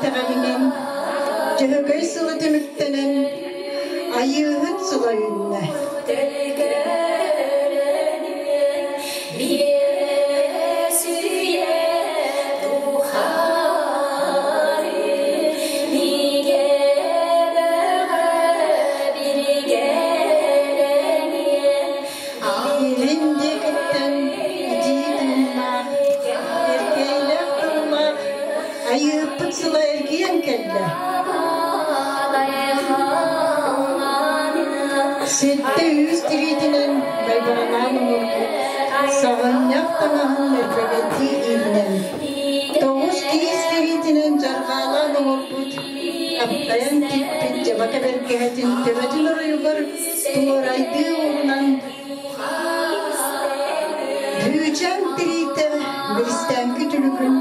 итэҕэлинэн Дьөһөгөй сыла түмүктэнэн Айыыһыт сыла үүннэ. Илин диэкиттэн итии тыыннаах, эркээйилээх тыллаах Айыыһыппыт сыла эргийэн кэллэ. Сэттэ үүс тириитинэн байбаранаан оҥорбут саҕынньах таҥаһын мэрбэгэйдии иилинэн, тоҕус киис тириитинэн дьарҕаалаан оҥорбут таптайан тикпит дьабака бэргэһэтин төбөтүн оройугар туорайдыы уурунан Бүүчээн тириитэ биристээҥки түлүкүн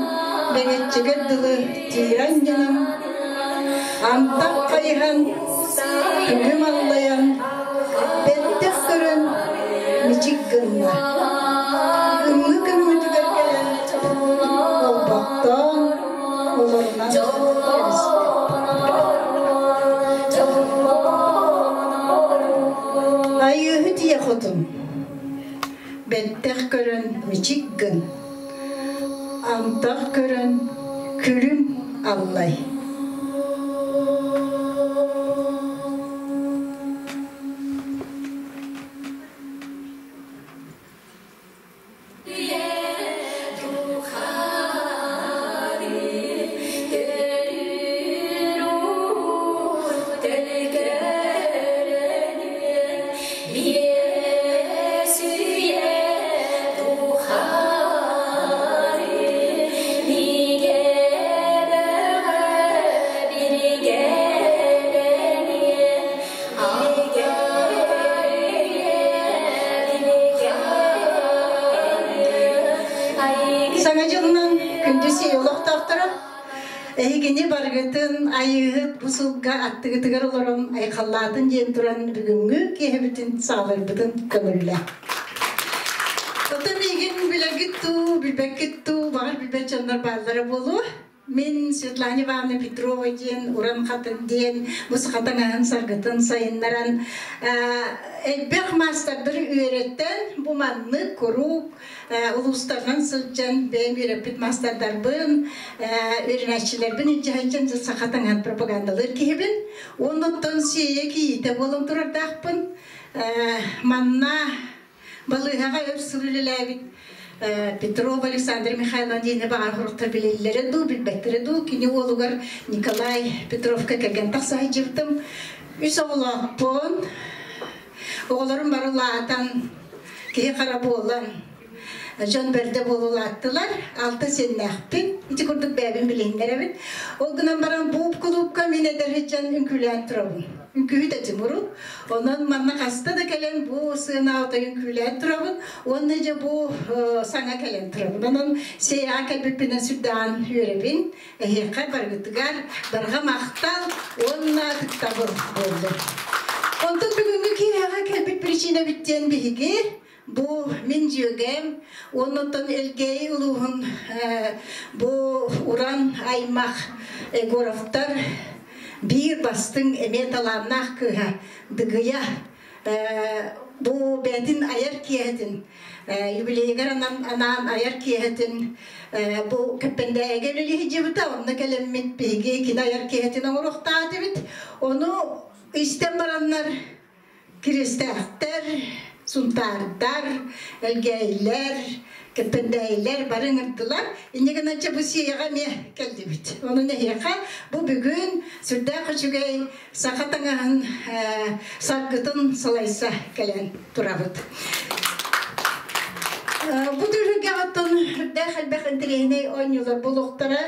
бэгэччэгэр дылы тиирэн дьанан, антах хайыһан, күлүм аллайан, бэттэх көрөн мичик гынна. Ымыы көмөтүгэр кэлэн олбохтоон олорунан кэбистэ. Айыыһыт ийэ хотун, бэттэх көрөн мичик гын, антах көрөн күлүм аллай. Саҥа дьылынан күндү сиэй олохтоохторо, эһигини барыгытын Айыыһыт бу сылга аттыгытыгар олорон айхаллаатын диэн туран бүгүҥҥү киэһэбитин саҕаларбытын көҥүллэ. Оттон миигин билэргит дуу, билбэккит дуу, баҕар билбэт дьоннор бааллара буолуо. Мин Светлана Ивановна Петрова диэн Уран Хатын диэн бу саха таҥаһын саргытын сайыннаран элбэх маастардары үөрэттэн бу маннык куруук улуустарынан сылдьан бэйэм үөрэппит маастардарбын үөрэнээччилэрбин илдьэ сылдьан саха таҥаһын пропагандалыыр киһибин. Оннуттан сиэйэ кийиитэ буолан турардаахпын. Манна Балыыһаҕа өр сыл үлэлээбит Петров Александр Михайловна диэни баҕар хоруктар билэллэрэ дуу, билбэттэрэ дуу, кини уолугар Николай Петровка кэргэн тахса сылдьыбытым. Үс оҕолоохпун. Оҕолорум бары улаатан, киһи хара буолан, дьон бэрдэ буола улааттылар. Алта сиэннээхпин. Ити курдук бэйэбин билиһиннэрэбин. Ол гынан баран бууп кулуупка мин эдэр сылдьан үҥкүүлээн турабын. Үҥкүүһүт этим урут. Онон манна хаста да кэлэн бу сыана отой үҥкүүлээн турабын уонна дьэ бу саҥа кэлэн турабын. Онон сиэйэҕэ кэлбиппинэн сүрдээҕин үөрэбин. Эһиэхэ барыгытыгар барҕа махтал уонна ытыктабыл буоллун. Онтон бүгүҥҥү киэһэҕэ кэлбит причинэбит диэн биһиги бу мин дьүөгэм уонна оттон Элгээйи улууһун бу уран аймах Егоровтар биир бастыҥ эмиэ талааннаах кыыһа Дыгыйа бу бэйэтин айар киэһэтин юбилейыгар анаан айар киэһэтин бу Кэппэндээйигэ үлэлии сылдьыбыта онно кэлэммит биһиги кини айар киэһэтин оҥоруохтаах этибит ону истэн бараннар Киристээхтэр, Сунтаардар, Элгээйилэр, Кэппэндээйилэр бары ыҥырдылар. Инньэ гынан чэ бу сиэйэҕэ эмиэ кэллибит. Онон эһиэхэ бу бүгүн сүрдээх үчүгэй саха таҥаһын саргытын салайса кэлэн турабыт. Бу түһүлгэҕэ оттон үрдээх элбэх интэриэһинэй оонньуулар буолуохтара.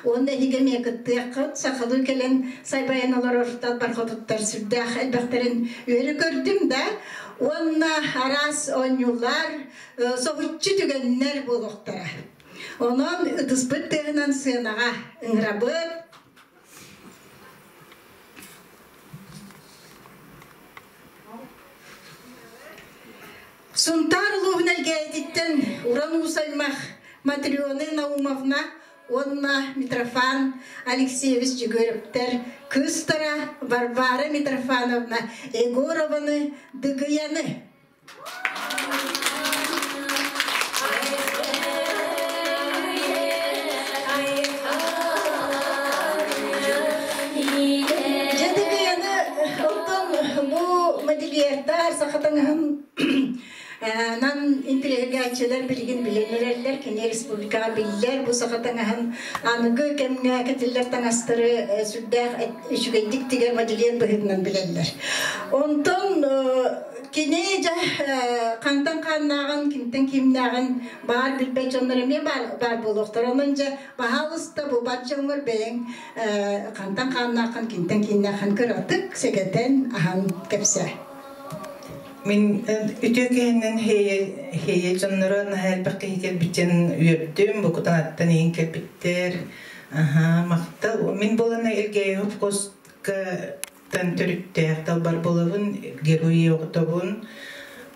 Уонна эһиги эмиэ кыттыаххыт, сахалыы кэлэн сайбайан олорор далбар хотуттар сүрдээх элбэхтэрин үөрэ көрдүм да, уонна араас оонньуулар, соһуччу түгэннэр буолуохтара. Онон ытыспыт тыаһынан сыанаҕа ыҥырабыт. Сунтаар улууһун Элгээйититтэн Уран Уус аймах Матрена Наумовна. уонна Митрофан Алексеевич Дьөгүөрэптэр кыыстара Варвара Митрофановна Егорованы Дыгыйаны. Дьэ Дыгыйаны оттон бу модельердар саха таҥаһын нан интириэһиргээччилэр билигин билэн эрэллэр, кини республикаҕа биллэр бу саха таҥаһын аныгы кэмҥэ кэтиллэр таҥастары сүрдээх үчүгэйдик тигэр модельер быһыытынан билэллэр. Онтон кини дьэ хантан хааннааҕын, кимтэн кимнээҕин баар билбэт дьоннор эмиэ баар буолуохтара. Онон дьэ баһаалыста бу бар дьоҥҥор бэйэҥ хантан хааннааххын, кимтэн кииннээххин кыратык сэгэтэн аһан кэпсээ. Мин үтүө киһинэн хейе дьонноро наһаа элбэх киһи кэлбитин үөрдүм, бу кутааттан иһин кэлбиттэр. Аха, махтал. Мин буолана Илгээйов костан төрүттээх далбар буолабын, герой оҕотобун.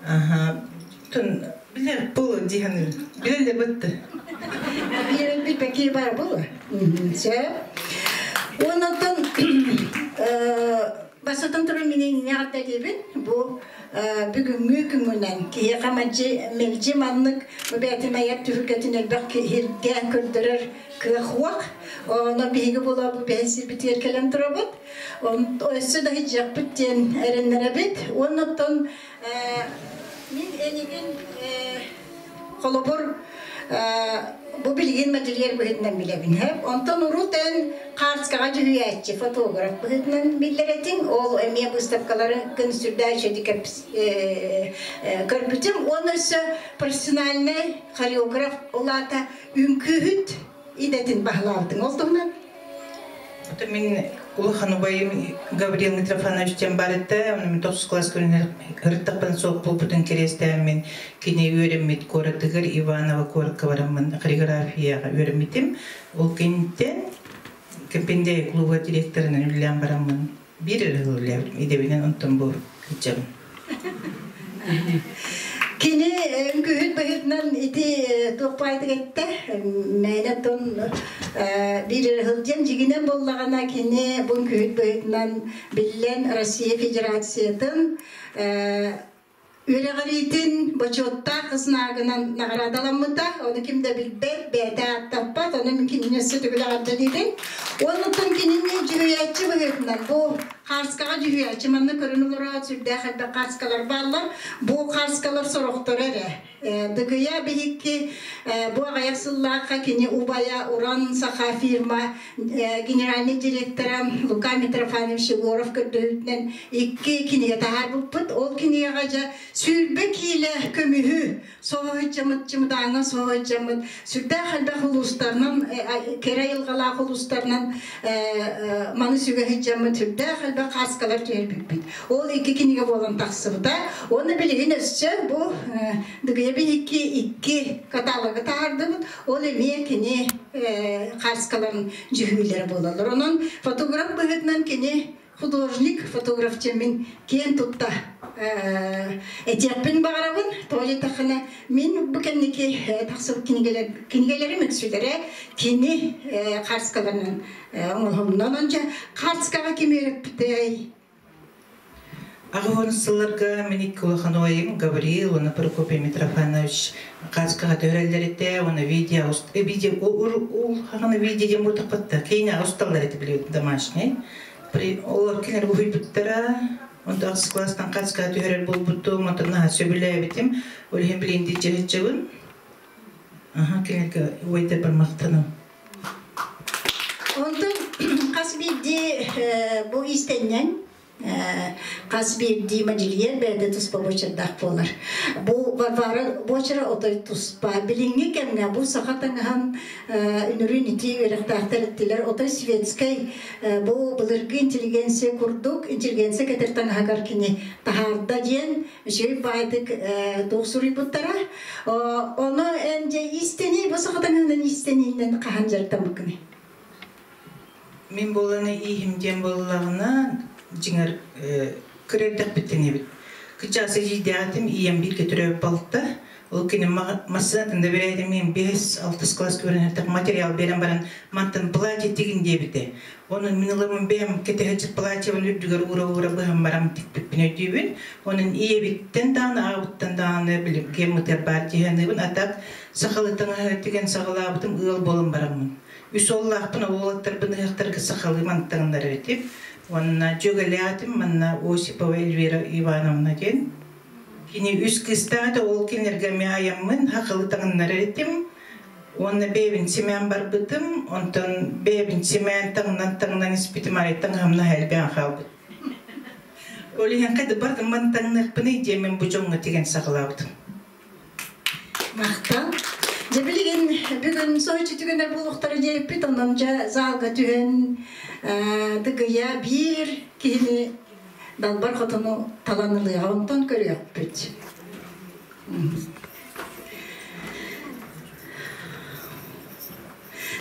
Аха, тун билэр бу диһаны билэллэ бытты. Биэрбит бэки бар бу. Сөп. Оннотон Бастатан туран мин эҕэрдэлиибин бу бүгүҥҥү күҥүнэн киһиэхэ мэлдьи мэлдьи маннык бу бэйэтин айар түһүлгэтин элбэх киһиргэ көрдөрөр кыах уох. Онон биһиги була бу бэйэ сирбитигэр кэлэн турабыт. Өссө да иһдьиэхпит диэн эрэннэрэбит. Уонна мин энигин холобур бу билигин модельер быһыытынан билэбин онтон урут эн Хаарскаҕа дьүһүйээччи фотограф быһыытынан биллэр этиҥ ол эмиэ выставкалары күн сүрдээх үчүгэйдик көрбүтүм уонна өссө профессиональнай хореограф ол аата үҥкүүһүт идэтин баһылаабытыҥ ол туһунан. Мин улахан убайым Гаврил Митрофанович диэн бар этэ. Мин тохсус класс ырыттахпын суох буолбутун кэриэстээммин кини үөрэммит куоратыгар Иваново куоракка бараммын хореографияҕа үөрэммитим. Ол кэнниттэн Кэмпиндэй клуба директорынан үлэлээн бараммын биир эрэ сыл үлэлээбитим. Идэбинэн онтон бу кырдьабын. Кини үҥкүүһүт быһыытынан ити туох баайдык эттэ, мээнэ тон биир эрэ сылдьан дьигинэн буоллаҕына кини бу үҥкүүһүт быһыытынан биллэн Россия Федерациятын үөрэҕириитин бочуоттаах знагынан наҕараадаламмыта. Ону ким да билбэт, бэйэтэ ааттаппат, ону мин кинини өссө төгүл эҕэрдэлиибин. Оннуттан кинини дьүһүйээччи быһыытынан бу Хааскаҕа дьүһүйээччи манна көрөн олороот сүрдээх элбэх хааскалар бааллар. Бу хааскалар сорохторо эрэ. Дыгыйа биһикки бу аҕыйах сыллаахха кини убайа Уран Саха фирма генеральный директора Лука Митрофанович Егоров көрдөһүүтүнэн икки кинигэ таһаарбыппыт. Ол кинигэҕэ дьэ 20 киилэ көмүһү соһуйдьаммыт, чымыдааҥҥа соһуйдьаммыт, сүрдээх элбэх улуустарынан, кэрэ айылҕалаах улуустарынан маны сүгэ сылдьаммыт, сүрдээх элбэх хааскалар түһэрбиппит. Ол икки кинигэ буолан тахсыбыта. Уонна билигин өссө бу Дыгыйа биһикки икки каталогы таһаардыбыт. Ол эмиэ кини хааскаларын дьүһүүлэрэ буолаллар. Онон фотограф быһыытынан кини художник, фотограф мин киэн тутта этиэхпин баҕарабын. Тоҕо диэтэххинэ, мин бу кэнники тахсыбыт кинигэлэр, кинигэлэрим үксүлэрэ кини хааскаларынан оҥоһулунна. Онон дьэ хааскаҕа ким үөрэппитэй? 80 сылларга мин икки улахан убайым Гавриил уонна Прокопий Митрофанович хааскаҕа түһэрэллэр этэ уонна видео видео ул видео диэн буотахпытта киинэ усталлар этэ били домашний олор кинилэр уһуйбуттара. Онто ахсыс класстан хааскаҕа түһэрэр буолбутум, онтон наһаа сөбүлээбитим, ол иһин билигин дьиһиччэбин аха кинилэргэ убайдарбар махтанам. Онтон хас биирдии бу иистэнньэҥ хас биирдии модельер бэйэтэ туспа буочардаах буолар. Бу Варвара буочара отой туспа. Билиҥҥи кэмҥэ бу саха таҥаһын үнүрүүн ити үөрэхтээхтэр эттилэр отой светскэй бу былыргы интеллигенция курдук интеллигенция кэтэр таҥаһыгар кини таһаарда диэн үчүгэй баайдык туох суруйбуттара. Ону эн дьэ иистэнии бу саха таҥаһынан иистэниинэн хаһан дьарыктаммыккыный? Мин буоланы ииһим диэн буоллаҕына, дьиҥэр кыра эрдэхпиттэн эбит. Кычаас эдьиийдээҕитим ийэм бииргэ төрөөбүт балта. Ол кини массыынатын да бэрээдим мин 5-6 класс көрөнөртөх материал берен баран мантан платье тигин диэбитэ. Онон мин ыламын бэйэм кэтэһэччит платьебын үрдүгэр уура-уура быһан баран тикпиппин өйдүүбүн. Онон ийэбиттэн даҕаны, аҕабыттан даҕаны билим киэммытыгар баар дьиһаныыбын. А так сахалы таҥаһы тигэн саҕалаабытым ыал буолан бараммын. Үс уоллаахпын, уолаттарбын ыһыахтарга сахалыы мантаҥнар этим. Уонна дьүөгэлээтим манна Осипова Эльвира Ивановна диэн. Кини үс кыыстаах да ол кинилэргэ эмиэ айаммын хахылы таҥыннарар этим. Уонна бэйэбин симээн барбытым, онтон бэйэбин симээн таҥнан-таҥнан испитим арай таҥаһым наһаа элбээн хаалбыт. Ол иһин хайда бардым маны таҥныахпыный диэммин бу дьоҥҥо тигэн саҕалаабытым. Махтал. Дьэ билигин бүгүн соһуччу түгэннэр буолуохтара диэппит, онон дьэ залга түһэн дыгыйа биир киһини далбар хотону талан ылыаҕа, онтон көрүөхпүт.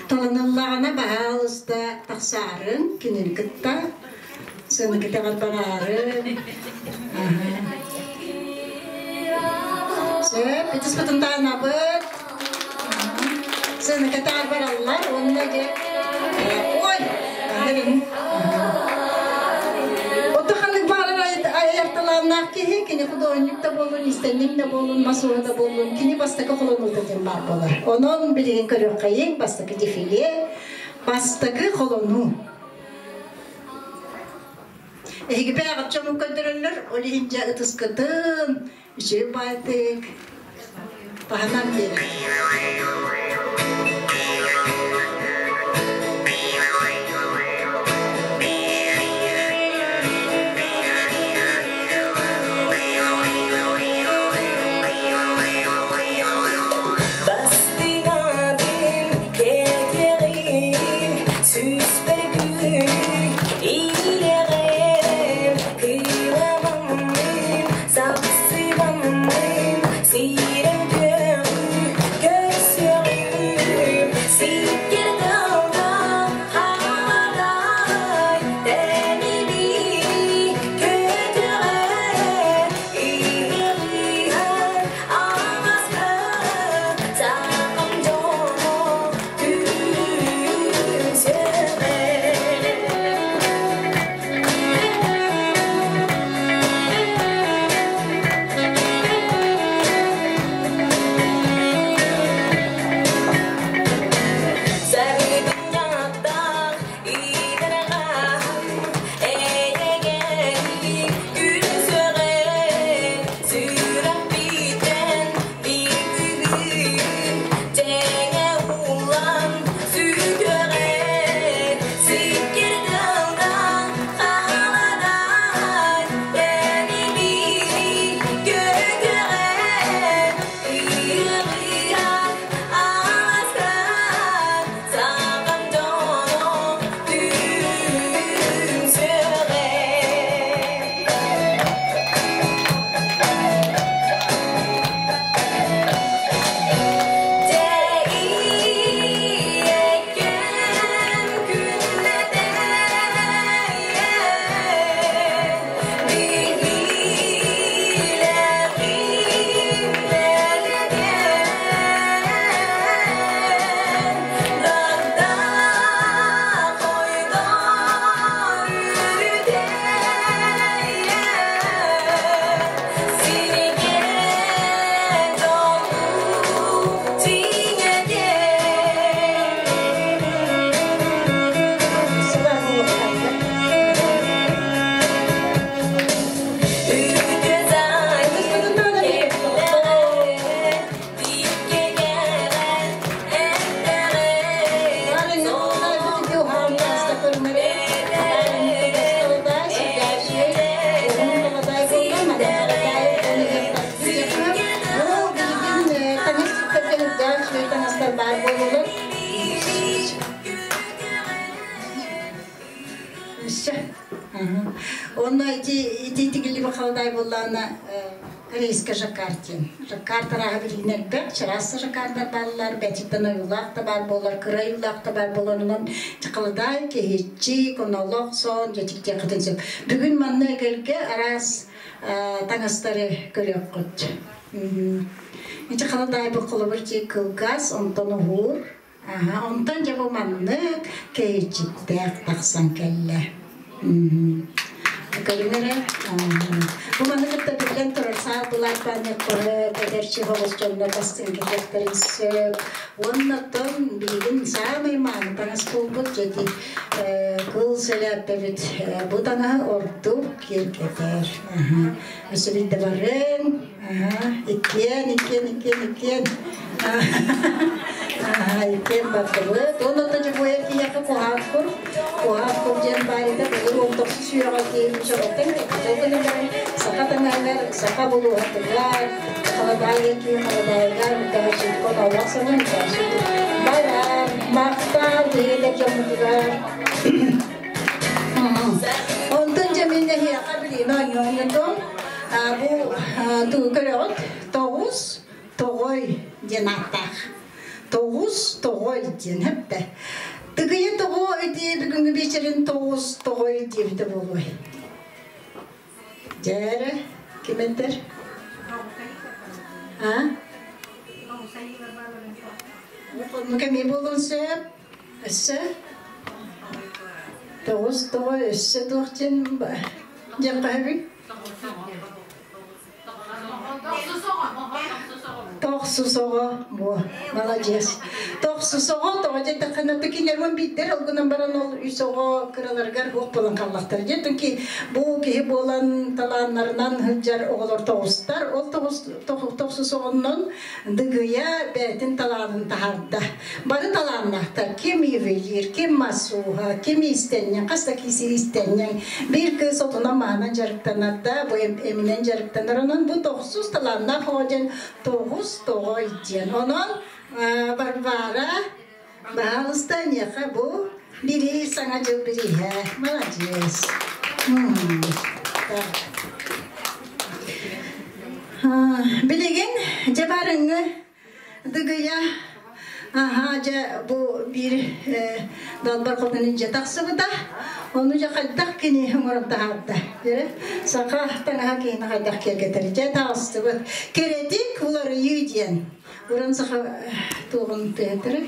Таланыллаҕына баһаалыста тахсаарын, кинини кытта сыана кэтэҕэр бараарын. Сөп, ытыспытын таанабыт. Сыана кэтэҕэр бараллар уонна дьэ ой, Ото ханнык баҕарар айар талааннаах киһи, кини худуоһунньук да буоллун, иистэнньэҥ да буоллун, мас ууһа да буоллун, кини бастакы холонуута диэн баар буолар. Онон билигин көрүөххэйиҥ, бастакы дефиле, бастакы холонуу. Эһиги бэйэҕит дьоҥҥун көрдөрөллөр, ол иһин дьэ ытыскытын, үчүгэй баайтык, таһынан биэрэр. Бастыҥабын кэтэҕин сүүспэр күн иилэҕин кыыламмын сапсыбаммын сирэм көҕү көрсөҕүм сиккэр тылга хараай тэнибии көтөҕөр иһиҕиһэр аласка саҥам дьоно түмсэҕэ. Саргынньахтаах иитэрҕаһым эйэҥэлии күлсэҕин сүрэхпиттэн биир дьэҥэ уулан сүтүөҕэ сиккир тылдан халадаай тэнибии көтөҕө ыйыах аласкар саҥам дьоно түмсүөҕэ. Дьэ күннэтэ биһилэҕим мэлигэн дагда хойдор үрүтэйэ сиргэ дьолу тиҥэтэ. Сыбар буолуохтаах. Үтүө Ытыспытын таанабыт. Онно ити ити тигилли бахалдай буллаана корейская жаккартин. Жаккарт арааһа билигин элбэх, чараас жаккардар бааллар, бэтиттэн ойуулаах да баар буолар, кыра ойуулаах да баар буолар. Онон чакаладай, киһиччи, конолох сон, дьэтиктиэххитин сөп. Бүгүн манна эгэлгэ араас таҥастары көрүөххүт. Ити халадаай бу холобур кылгас, онтон уһуур. Аха, онтон дьэ бу маннык кэйиччиттээх тахсан кэллэ. Көрүҥ эрэ. Бу маны кытта биллэн турар саал былааппааны көрө, эдэрчи соҕус дьоннор бастыҥ кэтиэхтэрин сөп. Уонна оттон билигин саамай мааны таҥас буолбут дьэти кыл сэлээппэбит бу таҥаһы ордук киэргэтэр. Өссө биирдэ барыҥ. Иккиэн, иккиэн, иккиэн, иккиэн. Иккиэн бардыбыт. Уонна оттон дьобуойа киһиэхэ куһааккур. Куһааккур диэн баайда былыр он тохсус үйэҕэ киһи чоҕоттон кэпсэл гынан баран саха таҥаһыгар, саха булууһатыгар, халадаайга киһи халадаайыгар мутааччытка олох санаан барар, махтал биһиги дьоммутугар. Онтон дьэ мин эһиэхэ билиини оонньоонньотум. Бу тугу көрөҕүт? Тоҕус тоҕой диэн ааттаах. Тоҕус тоҕой диэн хэптэ. Тыгыйа тоҕо ити бүгүҥҥү биэчэрин тоҕус тоҕой диэбитэ буолуой. Дьээрэ, ким этэр? А? Оннук эмиэ буолуон сөп. Өссө? Тоҕус тоҕо өссө туох диэн диэн хаһабый? Тохсус оҕо бу маладьыас. Тохсус оҕо тоҕо диэтэххинэ кинилэр биирдэр ол гынан баран ол үс оҕо кыраларыгар уох буолан хааллахтар. Диэтин ки бу киһи буолан талааннарынан сылдьар оҕолор тоҕустар. Ол тоҕус тохсус оҕоннон Дыгыйа бэйэтин талаанын таһаарда. Бары талааннаахтар. Ким ювелир, ким масууһа, ким иистэнньэҥ, хас да киси иистэнньэҥ. Биир кыыс отунан-маһынан дьарыктанар да, бу эминэн дьарыктанар. Онон бу тохсус талааннаах оҕо диэн тоҕус тоҕой диэн. Онон Варвара, баһаалыста эйиэхэ бу бири саҥа дьыл бирииһэ. Молодец. Так. Билигин дьэ барыҥҥы Дыгыйа аһаа дьэ бу биир далбар хотун илдьэ тахсыбыта. Ону дьэ хайдах кини оҥорон таһаарда. Саха таҥаһа киһини хайдах киэргэтэр. Дьэ таҕыстыбыт. Кэрэтик уларыйыы диэн. Уран саха туоҕун тыатыры.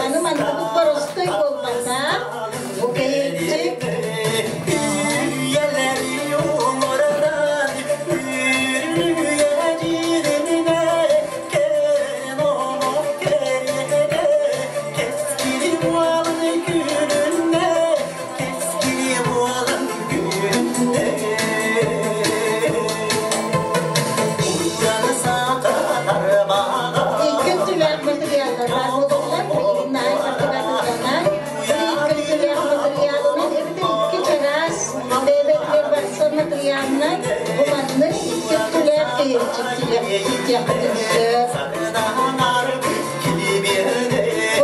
Аны мантыбыт боростой буолбата. Бу кэйиччик. Икки өттүлээх материаллар баар буолаллар. Билигин наһаа сахалаатылланар. Икки өттүлээх материалынан эбэтэр икки чараас бэйэ-бэйэтигэр барсар материалынан бу маннык икки өттүлээх кэһиэччиктиэххитин сөп.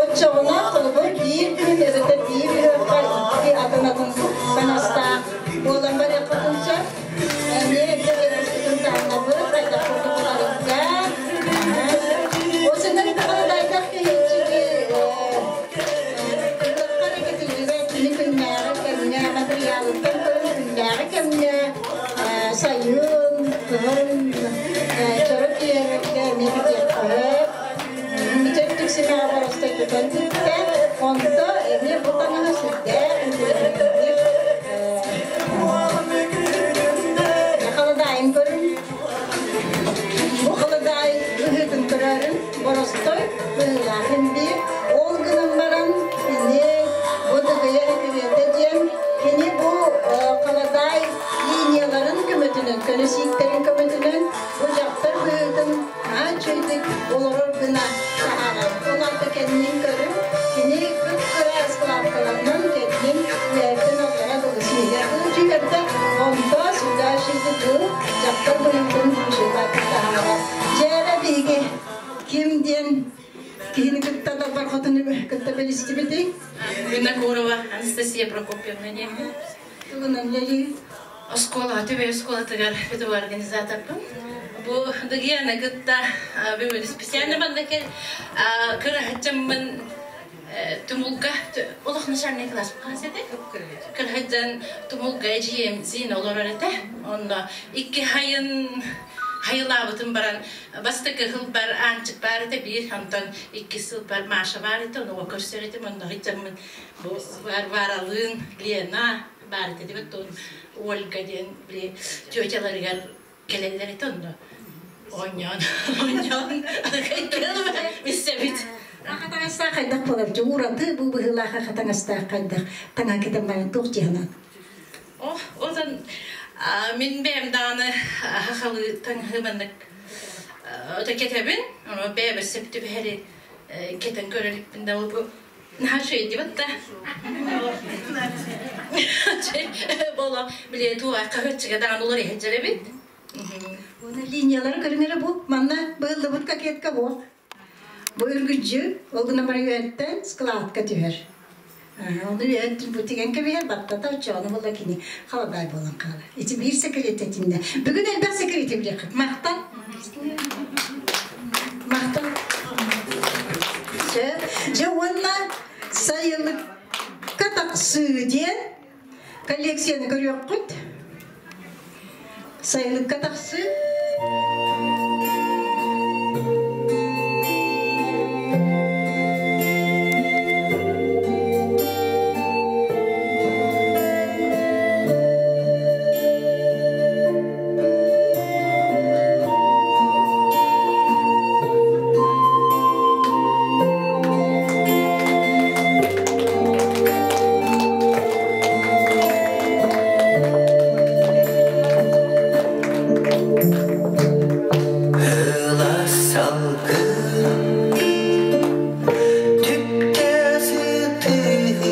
Оччоҕуна холобур биир күн эбэтэр биир ыһыахха икки атын-атын таҥастаах буолан барыаххытын сөп. Эмиэ эрдэ таһынабыт, хайдах курдук уларыйда. Осеннэр даҕаны киһиччиги ыһыахха эрэ кэтиллибэт кини күннээҕи кэмҥэ матырыйаалыттан көрөн күннээҕи кэмҥэ сайын, кыһын чору киэрэргэ эмиэ кэтиэххэ сөп. Ичэттик симэҕэ боростой тутан тиктэ. Онто эмиэ бу таҥаһа сүрдээх интеллигентник халадаайын көрүн. Бу халадаай быһыытын көрөрүн боростой быһыылаах биир. Ол гынан баран кини бу дыгыйа үтүөтэ диэн кини бу халадаай диэн киһини кытта далбар хотуну кытта билистибитий? Винокурова Анастасия Прокопьевна диэммин. Тугунан үлэлиир? Оскуола, Түбэй оскуолатыгар педагог организаторбын. Бу Дыгыяны кытта бүгүн специально манна кэл кыраһыччаммын Тумулга олох начальный класс этэ. Кырһыдьан Тумулга эдьиийим Зина олорор этэ. Онно икки хайын хайылаабытын баран бастакы сылбар Аанчык баар этэ биир, онтон иккис сылбар Маша баар этэ, ону көрсөр этим, онно сылдьаммын бу Варваралыын, Лена баар этэ дибит, Ольга диэн били тетяларыгар кэлэллэр этэ онно оонньоон оонньоон билсэбит. Хатаҥастаах хайдах буолар? Ураты бу быһыылаах хатаҥастаах хайдах таҥа кэтэн баран туох дьиһанан? О, отон мин бэйэм даҕаны хахалы таҥаһы маннык ото кэтэбин, ону бэйэбэр сөп түбэһэри кэтэн көрөрүппүн да бу наһаа үчүгэй дибит да. Боло били туа хаһыаччыга даҕаны улар иһэджэр эбит. Уонна линиялары көрүҥэрэ бу манна быыллыбыт кокетка бу. Бу үргүдьү, ол гынан баран үөттэн складка түһэр. Оны үөт бу тигэн кэбиһэр, баттата оччоҕуна буолла кини халадаай буолан хаалар. Ити биир секрет этиннэ. Бүгүн элбэх секрети билиэххит. Махтал. Махтал. Дьэ уонна сайылыкка тахсыы диэн коллекцияны көрүөххүт. Сайылыкка тахсыы. Ыла салгын түптэ сытыһын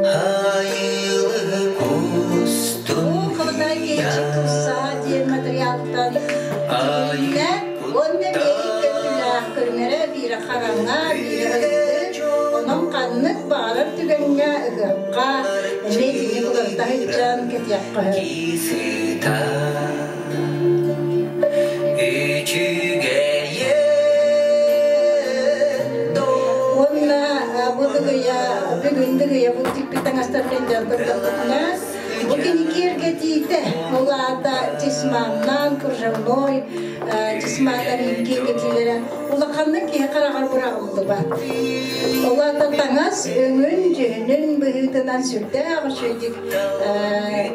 айылы Бу халадаай киһиччик тусса диэн материалтан тигилиннэ уонна биэри көтүлээх көрүҥэрэ биирэ хараҥа, биирэ ырдык. Онон ханнык баҕарар түгэҥҥэ ыһыахха эмиэ итини уларыта сылдьан кэтиэххэ сөп. Уонна бу дыгыйа, бүгүн дыгыйа бу тикпит таҥастарбын көрдөхпүтүнэ, бу кини киэргэтиитэ, ол аата тисманнан, кружевной тисманнар киэргэтиилэрэ улаханнык киһи хараҕар быраҕыллыбат. Ол аата таҥас өҥүн, дьүһүнүн быһыытынан сүрдээх үчүгэйдик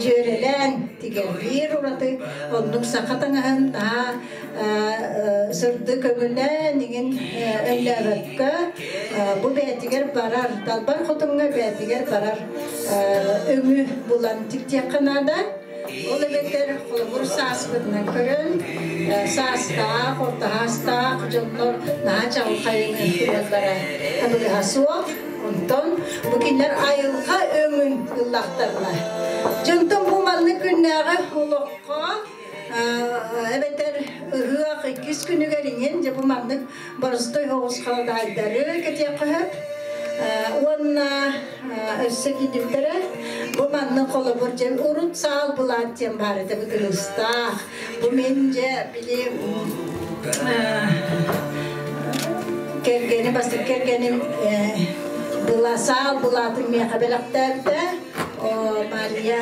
дьүөрэлээн тигэр. Биир ураты оннук саха таҥаһын наһаа сырдык өҥүнэн иҥин өҥнөөбөккө бу бэйэтигэр барар, далбар хотуҥҥа бэйэтигэр барар өҥү булан тиктиэххэ наада. Ол эбэтэр холобур сааспытынан көрөн, саастаах, орто саастаах дьоннор наһаа чаҕылхай өҥү ылаллара табыгаһа суох. Онтон бу кинилэр айылҕа өҥүн ыллахтарына. Дьонтон бу маннык күннээҕи олоххо эбэтэр ыһыах иккис күнүгэр иҥин дьэ бу маннык боростой соҕус халадаайдары кэтиэххэ сөп. Уонна өссө киирдибиттэрэ бу маннык холобур дьэ урут саал былаат диэн баар этэ бытырыыстаах. Бу мин дьэ били кэргэним бастакы кэргэним была саал былаатын миэхэ бэлэхтээбитэ. Мария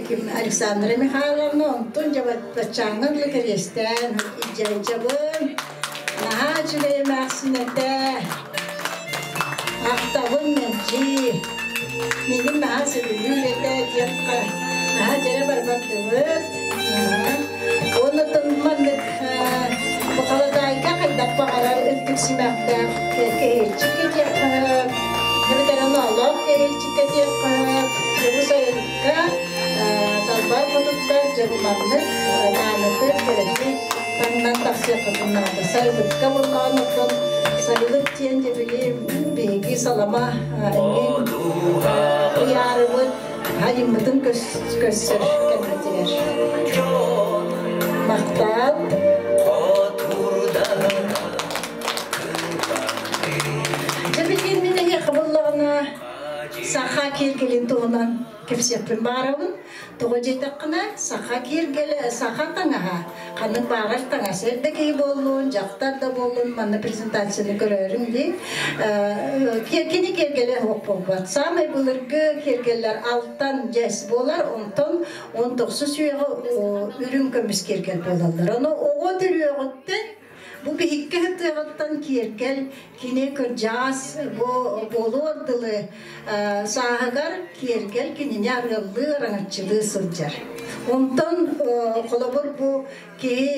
ким Александра Михайловна онтун дьэ баччааҥҥа дылы кэриэстээн илдьэ-илдьэбин. Наһаа үчүгэй эмээхсин этэ. Ахтабын мэлдьи. Миигин наһаа сөбүлүүр этэ диэххэ наһаа дьэрэ барбардыбыт. Оннуттан маннык бу халадаайга хайдах баҕарар үрдүк симэхтээх кэһиэччиккэ диэххэ эбэтэр оноолоох кэһиэччиккэ диэххэ дьыбы сайылыкка далбар хотуттар дьыбы маннык маанытык кэрэтик таҥнан тахсыаххытын наада. Сайылыкка буоллаҕын оттон сайылык диэн дьэ били биһиги салама эҥин ыйаарыбыт айыммытын көссөр кэммитигэр. Махтал. кэпсиэхпин баҕарабын. Тоҕо диэтэххинэ, саха киэргэлэ, саха таҥаһа, ханнык баҕарар таҥас эрдэ киһи буоллун, дьахтар да буоллун, манна презентацияны көрөөрүҥ дии. Кини киэргэлэ суох буолбат. Саамай былыргы киэргэллэр алтан дьэс буолар, онтон 19 үйэҕэ үрүҥ көмүс киэргэл буолаллар. Ону оҕо төрүөҕүттэн Бу биһикки ытыаҕыттан киэргэл кини кырдьаҕас бу буолуор дылы сааһыгар киэргэл кинини арыаллыы араҥаччылыы сылдьар. Онтон холобур бу киһи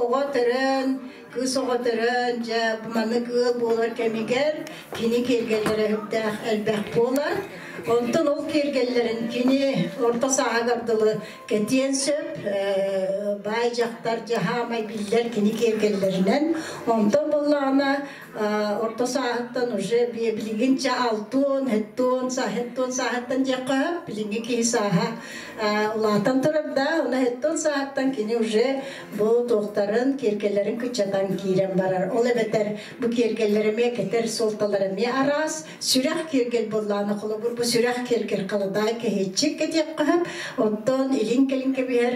оҕо төрөөн, кыыс оҕо төрөөн, дьэ маннык ыал буолар кэмигэр кини киэргэллэрэ сүрдээх элбэх буолар. Онтон ол киэргэллэрин кини орто сааһыгар дылы Кэтиэн сөп, баай дьахтар дьаһаамай биллэр кини киэргэллэринэн. Онтон буоллаҕына орто сааһыттан уже билигин ча алтуон, хэттуон, сааһыттан сааһыттан диэххэ сөп. Билиҥҥи киһи сааһа улаатан турар да, оны хэттуон сааһыттан кини уже бу туохтарын, киэргэллэрин кыччатан киирэн барар. Ол эбэтэр бу киэргэллэр эмиэ кэтэр суолталара эмиэ араас. Сүрэх киэргэл буоллаҕына, холобур, бу сүрэх киэргэл халадаай кэһиэччик кэтиэххэ сөп. Оттон илин-кэлин кэбиһэр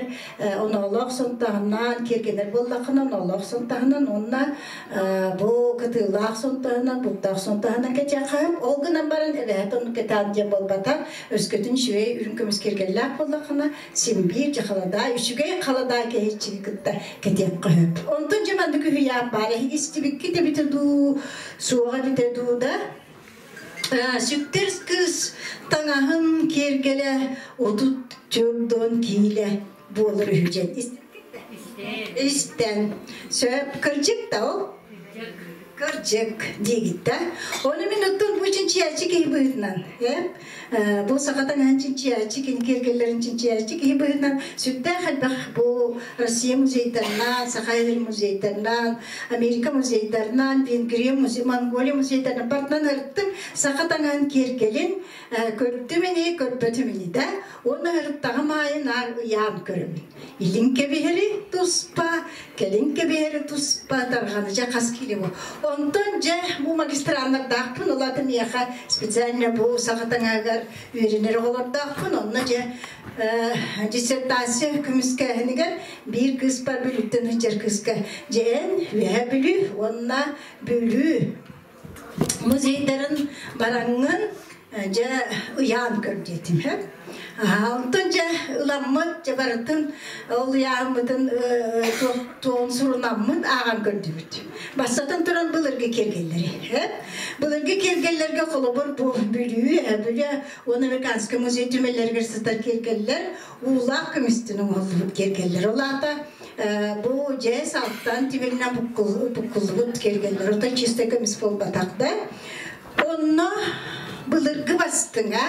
оноолоох сонтаһынан киэргэнэр буоллаххына, оноолоох сонтаһынан уонна бу кытыылаах сонтаһынан, бултаах сонтаһынан кэтиэххэ сөп. Ол гынан баран эбэһээт оннук кэтээн диэн буолбата. Өскөтүн үчүгэй үрүҥ көмүс киэргэллээх буоллаххына, син биир дьэ халадаай, үчүгэй халадаай кэһиэччиги кытта кэтиэххэ сөп. Онтон дьэ маннык үһүйээн баар. Эһиги истибиккит эбитэ дуу, суоҕа эбитэ дуу да сүктэр кыыс таҥаһын киэргэлэ 34 киилэ буолар үһү диэн истэн сөп кырдьык да ол кырдьык диигит да ону мин оттон бу чинчийээччи киһи быһыытынан бу саха таҥаһын чинчийээччи кини киэргэллэрин чинчийээччи киһи быһыытынан сүрдээх элбэх бу Россия музейдарынан, Саха сирин музейдарынан, Америка музейдарынан, Венгрия музей, Монголия музейдарынан барытынан ырыттым саха таҥаһын киэргэлин көрдүм ини, көрбөтүм ини да. Уонна ырыттаҕым аайы наар ыйаан көрөмүн. Илин кэбиһэри туспа, кэлин кэбиһэри туспа тарҕаны дьэ хас киилэ бу. Онтон дьэ бу магистраннардаахпын, ол аата миэхэ специально бу саха таҥаһыгар үөрэнэр оҕолордоохпун. Онно дьэ диссертация көмүскээһинигэр биир кыыспар Бүлүүттэн сылдьар кыыска дьээн Үөһээ Бүлүү уонна Бүлүү музейдарын бараҥҥын дьэ ыйаан көр диэтим онтон дьэ ыламмыт дьэ барытын ол ыйааммытын туон сурунаммыт ааҕан көрдүбүт бастатан туран былыргы киэргэллэри былыргы киэргэллэргэ холобур бу Бүлүү Бүлүү уонна Американскай музей түмэллэригэр сытар киэргэллэр уулаах көмүстэн оҥоһуллубут киэргэллэр. Ол аата бу дьээс алтан тимиринэн буккуллубут киэргэллэр. Оттон чистай көмүс буолбатах да. Онно былыргы бастыҥа,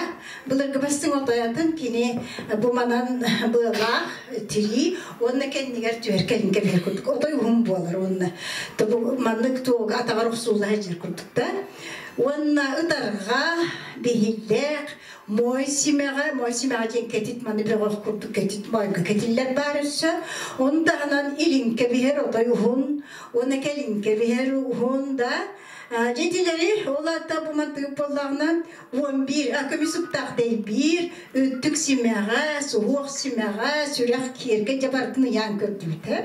былыргы бастыҥ отойатын кини бу манан быалаах тирии уонна кэннигэр түһэр кэлин кэбиһэр курдук отой уһун буолар уонна маннык туога атаҕар охсуулла сылдьар курдук да Уонна ытарҕа, биһилэх, моой симэҕэ, моой симэҕэ диэн кэтит маны бөҕөх курдук кэтит моойго кэтиллэр баар өссө. Ону таһынан илиҥкэ биһэр отой уһун, уонна кэлиҥкэ биһэр уһун да. Дьэтилэри ол аата бу мантыгы буоллаҕына 11 көмүс уктаах дэйбиир, үрдүк симэҕэ, суһуох симэҕэ, сүрэх киэргэ дьэ барытын ыйаан көрдүбүтэ.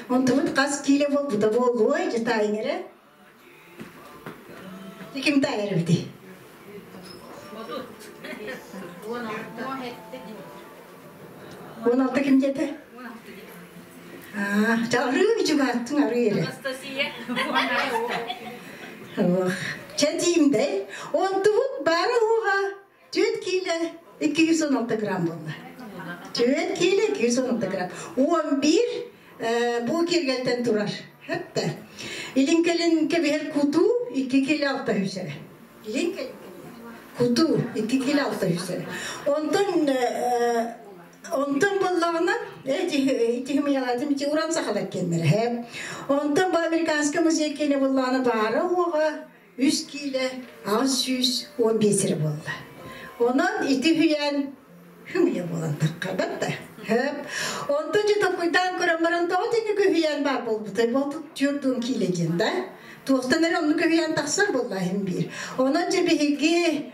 Онтубут хас киилэ буолбута буолуой, дьэ таайыҥ эрэ. Ким таайар эбитий? 16 ким диэтэ? Аа, арыы үчүгэттин арыы эрэ. Анастасия. Ох, чэ диимдэй. Онтубут бары уоҕа 4 киилэ 216 грамм буолла. 4 киилэ 216 грамм. 11 бу киэргэлтэн турар. Хэтте. Илин кэлин кэбиһэр кутуу 2 киилэ 600 эрэ. Илин кэлин кутуу 2 киилэ 600 эрэ. Онтон онтон буоллаҕына ити хымыйалаатым ити уран сахалар киэннэрэ һэ. Онтон бу американскай музей киэнэ буоллаҕына баара уоҕа 3 киилэ 815 эрэ буолла. Онон ити үһүйээн хүмүйэ буолан таххабат да. Хөп. Онтон дьэ толкуйдаан көрөн баран тоҕо итинник үһүйээн баар буолбутай? Буолтут 40 киилэ диэн да. Туохтан эрэ оннук үһүйээн тахсар буолла иһин биир. Онон дьэ биһиги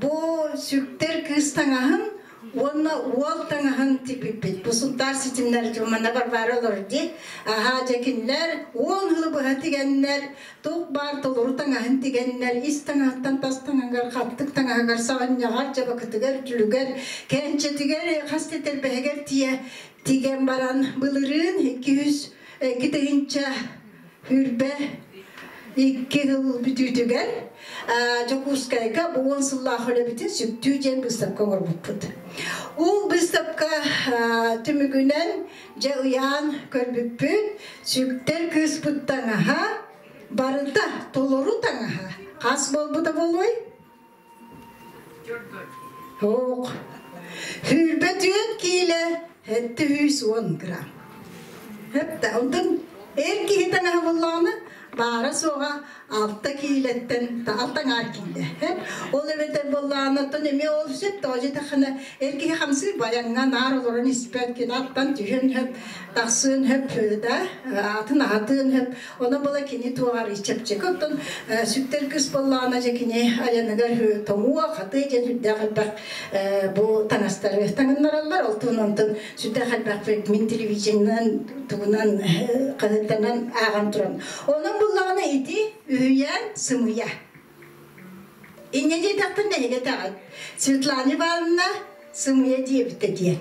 Бу сүктэр кыыс таҥаһын уонна уол таҥаһын тикпиппит. Бу Сунтаар ситимнэр манна Варвара олорор дии. Аһаа дьэ кинилэр 10 сылы быһа тигэннэр, туох баар толору таҥаһын тигэннэр, ис таҥаһыттан тас таҥаһыгар, хаттык таҥаһыгар, саҕынньаҕар, дьабакытыгар, дьүлүгэр, кээнчэтигэр, хас да этэрбэһигэр тиийэ тигэн баран былырыын 202 2022 сыл бүтүүтүгэр Дьокуускайга бу 10 сыллаах үлэбитин сүктүү диэн быыстапка оҥорбуппут. Ол быыстапка түмүгүнэн дьэ ыйаан көрбүппүт, сүктэр кыыспыт таҥаһа барыта толору таҥаһа хас буолбута буолуой? Суох. 24 киилэ 710 грамм. Хэптэ. Онтон эр киһи таҥаһа буоллаҕына баара суоҕа 6 киилэттэн 6,5 киилэ. Ол эбэтэр буоллаҕына оттон эмиэ ол сөп тоҕо таххана эр киһи хамсыыр баяҥҥа наар олорон испэт кини аттан түһүөн сөп, тахсыан сөп да, атын аһатыан сөп. Ону була кини туоҕар чэпчэки оттон сүктэр кыыс буоллаҕына дьэ кини айаныгар тоҥуо, хатыы диэн сүрдээх элбэх бу таҥастары таҥыннараллар. Ол туһунан сүрдээх элбэх мин телевидениенэн тугунан хаһыаттанан ааҕан туран. Онон буллаҕына ити үһүйээн сымыйа. Инньэ диэтэхпин нэһигэ таҕыт. Светлана Ивановна сымыйа диэбитэ диэн.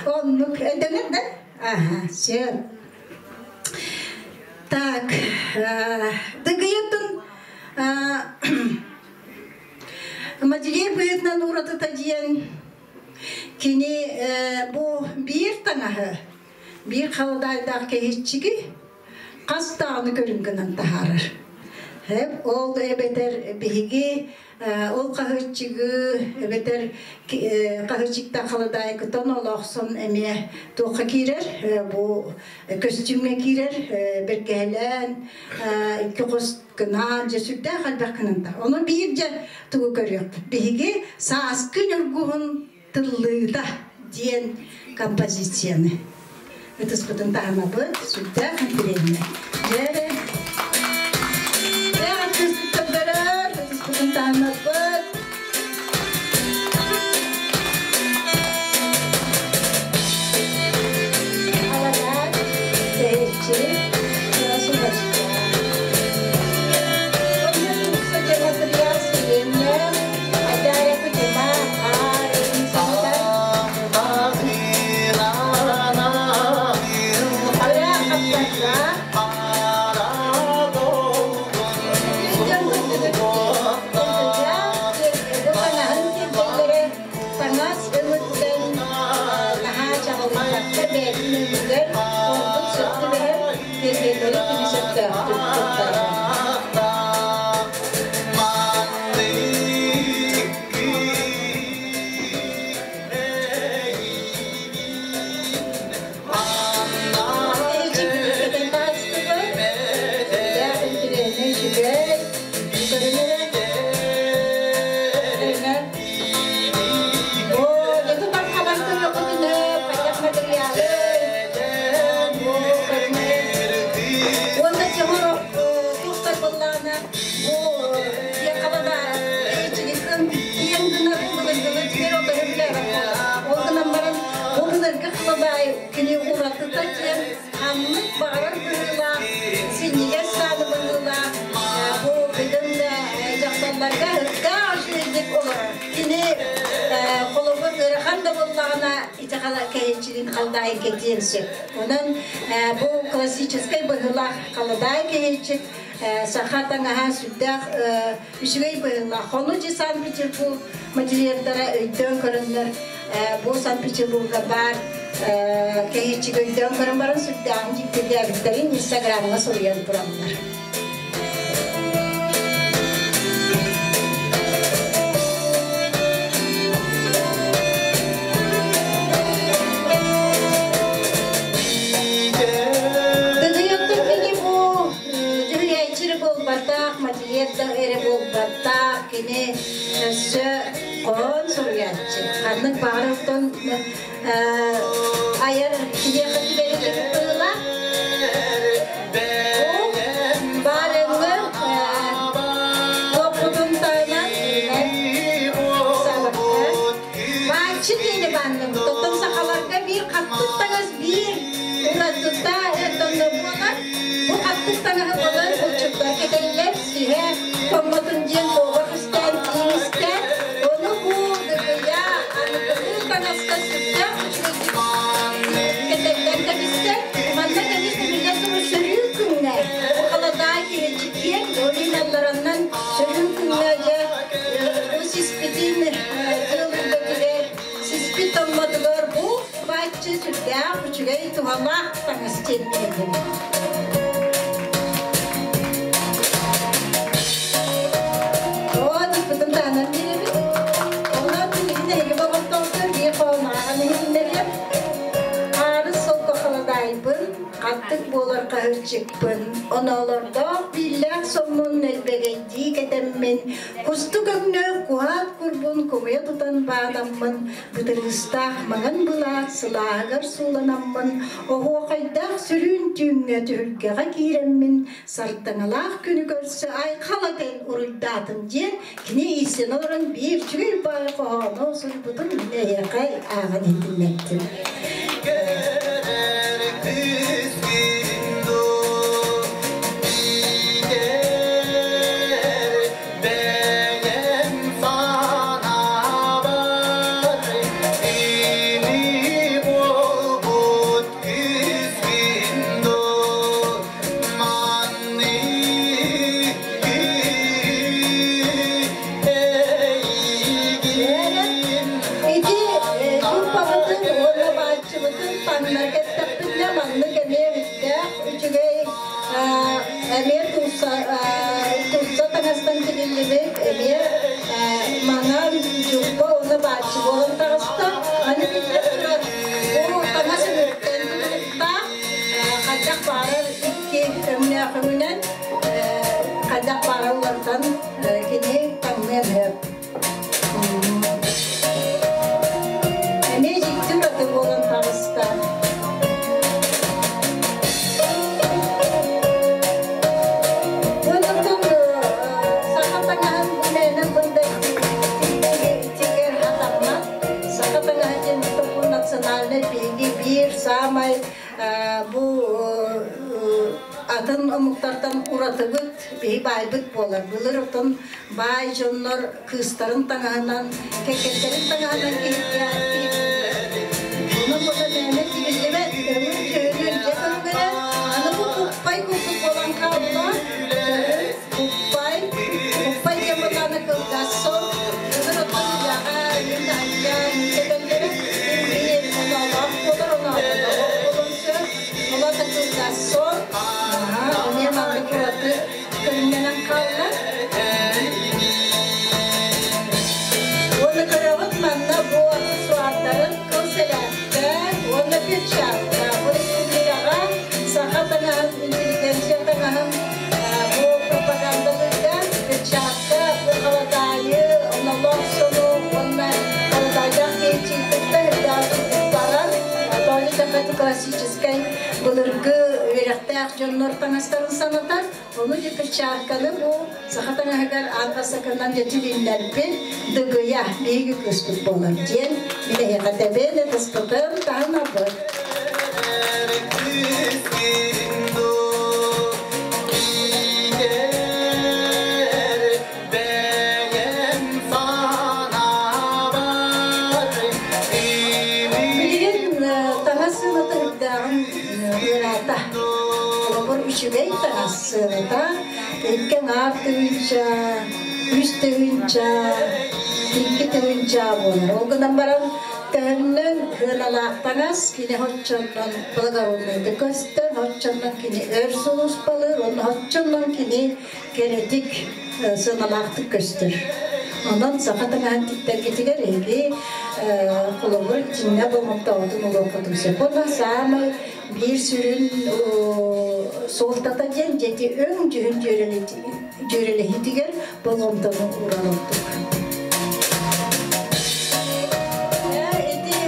Оннук өйдөнөр да? Ага, все. Так, Дыгыйатын модельер быһыытынан уратыта диэн кини бу биир таҥаһы, биир халадаайдаах кэһиэччиги хас даҕаны көрүҥ гынан таһаарар. Ол эбэтэр биһиги ол хаһыаччыгы эбэтэр хаһыаччыктан халадаайкытан олоохсон эмиэ туохха киирэр бу көстүүмҥэ киирэр бэргэһэлээн икки хос гынаан дьэ сүрдээх элбэх гынан Ону биир дьэ тугу көрүөхпүт. Биһиги сааскы ньургуһун тыллыыта диэн композицияны. Ытыспытын таһынабыт, сүрдээх интириэһинэй. Дьэ, ытыспытын ытыспытын таһынабыт. Халадаай, тэйиччи, сумочка. Материал сиреннэ, айдара кутума, аар, Ара хаптарга, дьон бу таҥаһын киэргэллэрэ таҥас өҥүттэн наһаа чаҕылыйбакка бэйэтин өҥүгэр ордук сөп түбэһэр киэргэллэри кини сөптөөхтүк туттарар. Кэтэн таҕыстыбыт, сүрдээх интириэһинэй үчүгэй, көрүҥэ көрүҥэ. О, дьэ тутан хабан көрүөххүтүнэ, хайдах материалы, бу көрүҥэ. Уонна чоҥор туохтар буоллаҕына, бу тиэхабада ичигиттэн киэҥ гынар былыргылы дьиҥэр ол билээбэт буолар. Ол гынан баран, бу былыргы халадаай кини уратыта диэн ханнык баҕарар быһыылаах, синньигэс сааны быһыылаах, бу бөдөҥ да дьахталларга ыкка үчүгэйдик олорор. Кини холобур ыарахан да буоллаҕына ити кэһиэччигин халадаайын кэтиэн сөп. Онон бу классическай быһыылаах халадаай кэһиэччик саха таҥаһа сүрдээх үчүгэй быһыылаах. Ону дьи Санкт-Петербург модельердара өйдөөн көрөннөр бу Санкт-Петербурга баар кэһиэччик өйдөөн көрөн баран сүрдээҕин дьиктиргээбиттэрин Инстаграмҥа суруйан тураллар. Дыгыйыттан кини бу дьүһүйээччи эрэ буолбатах, модельер да эрэ буолбатах, кини өссө хоһоон суруйааччы. Ханнык баҕарар айар киһиэхэ түбэһэ быһыылаах. Бу баар өҥө туохпутун таһынан Хаттык таҥас биир уратыта эрдонно буолар. Бу хаттык таҥаһы булар булчуттар кэтэллэр, сиһэ тоҥмотун диэн куобах истээн, тииҥ истээн. Ону бу дыгыйа аныгылыы таҥаска сүрдээх үчүгэйдик кэтэллэн кэбистэ. Манна кэлин биллэ турар сөрүүн күҥҥэ бу халадаай киһиччи киэҥ, ол иһин аллараннан сөрүүн күҥҥэ дьэ бу сиспитин тыал үрдэтигэр сиспит томмотугар бу бааччы сүрдээх үчүгэй туһалаах таҥас диэн билэбин. Оо, дьыппытын таһынан биэрэбин. Онон билигин эһиги болҕомтоҕутугар биир хоһоон иһитиннэриэм. Хаарыс солко халадаайбын, хаттык буолар хаһыаччыкпын, оноолордоох бииллээх соммун нэлбэгэйдии кэтэммин, кустук өҥнөөх куһаат курбун кумуйа тутан баанаммын, бытырыыстаах маҥан былаат сылааһыгар сууланаммын, оһуохайдаах сөрүүн түүҥҥэ түһүлгэҕэ киирэммин, сардаҥалаах күнү көрсө айхал этэн уруйдаатым диэн кини иистэнэ олорон биир үчүгэй баай хоһоону суруйбутун мин эһиэхэ ааҕан иһитиннэрдим. Ити группабытын уонна бааччыбытын таҥнарга эттэхпитинэ маннык эмиэ үттээх үчүгэй эмиэ тулса тулса таҥастан тигиллибит эмиэ маҥан дьуппа уонна бааччы буолан таҕыста. Аны биллэн турар бу таҥас өҥүттэн тутулуктаах хайдах баарар икки өҥнөөх өҥүнэн хайдах баарар уларытан кини таҥныан сөп. Эмиэ дьикти ураты буолан таҕыста. Онтон саха таҥаһын бу мээнэ бындай тигэр хатаммат. Саха таҥаһа диэн бу национальнай биһиги биир саамай бу атын омуктартан уратыбыт биһи баайбыт буолар. Былыр отон баай дьоннор кыыстарын таҥаһынан, кэргэттэрин таҥаһынан Онон бута мээнэ тигиллибэт, өҥүн дьүһүнүн дьэ көрүҥүнэн, аны бу куппай курдук буолан хаалла. Куппай, куппай диэн буоллаҕына кылгас сон, былыр оттон үлэҕэ, мин таһырдьа кэтэллэрэ, мин оноолоох буолар, оноолоох буолуон сөп. Олата кылгас сон, эмиэ маннык ураты көрүҥнэнэн хаалла. Уонна көрөҕүт манна бу аксессуардарын кыл сэлээпкэ уонна перчатка. Бу республикаҕа саха таҥаһын, интеллигенция таҥаһын бу пропагандалыырга перчатка, бу халадаайы, онолоох сону уонна халадаайдаах киһи үрдээх барар. Тоҕо диэтэххэ классическай былыргы үөрэхтээх дьоннор таҥастарын санатар. Ону дьэ перчатканы бу саха таҥаһыгар аан бастакынан дьэ тилиннэрбит Дыгыйа биһиги кыыспыт буолар диэн мин эһиэхэ тэбиэн ытыспытын таһынабыт. Билигин таҥас сыаната үрдээҕин ыараата. Холобур, үчүгэй таҥас сыаната икки аҥаар тыһыынча, үс тыһыынча, икки тыһыынча буолар. Ол гынан баран төһөннөн сыаналаах таҥас кини оччоннон благороднайдык көстөр, оччоннон кини өр сулууспалыыр, уонна оччоннон кини кэрэтик сыаналаахтык көстөр. Онон саха таҥаһын тиктэргитигэр эһиги холобур итиннэ болҕомтоҕутун уруоххутун сөп. Уонна саамай биир сүрүн суолтата диэн дьэти өҥ дьүһүн дьүөрэлэһиитигэр болҕомтону уурар ордук. Ити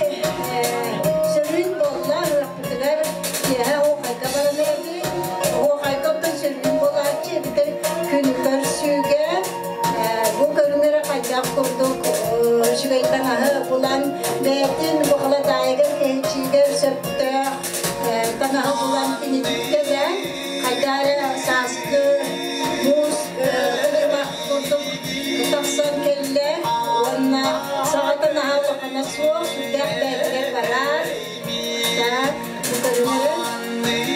сөрүүн буолла ыһыахпытыгар киэһэ оһуохайга баран эрэбит. Оһуохайга оттон сөрүүн буолааччы эбэтэр күнү көрсүүгэ бу көрүҥ эрэ хайдах курдук үчүгэй таҥаһы булан бэйэтин бу халадаайыгар кэһичиигэр сөп таҥаһы булан кини түктэ хайдары сааскы муус кыдьымах курдук тахсан кэллэ уонна саҕата наһаа улахана суох, сүрдээх бэйэтигэр барар. Так, бу көрүҥнэрэ.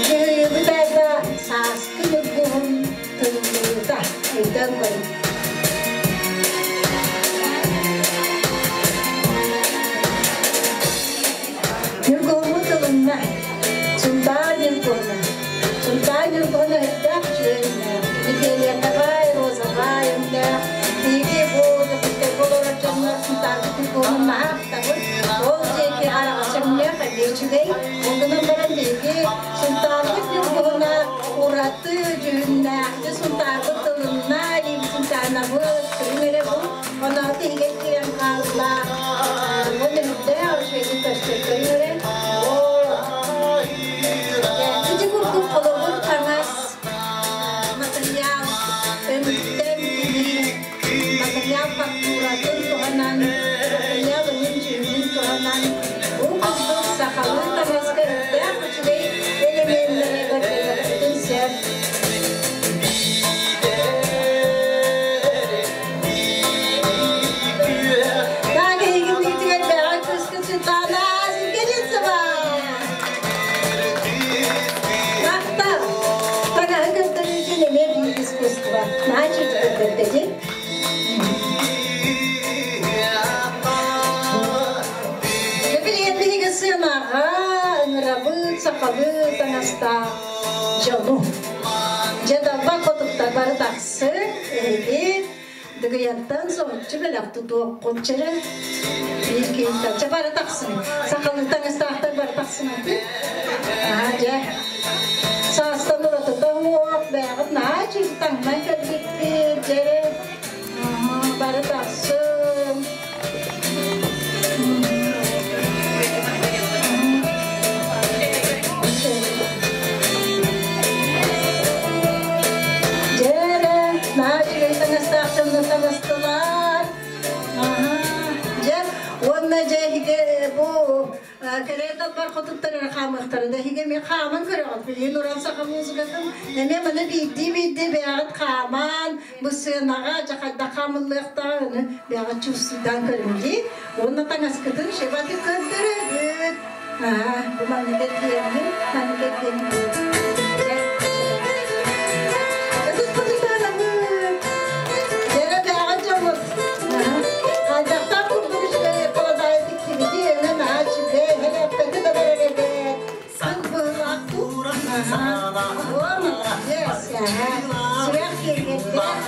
Дьүһүйүүбүт аата Сааскы ньургуһун тыллыыта. Өйдөөн көрүҥ. Ньургуһуммут ылынна. Сунтаар ньургуһуна. Сунтаар ньургуһуна өйдөөх үчүгэйиннээх. Кини фиолетовай, розовай өҥнөөх. Биһиги бу Дьокуускайга олорор дьоннор Сунтаарбыт ньургуһунун наһаа ахтабыт. Ол диэки араҕас өҥнөөх эмиэ үчүгэй. Ол гынан баран биһиги Сунтаарбыт ньургуһуна ураты дьүһүннээх. Дьэ Сунтаарбыт тылынна, илиибит Сунтаарнабыт, көрүҥ эрэ бу. Оноото иһигэр киирэн хаалла. Бу нөмүрдээх үчүгэйдик көстөр көрүҥ эрэ. Ити курдук холобур таҥас матырыйаал өҥүттэн тигии, матырыйаал фактуратын туһанан, матырыйаал өҥүн-дьүһүнүн туһанан, бу курдук сахалыы таҥаска үрдээх үчүгэй элеменнэри көрдөрүөхпүтүн сөп. Так, эһигинниитигэр бэҕэ кыыскын Светлана Зингерицева! Махтал! Таҥаһы көрдөрүүтүн эмиэ биир искусство. Наһаа үчүгэй көрдөрдөтүн. Билигин биһиги сыанаҕа ыҥырабыт сахалыы таҥастаах дьону. Дьэ далбар хотуттар бары тахсыҥ, эһиги Дыгыйаттан соһуччу бэлэх тутуоххут чэрэ. Биир киһиттэн чэ бары тахсыҥ. Сахалыы таҥастаахтар бары тахсыҥ аты. Аа дьэ. Саастан уратыта уох, бэйэҕит наһаа үчүгэй таҥнан кэлбиккит, дьэрэ. Бары тахсыҥ. Дьэрэ, наһаа үчүгэй таҥастаах дьонно таҥастылар. Дьэ, уонна дьэ эһиги бу кэлээ далбар хотуттар эрэ хаамыахтара да эһиги эмиэ хааман көрөҕүт. Билигин уран саха музыкатын эмиэ маны биирдии-биирдии бэйэҕит хааман, бу сыанаҕа дьэ хайдах хаамыллыахтааҕын ону бэйэҕит чувствуйдаан көрүҥ дии. Уонна таҥаскытын шебаты көрдөрөбүт. Аа, бу маннык эргийэммин, маннык эргийэммин. Ытыспытын таһынабыт. Дьэрэ бэйэҕит дьоммут. Хайдахтаах курдук үчүгэй холодаайы тиктибити, өҥө наһаа үчүгэй, хэлээппэти да барар эбээт. Сыл быһылаах дуу? О, молодец! Сүрэх киэргэттээх.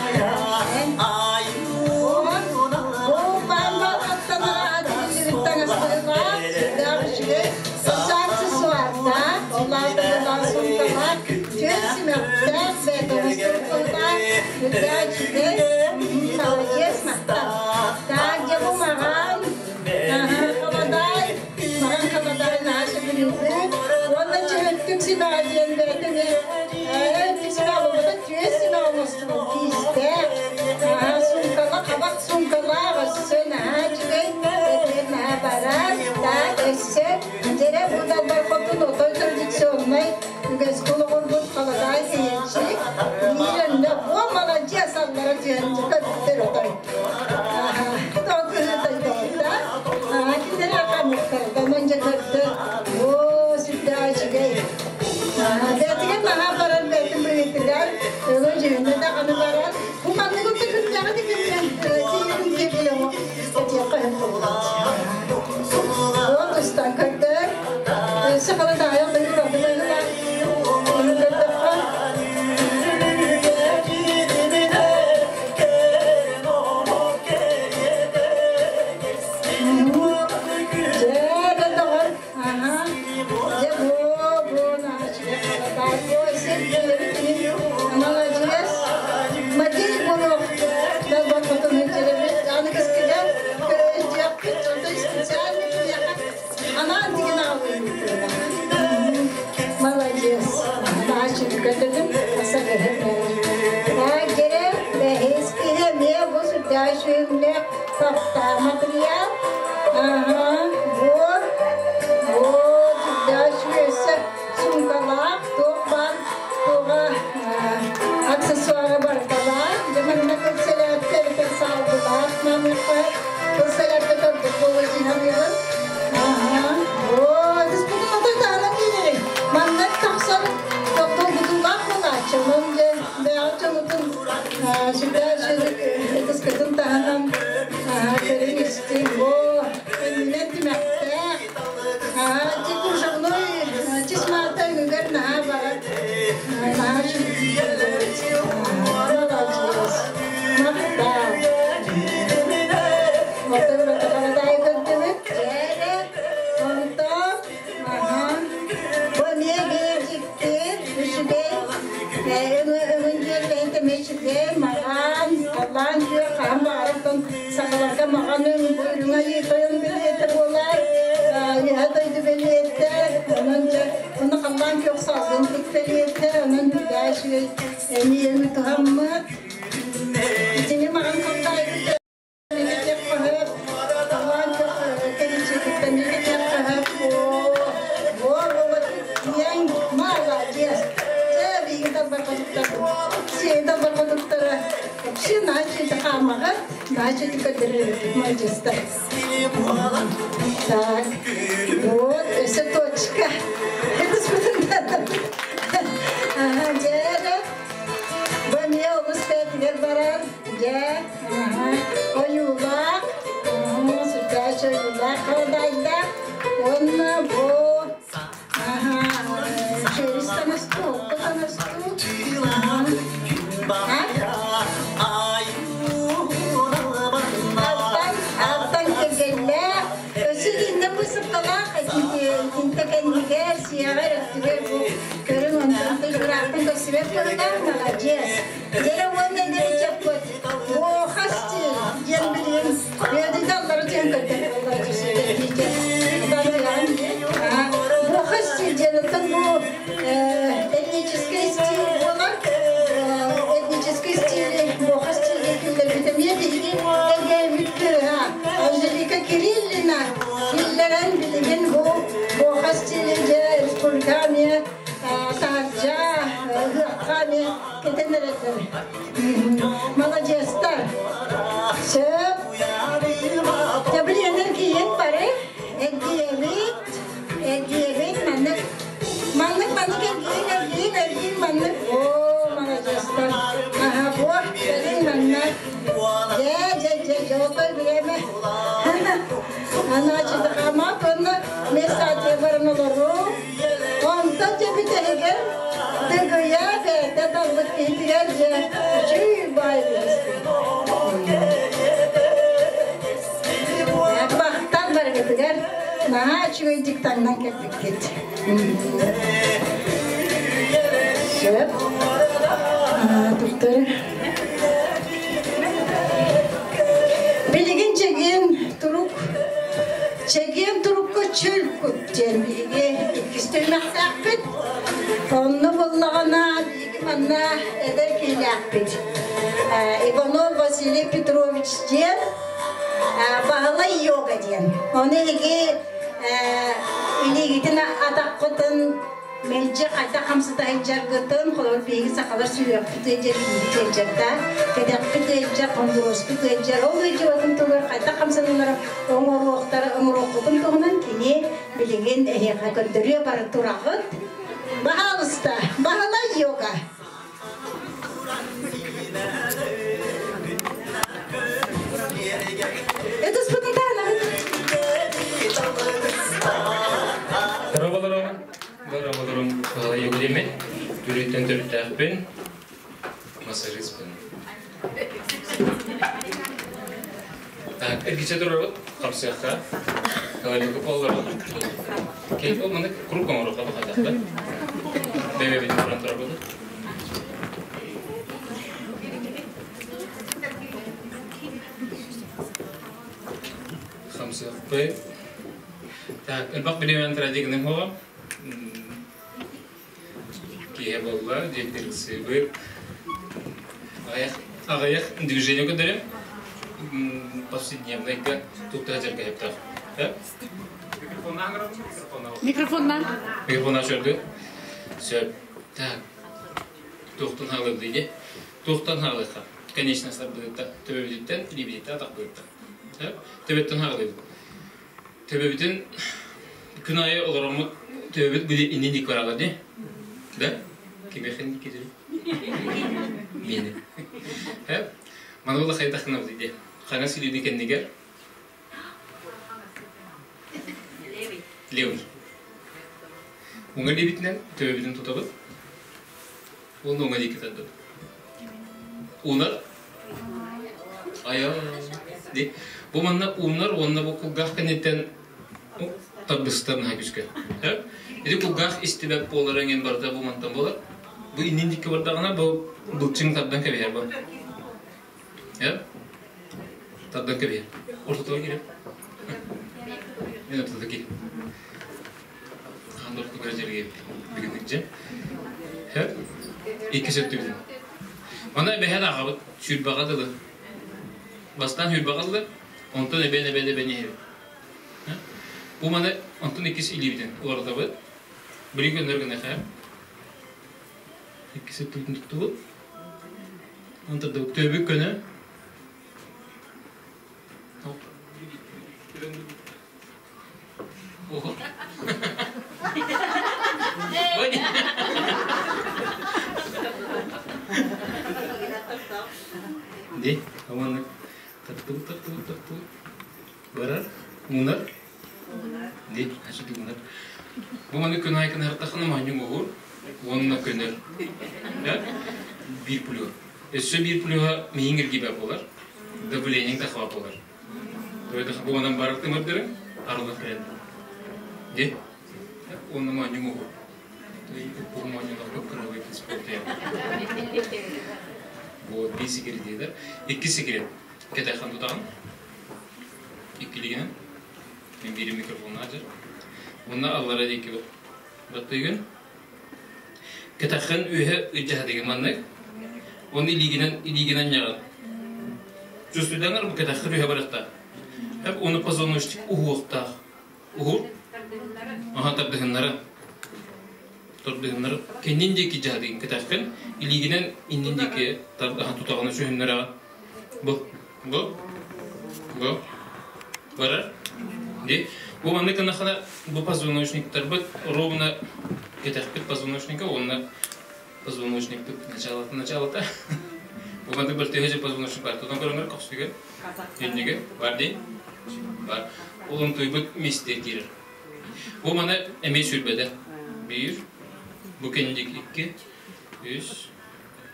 Бу баамба аттанара атырыллыбыт таҥастарылаах, сүрдээх үчүгэй. Өссө аксессуардаах, олаатылаах суумкалаах, түөрт симэхтээх, бэйэтэ сумкалаах, сүрдээх үчүгэй. Молодец, махтал. Так, дьэ бу маҕан, халадаай, маҕан халадаай наһаа сөбүлүүбүт. Уонна чөһөттүк симэҕэ диэн бэйэтэ өттүк симэҕэ буолбата, түөс симэҕэ оҥостубут киистээх. Суумкала, хабах суумкалаах, өссө наһаа үчүгэй, этигэр наһаа барар. Так, өссө дьэрэ бу далбар хотун отой традиционнай үгэскэ олоҕурбут халадаай кэһиэччик. Биир өннө, о, маладьыас, аллара түһэн көттөр отой. Кинилэр хаммыттар, онон дьэ көрдө, оо, сүрдээх үчүгэй. Бэйэтигэр наһаа барар бэйэтин быһыытыгар, өҥө дьүһүнэ даҕаны барар. Бу маннык оту күннэҕи да күннэн тиийэн кэбиһиэҕэ этиэххэ сөп буоллаҕа. Ол устан көрдөр. Өссө халадаайах дойду ураты быһыылаах. Ону көрдөххө, Дьэ, доҕор, аха. Дьэ, бу, бу, наһаа халадаай. Ой, сир киһи, маладьыас. Модель буолуох далбар хотун. Таптаа материал. Ага, вот. Вот, дальше сумкалаах, туох баар, туоҕа аксессуара барыталаах. Дьэ манна кылсэлээпкэ эбэтэр саалгылаах маныаха кылсэлээпкэ тордук буолуо дии саныыбын. Аха, вот, испутун отой таһынан киирэрий. Манна тахсан долгутуулаах буолааччы. Онон дьэ бэйэҕит дьоҥутун сүрдээх ытыскытын таһынан көрүҥ истиҥ. О, кэннинэн тимэхтээх. Ити кружевной чисмата үгэр наһаа баҕар наһаа Молодец. Махтал. Отографарадай көрдүбүт. Дьээрэ. Онтон аха. Бу эмиэ биэдьикти үчүгэй. Өҥүн дьүөрэлэһин эмиэ үчүгэй. Маҕан, халлаан күөх хаһан баҕарар сахаларга маҕан өҥ бу үрүҥ айыы тойон бэлиэтэ буолар. Үөһэ дойду бэлиэтэ. Онон дьэ онно халлаан күөх салгын кут бэлиэтэ. Онон сүрдээх үчүгэй эмиэ өҥү туһаммыт. Итини маҕан халлаайгыт Так, вот, өссө точка. Это Дьэ, бу эмиэ олус бээтигэр барар. Дьэ, ойуулаах, сүрдээх ойуулаах халадаайдаах. Уонна бу через таҥастуу, окко таҥастуу. Алтан, алтан кэргэннээх, өссө итиннэ быысыпкалаах, итинтэ кэннигэр, сиэҕэр, өттүгэр бу көрүҥ онтон ыраахтан көстүбэт көрүҥэр маладьыас. Дьэ уонна ыччаппыт Буохас диэн билигин үөдүталлары диэн көрдөрөллөр Буохас диэн оттон бу этнический стиль буолар. Этнический стили Буохас стиль киллэрбит эмиэ биһиги Элгээйбит кыыһа Анжелика Кириллина киллэрэн билигин бу Буохас стили дьэ республика эмиэ таһырдьа ыһыахха эмиэ кэтэн эрэллэр. Маладьыастар. Сөп. Дьэ эргийэн бары. Эргийэбит. Эргийэбит. Маннык. Маннык маннык эргийин эргийин эргийин маннык. О, маладьыастар. Аха, бу кэлин манна. Дьэ, дьэ, дьэ, дьэ, отой бириэмэ. Анаачытахамат уонна мессаатыйа баран олоруу. Онтон дьэ бүтэһигэр Дыгыйа бэйэтэ талбыт киһитигэр дьэ үчүгэй баай Бахтан барыгытыгар наһаа үчүгэйдик таҥнан кэлбиккит. Сөп. Туктары. Билигин чэгиэн турук чэгиэн турукка чөл кут диэн биһиги иккис түһүмэхтээхпит. Онно буоллаҕына биһиги манна эдэр киһилээхпит. Иванов Василий Петрович диэн Баһылай йога диэн. Ону эһиги илиигитин атаххытын мэлдьи хайдах хамсата сылдьаргытын, холобур биһиги сахалар сүһүөхпүт ыалдьар, илиибит ыалдьар да, кэтэхпит ыалдьар, хондуруоспут ыалдьар, ол ыалдьыбатын туһугар хайдах хамсаныылары оҥоруохтара, оҥоруоххутун туһунан кини билигин эһиэхэ көрдөрүө бары тураҕыт. Баһаалыста, Баһылай йога. Ытыспытын таһынабыт. Дорооболорум, дорооболорум, Баһылай Бүрүттэн төрүттээхпин, массажистпын. Так, эргиччи турабыт, хамсыахха. Калалюка поллорун. Кейт ол маннык круг оҥоруохха бахатахта. Бэбэбин туран турабыт. Хамсыахпыт. Так, элбэх билиэмэн традигным хоҕо. Киһи буолла, диэттэр ыксыыбыт. Аҕыйах, аҕыйах движение көрдөрүм. повседневныйга тутта сылдьарга сөптөөх. Микрофоннан. Микрофоннан сөп. Сөп. Так. Туохтан хаалыыр дии? Туохтан хаалыахха? Конечностар быһыттан, төбөбүтүттэн, илиибититтэн, атахпытыттан. Төбөттөн хаалыыбыт. Төбөбүтүн күн аайы олороммут төбөбүт били иннин диэки бараҕа дии. Да? Кимиэхэ киирэр? Миэнэ. Маны була хайдахына дии. Хаҥас илиини кэннигэр Левый. Уҥа илиибитинэн төбөбүтүн тутабыт. Уонна уҥа диэки тардабыт. Уунар. Айа. Ди. Бу манна уунар уонна бу кулгаах кэнниттэн тардыстар наһаа күүскэ. Ити кулгаах истибэт буолар эҥин барыта бу мантан буолар. Бу иннин дикки бардаҕына бу былчыҥ тардан кэбиһэр бу. Тардан кэбиһэр. Ортотугар киирэр. Мен ортотугар киир. Хаан ортотугар дьэргэ бүгүн дьэ. Икки сөптүбүтүн. Мана эбэһэн аҕабыт сүүрбэҕэ дылы. Бастаан сүүрбэҕэ дылы, онтон эбэн эбэн эбэн иһэбит. Бу маны онтон иккис илиибитин уларытабыт. Били көннөр гына Иккис өттүбүтүн туттубут. Онтон төбүк көнө. Ди, аманнык тартыбыт, тартыбыт, тартыбыт. Барар, уунар. Ди, ачыты уунар. Бу маны күн аайы кынартахына манньыҥ уһур уонна көнөр. Биир плюс. Өссө биир плюһа миһиҥ эргибэ буолар. Давлениең тахва буолар. Бу онон барар тымырдары арыллан кэлэн. Ди, уонна манньыҥ уһур. Вот, биир секрет диэтэр. Икки секрет. Кэтэххин тутаҕын. Иккилигинэн. Мин биир микрофоннаах дьэр. Уонна аллара диэки баттыгын. Кэтэххин үөһэ ыдьаһа маннык. Оны илиигинэн илиигинэн ньаҕын. Чувствуйданар бу кэтэххин үөһэ барыахтаах. Оны позвоночник уһуохтаах. Уһур. Аха тардыһыннара. Тардыһыннара. Кэннин диэки дьаһадыгын кэтэххин, илиигинэн иннин диэки тардаһан тутаҕына сүһүннэрэҕин. Бу. Бу. Бу. Барар. Ди. Бу маннык гынахына бу позвоночниктарбыт ровно кэтэхпит позвоночника уонна позвоночникпыт началата началата. Бу маннык бір төһө позвоночник бар. Тутан көрөҥөр көхсүгэр. Иннигэ бар дии. Бар. Ол онтуйбут миэстэ киирэр. Бу маны эмиэ сүүрбэтэ. Биир, бу кэнник икки, үс,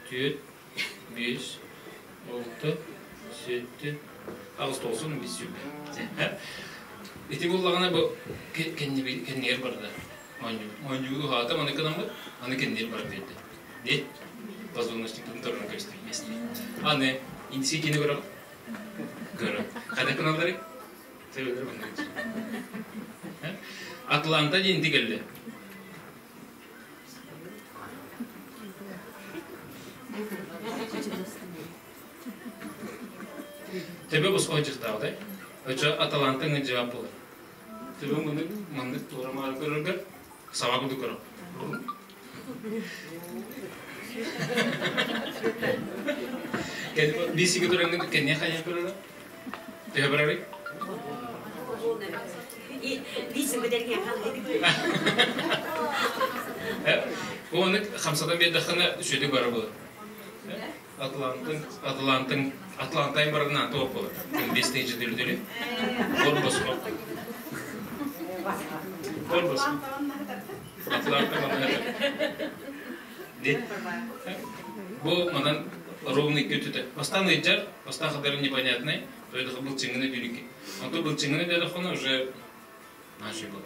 түөрт, биэс, алта, сэттэ, аҕыс тоҕус биэс сүүрбэ. Ити буллаҕына бу кэннигэр барда. Оонньуу. Оонньуу уһаата маны гынаммыт, аны кэннигэр баран биэрдэ. Ди позвоночниктын торун көстөр миэстэ. Аны инси кини көрөҕүт? Көрө. Хайдах гыналларый? Атланта диэн кэллэ. Төбө босхо дьыктаабытай. Очо Аталантаҥа жаап болар. Төбө мындык мындык туора маары көрөргөр саба курдук көрөр. Бисиги тураңҥын кэнниэ хайан көрөрө? Төһө барарый? Оны хамсатан биэрдэххинэ үчүгэй бара буолар. Атлантың, Атлантың, Атлантайын барарынан туох буолар. Бестейджи дүлүдүлү. Корбоско. Корбоско. Атланта манна Бу манан ровный көтүтэ. Бастаан ыйдьар, бастаан хадары непонятный, то это былчыҥҥыны дүлүкү. Онто былчыҥҥыны дедохоно уже наши был.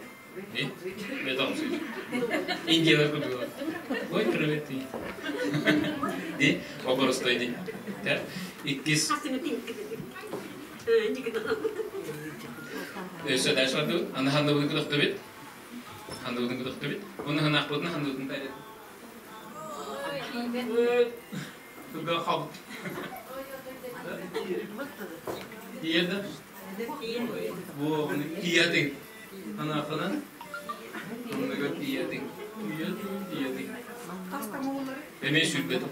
Не? Это он Индиялар курдук. Ой, привет. Ди, оборостой ди. Иккис. Өссө дальше бардыбыт. Аны ханныбытын күтөхтүбүт. Ханныбытын күтөхтүбүт. Уну ханаахпытын ханныбытын тайрет. Туга хабыт. Тиийэр да? Бу тиийэтиҥ. Анаахынан оннуга тиийэтиҥ. Тиийэтиҥ, тиийэтиҥ. Эмиэ сүүрбэт.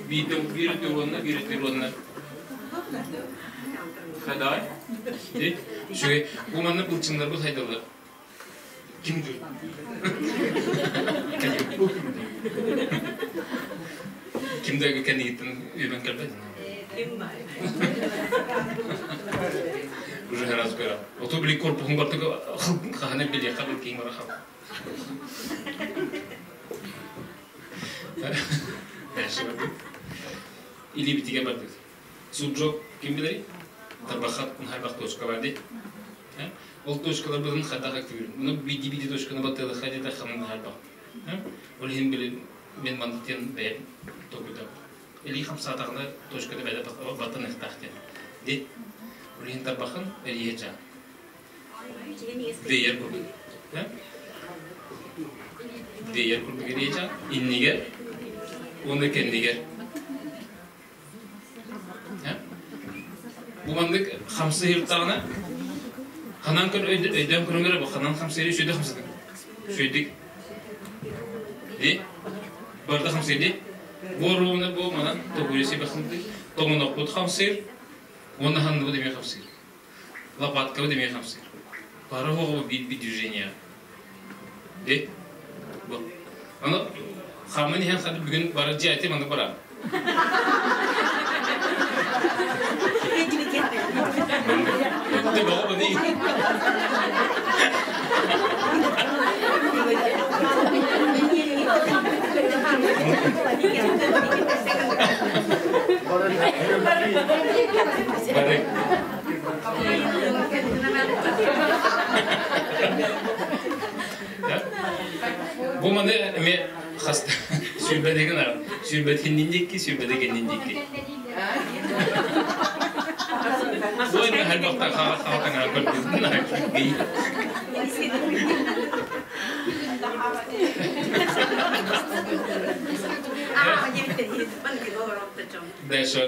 Биирдэ биир өттүгэр уонна биир өттүгэр уонна. Хадай. Ди. Үчүгэй. Бу манна былчыҥнарбыт хайдаллар. Ким дуу? Ким да кэннигиттэн үөмэн кэлбэт. Уже раз гора. Ото били корпуһун бартыга хаһан билиэххэ бил киин бара хал. Или битиге бардык. Суджок ким билери? Тарбахат хайбах точка бар ди. Ол точкалар быһын хайдах активир. Муну биди-биди точканы баттыалахха диэтэ ханан хайбах. Ол иһин били мен маннык диэн бэйэм толкуйдам. Илии хамсаатаҕына точканы бэйэ баттаныахтаах диэн. Ди. Ол иһин тарбахын эрийэ жаа. Веер курдук. Веер курдук эрийэ жаа. Иннигэр уонна кэннигэр. Бу маннык хамсыыртаҕына ханан көр өйдөөн көрүҥ эрэ бу ханан хамсыыры үчүгэй хамсатыҥ. Үчүгэйдик. Ди барда хамсыыр ди. Бу оруобуна бу манан тоһуйа сибэхсинти тоҥонохпут хамсыыр уонна ханныбыт эмиэ хамсыыр. Лопаткабыт эмиэ хамсыыр. Бары оҕо биир биир движение. Ди. Бу. Аны хамын иһэн хады бүгүн бары дьиэти маннык барам. Ты баҕа бу Бары. Бу маны эми хаста сүүрбэдэгин ара сүүрбэтиннин диэки сүүрбэдэгиннин диэки. Бу эми хайбахта хаҕа хаҕа таҥара көрдүн Дальше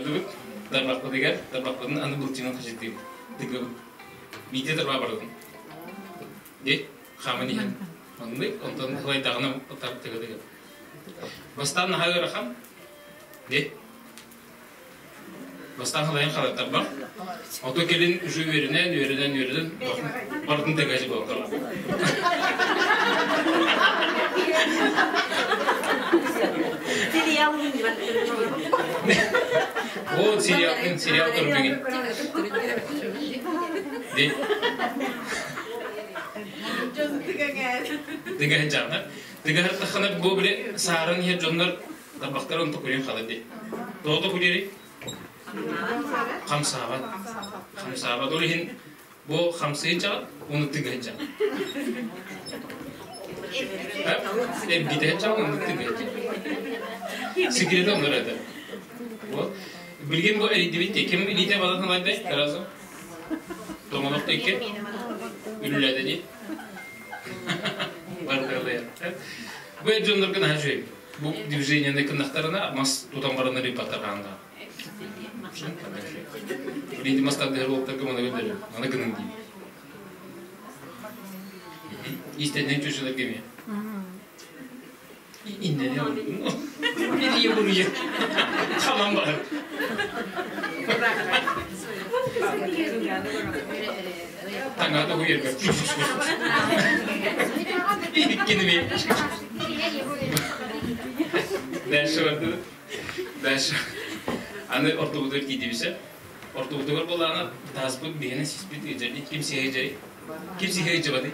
Тарбахпытыгар, тарбахпытын аны былчыҥын хачытыыбыт. Тыгыбыт. Биитэ тарбаа барытын. Ди, хааман иһэн. Оннук, онтон ылайдаҕына тыгы-тыгы. Бастаан наһаа ыарахан. Ди. Бастаан халайан халар тарбах. Ото кэлин уже үөрэнэн, үөрэнэн, үөрэнэн барытын тыгачы буолтар. О, сериал, сериал көрбүгүн. Тыга жаана. Тыга хартахана бу биле сааран иһэр дьоннор табахтарын токуйун халар ди. Тоҕо токуйери? Хамсаабат. Хамсаабат. Ол иһин Бу хамсыйчаҕа, уну тыгыһычаҕа. Эргитэһичаҕа, уну тыгыһычаҕа. Секреті оннор это. Вот. Билген бу эрийдибит ким илиитэ балатын алайдай сразу. Тоҥолох икки. Үлүлэдэ дии. Бардарылайар. Бу дьоннорго наһаа үчүгэй. Бу движениены кыннахтарына мас тутан баран рипаттаргаанга. Билиги мастардыһар уолаттарга маны көрдөрөм. Маны гының дии. Истэннэн чучуларга эмиэ. Иннене Бирие буруйа. Хаман бар. Таҥаата хуйарга. Иккини Дальше барды. Дальше. Аны ортобутугар тиийдибисэ. Ортобутугар буолаана тааспыт биһиэнэ сиспит ыдьарди. Ким сиһэ ыдьари? Ким сиһэ ыдьабаты?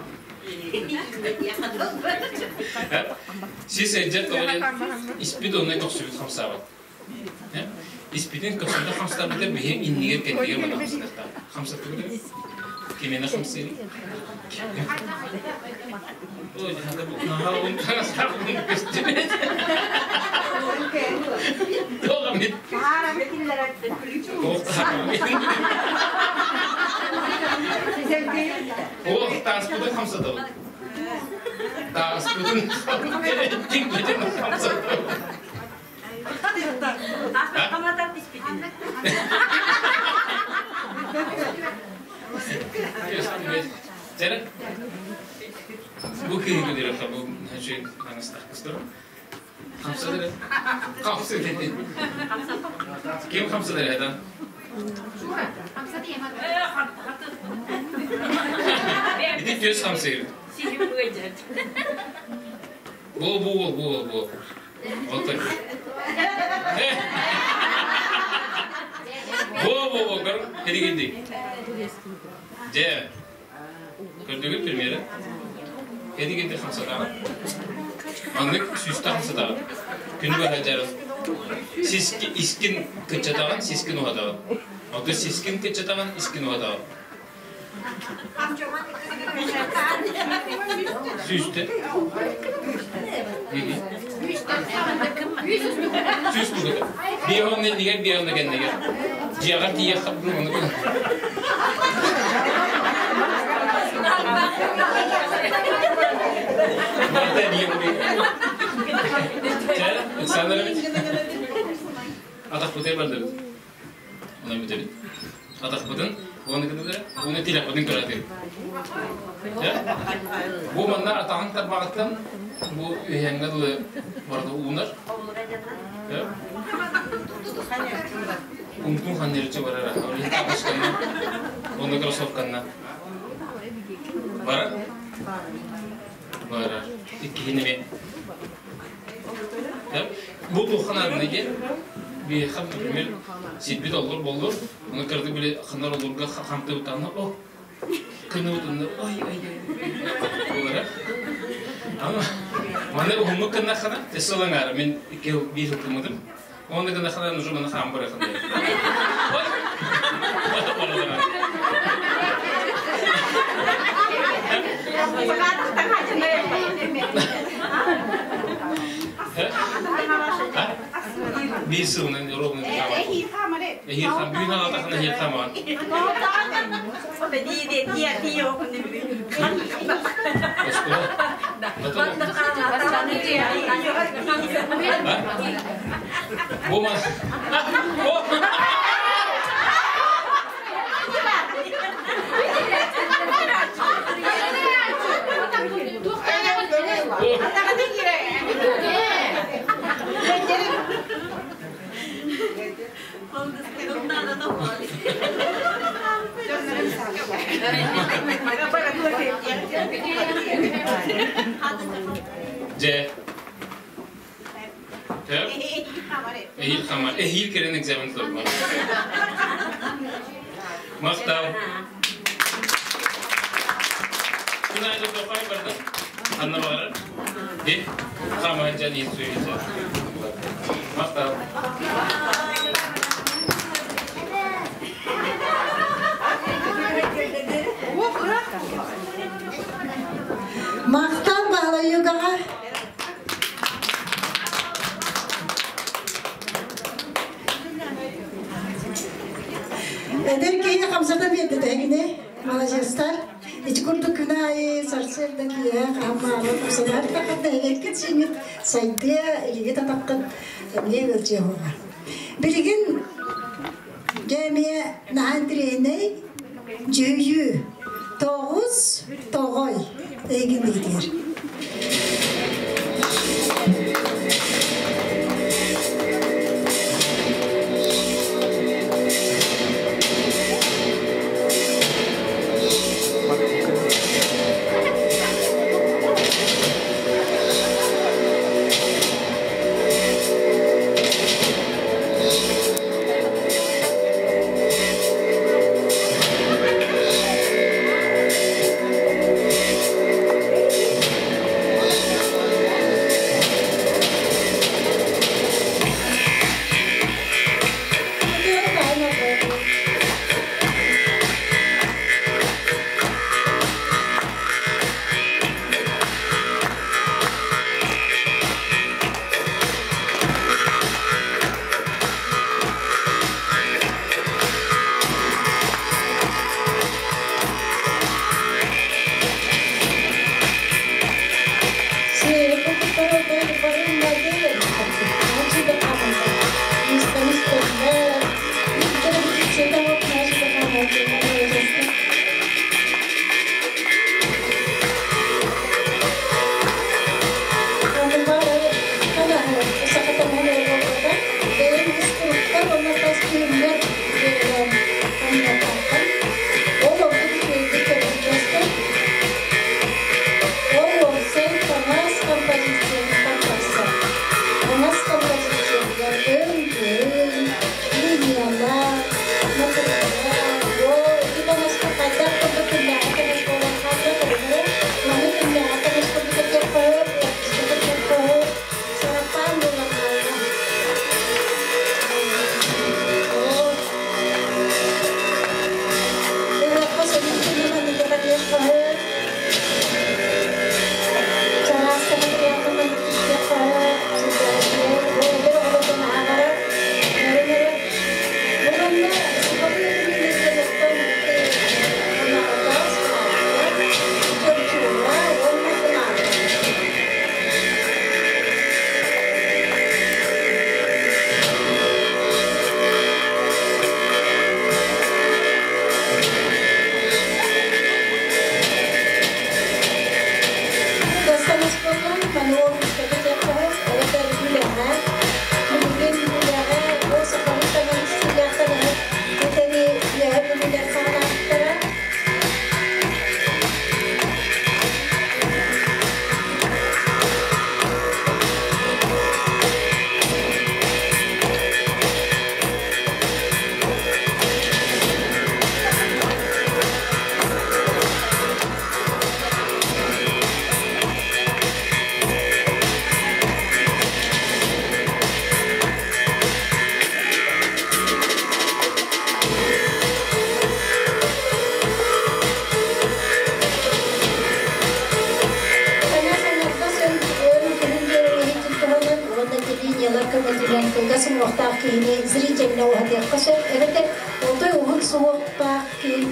Сис ыдьар тоҕо диэн испит онно көхсүбүт хамсаабат. Испитин көхсүбүтэ хамсаабыта биһи иннигэр кэннигэр мана хамсаныахтаах. Хамсаттыбыт Кимиэнэ хамсыырый? Ой, көстүбэт. Тоҕо Ох, тааспытын хамсатабыт. Тааспытын тиҥбитин хамсатабыт. Чэрэ? Бу кыһы көдөрөххө бу значит таҥастах кыстырым. Хамсадыр. Хамсадыр. Ким хамсадыр это? Ити түөс хамсыыр. Бу бу бу бу. Вот так. Бу бу бу көр хедигинди. Дьэ. Көрдүгүт премьера? Хедигинди хамсатаҕын. Маннык сүүстэ хамсатаҕын. Күнү быһа дьарым. Сиски, искин кыччатаҕын, сискин уһатаҕын. Оттон сискин кыччатаҕын, искин уһатаҕын. Сүүстэ. Сүүс тугута. Биэһон иннигэр, биэһон кэннигэр. Дьиэҕэр тиийиэххэ ону Чэ, Александрович. Атахпытыгар бардыбыт. Онон бүтэбит. Атахпытын уонна гыннылар, уонна тилэхпитин көрөтүбүт. Бу манна атаҕын тарбаҕыттан бу үһэҥҥэ дылы барыта уунар. Умтун ханнерчи барара. Тапочканна, уонна кроссовканна. Барар? Барар. Иккиһин эмиэ. Бу туохханаадына диэн биһиэхэ, например, сирбит оллур боллур, ону кырдык били ханар оллурга хамтыбытаана о кыныбытынна ой ой ой буолара. Ама маны уһуннук гыннаххына сыл аҥаара мин икки биир сыл гыммытым. Оны гыннаххына нужно маны хаам барахын. Ой! Биир сылынан ровно Эһиир хам бүгүн аҕатахына эһиир хамаҕан. Бу мас. Дьэ. Эһиил хамар. Эһиил кэлэн экзамен тутарбар. Махтал. Күн айда тоқай барды. Ханна бағарар? Де, хамар жан ет сөйлесе. Махтал. Махтал Баһылайыгаҕа. Эдэр киһи хамсата биэрдэ Маладьыастар. Ити курдук күн аайы сарсыарда киэһэ хаһан хамсатар таххат эһэккит сиҥит сайдыа илиги татаххыт эмиэ ыалдьыа буолар. Билигин дьэ эмиэ наһаа интириэһинэй дьүһүйүү тоҕус тоҕой эйигин иитиэр. Кылгас уҥуохтаах киһини зрительно уһатыахха сөп, эбэтэр отой уһун суһуохтаах киһи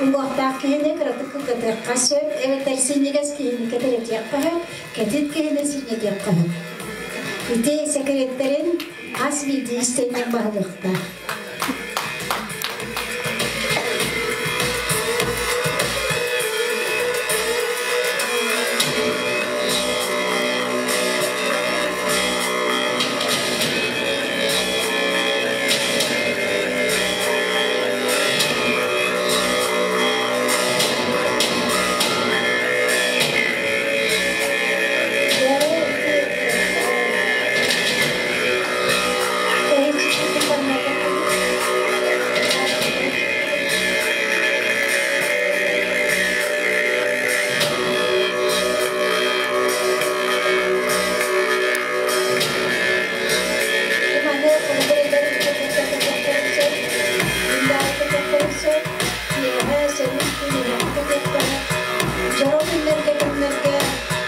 уҥуохтаах киһини кыратык кылгатыахха сөп, эбэтэр синньигэс киһини кэтирэтиэххэ сөп, кэтит киһини синньэтиэххэ сөп. Ити секреттэрин хас биирдии истэнньэҥ баһылыахтаах. Дьоро күннэргэ күннэргэ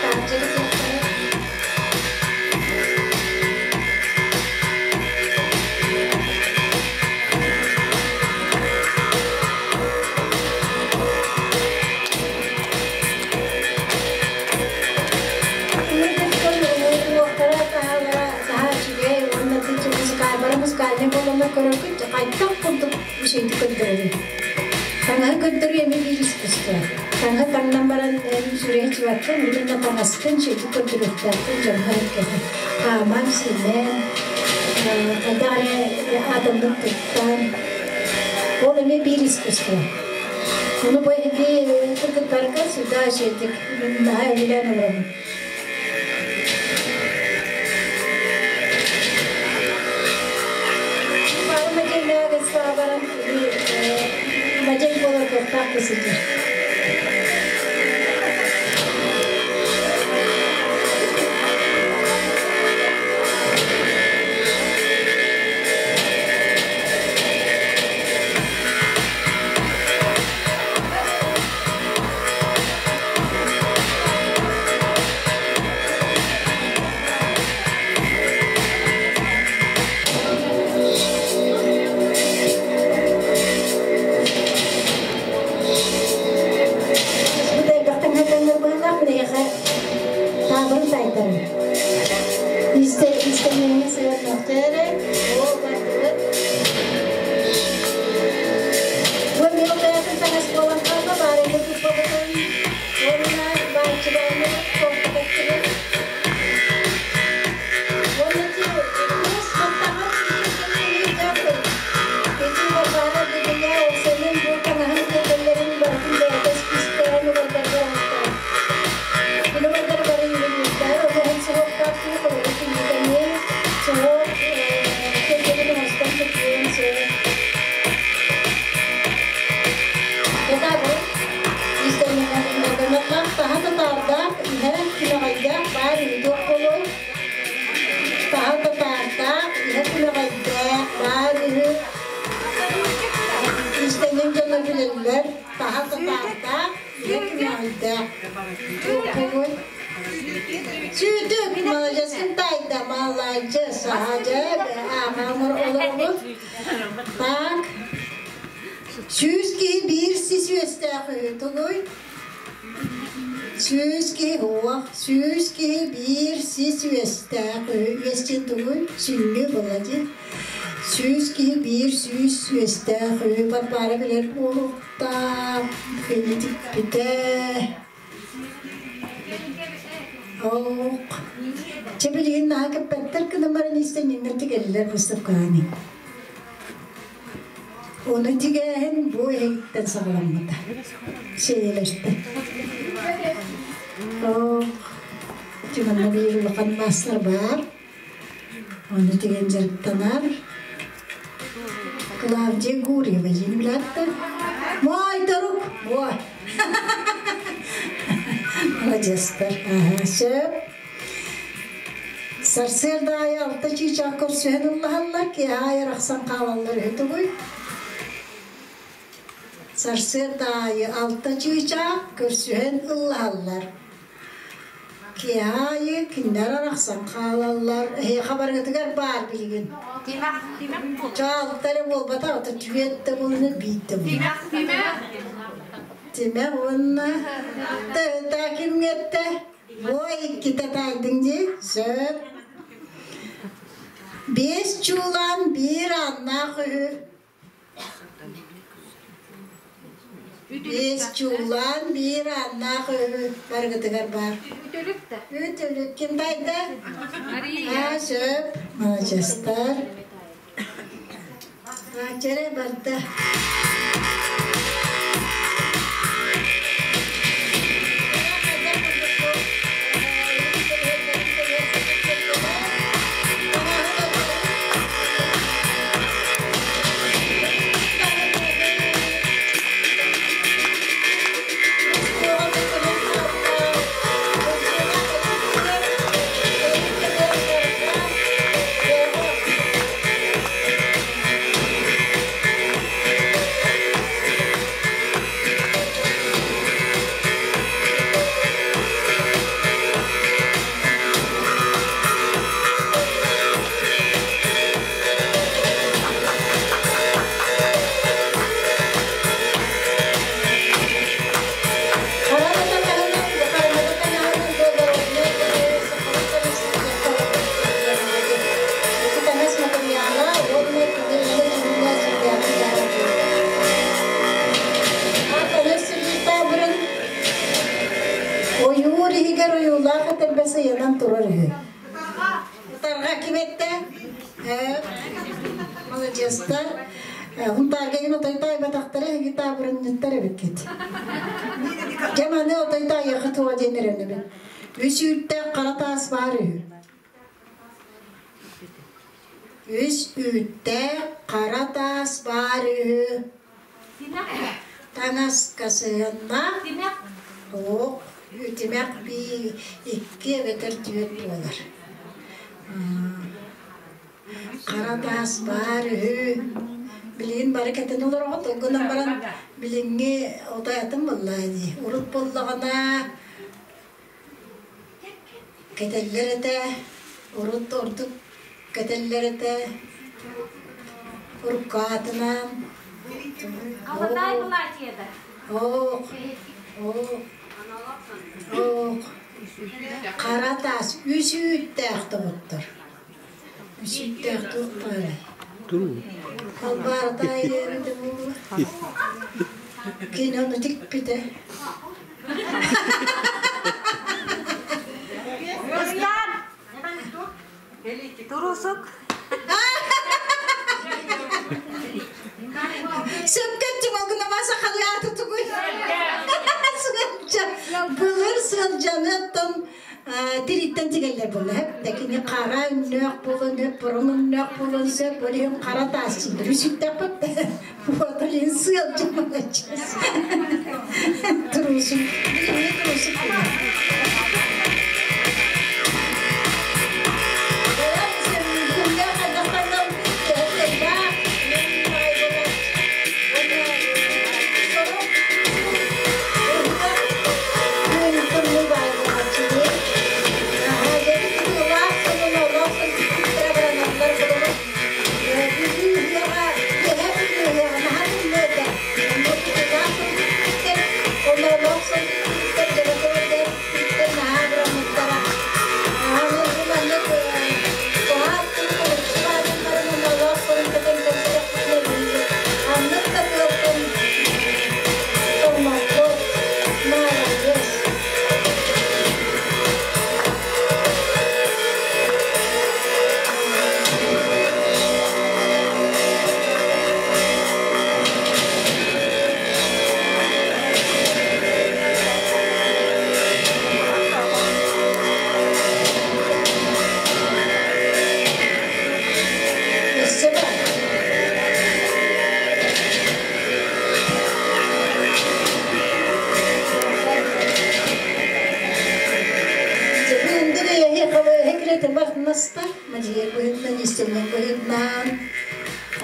таһырдьа кэтиэхтэрэ. Уохтара таһаалара наһаа үчүгэй уонна бары музыкальнай буоланнар көрөргүт хайдах курдук үчүгэйдик көрдөрөрүй. Таҥаһы көрдөрүү эмиэ биир искусство. Таҥаһы таҥнан баран сүрэхи чыбаттан именно таҥаскын үчүгэйдик көрдөрүөхтээххин дьоҥҥо эркэҕин. Хааман, симээн, хайдах эрэ атыннык туттан. Ол эмиэ биир искусство. Ону бу эһиги кыргыттарга сюда үчүгэйдик наһаа өйдөөн олоробун. Модель буолар кыахтаах кисилэр. Таабырын тайтарым. Истэ истэмиэҥҥэ сыһыаннахтара, оо бардыбыт. Бу эмиэ бэйэтин таҥас буолан хаалла, баарыйда туппабытын уонна бааччыбааны туохтататтыбыт. Уонна ти туос баттаҕар Ити Варвара Дегеля ол бу таҥаһын киэргэллэрин барытын бэйэтэ испистээн угардарга оҥорторо. Кинилэр бары ювелирдар, олоһун суһуохтаах киһи холобур кинигэни суһуох киэргэлин оҥостон кэтиэн сөп. Кытаабы истэринэн таһа татаардаах, иһэ күлэҕэйдээх баар үһү буолуой. Таһа татаардаах, иһэ күлэҕэйдээх баар үһү. Истэнин дьоно билэллэр, таһа татаардаах, иһэ күлэҕэйдээх. Туох Сүүтүк, маладьыаскын таайда, маладьыас, аһа ааҕаамыр олоробут. Так, 100 киһи биир сис үөстээх үһү, тугуй? 100 киһи уох, 100 киһи биир сис үөстээх үһү, үөстиин тугуй? Сүнньү була дии. 100 киһи биир сүүс үөстээх үһү, Варвара билэр буолуохтаах, Бенедикпитэ. Ок. Чэ билигин наһаа кэппэттэр гынан баран истэнньэҥнэр тигэллэр выставкаҕа Ону тигээһин бу эһигиттэн саҕаламмыта. Сиэйэлэртэн. Ок. Манна биир улахан маастар баар. Ону тигэн дьарыктанар. Клавдия Гурьева диэн билээттэ. Мой друг! Ой! Маладьыастар. Сөп. Сарсыарда аайы алта чыычаах көрсүһэн ыллаһаллар, киэһэ аайы арахсан хаалаллар үһү тугуй? Сарсыарда аайы алта чыычаах көрсүһэн ыллаһаллар. Киһи кинилэр арахсан хаалаллар. Эһиэхэ барыгытыгар баар билигин. Чаалтары буолбатах, ото түөт да буолуна, биир да буолуна. Тимэх уонна тыһыта кимҥэ эттэ? Ой, иккитэ таайдыҥ дии, сөп. Биэс чуулаан биир ааннаах үһү. Биэс чуулаан биир ааннаах үһү барыгытыгар баар. Үтүлүк ким таайда? Аа, сөп. Маладьыастар. Чэрэ барда. Ойуур иһигэр ойуулаах этэрбэс ыйанан турар үһү. Утарга ким эттэ? Маладьыастар. Хунтааргайын отой таайбатахтара эһиги таабырынньыттар эбиккит. Дьэ маны отой таайыахха туо диэн эрэнэбин. Үс үүттээх хара таас баар үһү. Үс үүттээх хара таас баар үһү. Таҥаска сыһыаннаах Ок, үтүмэх бии икки эбэтэр түөрт буолар. Хара таас баар үһү. Билигин бары кэтэн олороҕут, ол гынан баран билиҥҥи отой атын буоллаа дии. Урут буоллаҕына кэтэллэр этэ, урут ордук кэтэллэр этэ. Уруккаатынан. Ох, ох, ох. Хара таас үс үүттээх доҕоттор. Үс үүттээх туох баарай? Халбаарата айыабыта буолуо. Кини ону тикпитэ. Турусук. Сөпкө чумалгынама сахалыааты тугуй? Сылдьа, былыр сылдьаны оттон тириттэн тигэллэр буолла. Тэкини хара өннөөх буолан, бұрын өннөөх буолан сөп, ол иһин хара таас синдир үсүттэхпит. Вот ол иһин сыалдьа молодец. Турусук. Билиҥҥи турусук буолар.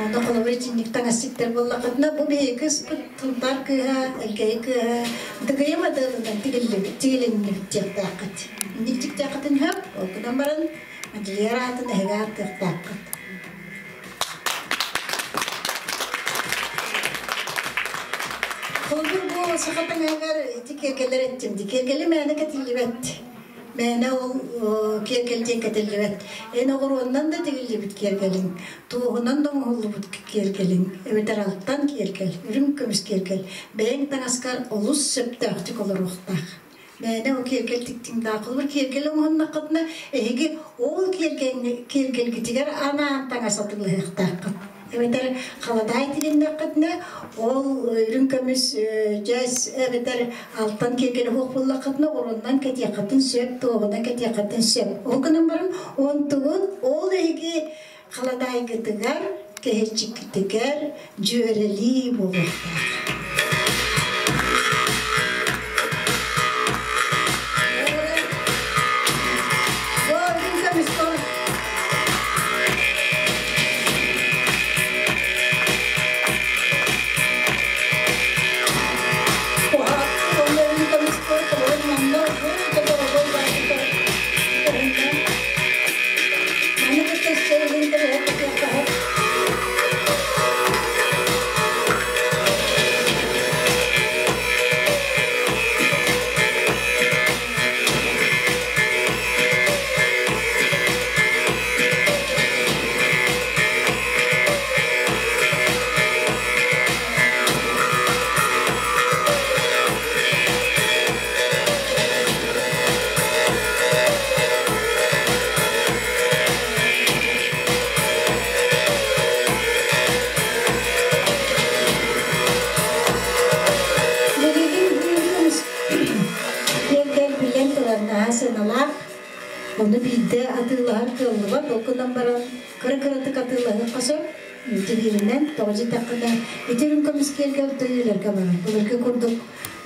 Онно холобур итинник таҥассыттар буоллаххытына, бу биһиги кыыспыт Сунтаар кыыһа, Элгээйи кыыһа Дыгыйа моделынан тигиллибит, тигилиннибит диэхтээххит. Инник дьиктээххитин сөп, ол гынан баран модельер аатын эһиги ааттыахтааххыт. Холобур бу саха таҥаһыгар ити киэргэлэр эттим дии. Киэргэли мээнэ кэтиллибэт. Мээнэ ол киэргэл диэн кэтиллибэт. Эн оҕуруоннан да тигиллибит киэргэлиҥ, туоһунан да оҥоһуллубут киэргэлиҥ, эбэтэр алтан киэргэл, үрүҥ көмүс киэргэл бэйэҥ таҥаскар олус сөптөөхтүк олоруохтаах. Мээнэ ол киэргэл тиктиҥдаах. Холобур, киэргэл оҥоһуннаххытына, эһиги ол киэргэлгитигэр анаан таҥас атыылаһыахтааххыт. Эбэтэр халадаай тигиннэххитинэ, ол үрүҥ көмүс дьэс эбэтэр алтан киэргэли суох буоллаххытына, оронунан кэтиэххитин сөп, туоһунан кэтиэххитин сөп. Ол гынан баран, онтугун ол эһиги халадаайгытыгар, кэһиэччиккитигэр дьүөрэлии буолуохтаах. Үрүҥ көмүс Билигин билэн турар наһаа сыаналаах. Ону биирдэ атыылаһар кыаллыбат, ол гынан баран кыра-кыратык атыылаһыахха сөп. Тирииринэн, тоҕо диэтэххинэ, ити үрүҥ көмүскэлгэ орто үйэлэргэ барар. Былыргы курдук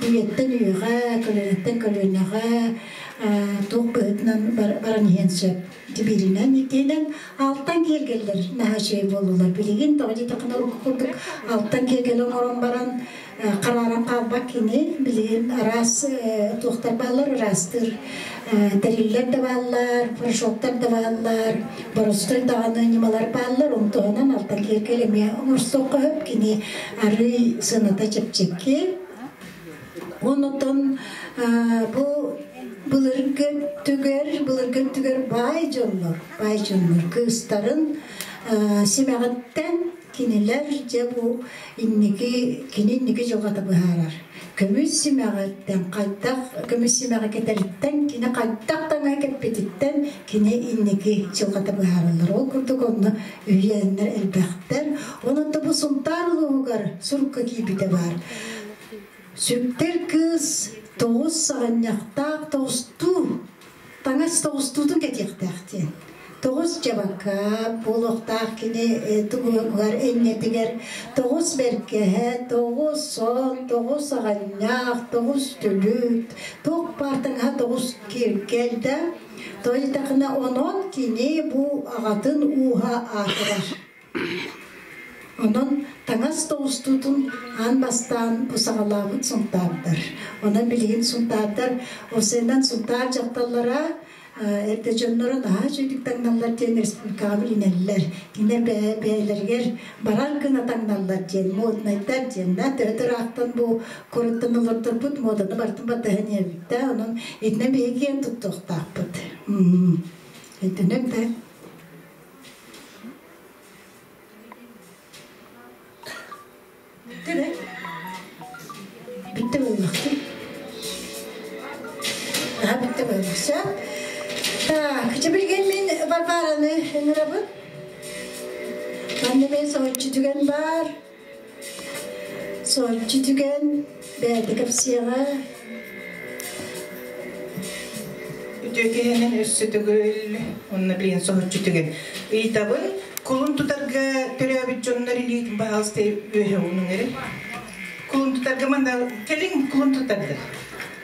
үйэттэн үйэҕэ, көлүөнэттэн көлүөнэҕэ туох быһыытынан баран иһиэн сөп. Тибииринэн, итиинэн алтан киэргэллэр наһаа үчүгэй буоллулар. Билигин тоҕо диэтэххинэ, урукку курдук алтан киэргэли оҥорон баран харааран хаалбат кини. Билигин араас туохтар бааллар, ыраастыыр тэриллэр да бааллар, порошоктар да бааллар, боростуой даҕаны ньымалар бааллар. Ону туһанан алтан киэргэл эмиэ оҥорсуохха сөп. Кини арыый сыаната чэпчэки. Онотон бу былыргы өттүгэр, былыргы өттүгэр баай дьоннор, баай дьоннор кыыстарын симэҕиттэн кинилэр дьэ бу инники кини инники дьылҕата быһаарар. Көмүс симэҕиттэн хайдах көмүс симэҕи кэтэриттэн кини хайдах таҥаһы кэппититтэн кини инники дьылҕата быһаарыллар. Ол курдук онно үһүйээннэр элбэхтэр. Онон да бу Сунтаар улууһугар сурукка киирбитэ баар. Сүктэр кыыс тоҕус саҕынньахтаах тоҕустуу таҥас тоҕустуутун кэтиэхтээх диэн. Тоҕус дьабака буолуохтаах кини тугугар энньэтигэр тоҕус бэргэһэ, тоҕус сон, тоҕус аҕанньах, тоҕус түлүк, туох баар таҥаһа тоҕус киэргэл да. Тоҕо диэтэххинэ онон кини бу аҕатын ууһа аатырар. Онон таҥас тоҕустуутун аан бастаан бу саҕалаабыт сунтаардар. Онон билигин сунтаардар ОСН-нан сунтаар дьахталлара эрдэ дьонноро наһаа үчүгдүк таҥналлар диэн республикаҕа билинэллэр. Кинилэр бэйэлэригэр барар гына таҥналлар диэн, моднайдар диэн да төһө ыраахтан бу куораттан олордорбут муоданы барытын батыһан иһэбит да. Онон итинэн биһиги киэн туттуохтаахпыт. Өйдөнөр да. Бүттэ да? Бүттэ буоллахтын. Аха бүттэ буоллахса. Так, чэ билигин мин Варвараны ыҥырабын. Манна мен соһуччу түгэн баар. Соһуччу түгэн бэйэтэ кэпсиэҕэ. Үтүө киһинэн өссө төгүл онно билигин соһуччу түгэн ыйытабын. Кулун тутарга төрөөбүт дьоннор илиитин баһаалыста үөһэ уунуҥ эрэ. Кулун тутарга манна кэлиҥ кулун тутарга.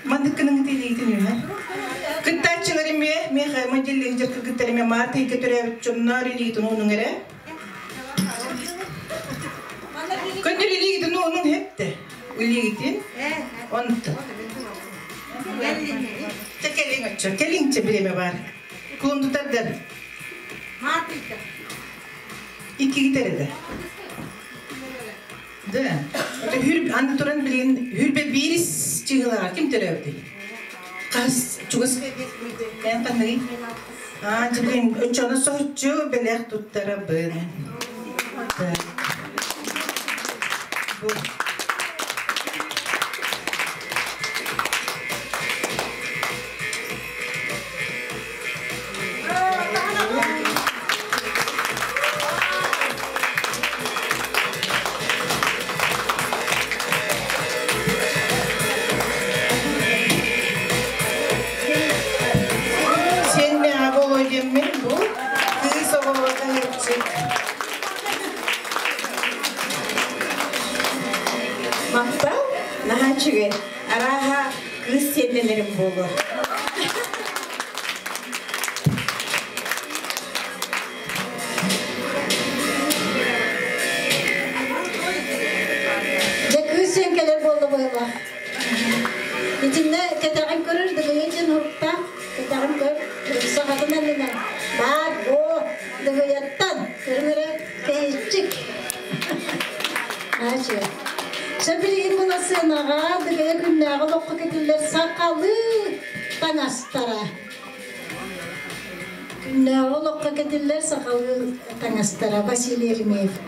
Маннык гыныҥ илиитин үөһэ. Кыттааччылар эмиэ миэхэ модельлиир кыргыттар эмиэ март ыйга төрөөбүт дьоннор илиитин уунуҥ эрэ. Onun hep de. Үлигитин. Онто. Келиң оччо, келиңче биреме бар. Кулундутардар. Икки гитереде. Да. Хүр аны туран билген хүрбе бирис чыгылар ким төрөбү? Кас чугас мен кандай? А, билген өчөна сочу белек туттарабын. Да. Бу Сен мен абол бу. Кыз оголота хепчик. Мақтал, наһа араха кыз сеннелерим болу. Дьэ кыыс келер болду быһыла. Итинне кетеген көрөр дыгыйын хурта, кетеген көр, сахатын аннынан. Бар бу дыгыяттан көрүңөрө кейчик. Ачы. Сөпилигин була сынага дыгыя күннәгы локку кетиллер сакалы таңастара. Күннәгы локку кетиллер сакалы таңастара Василий Еремеев.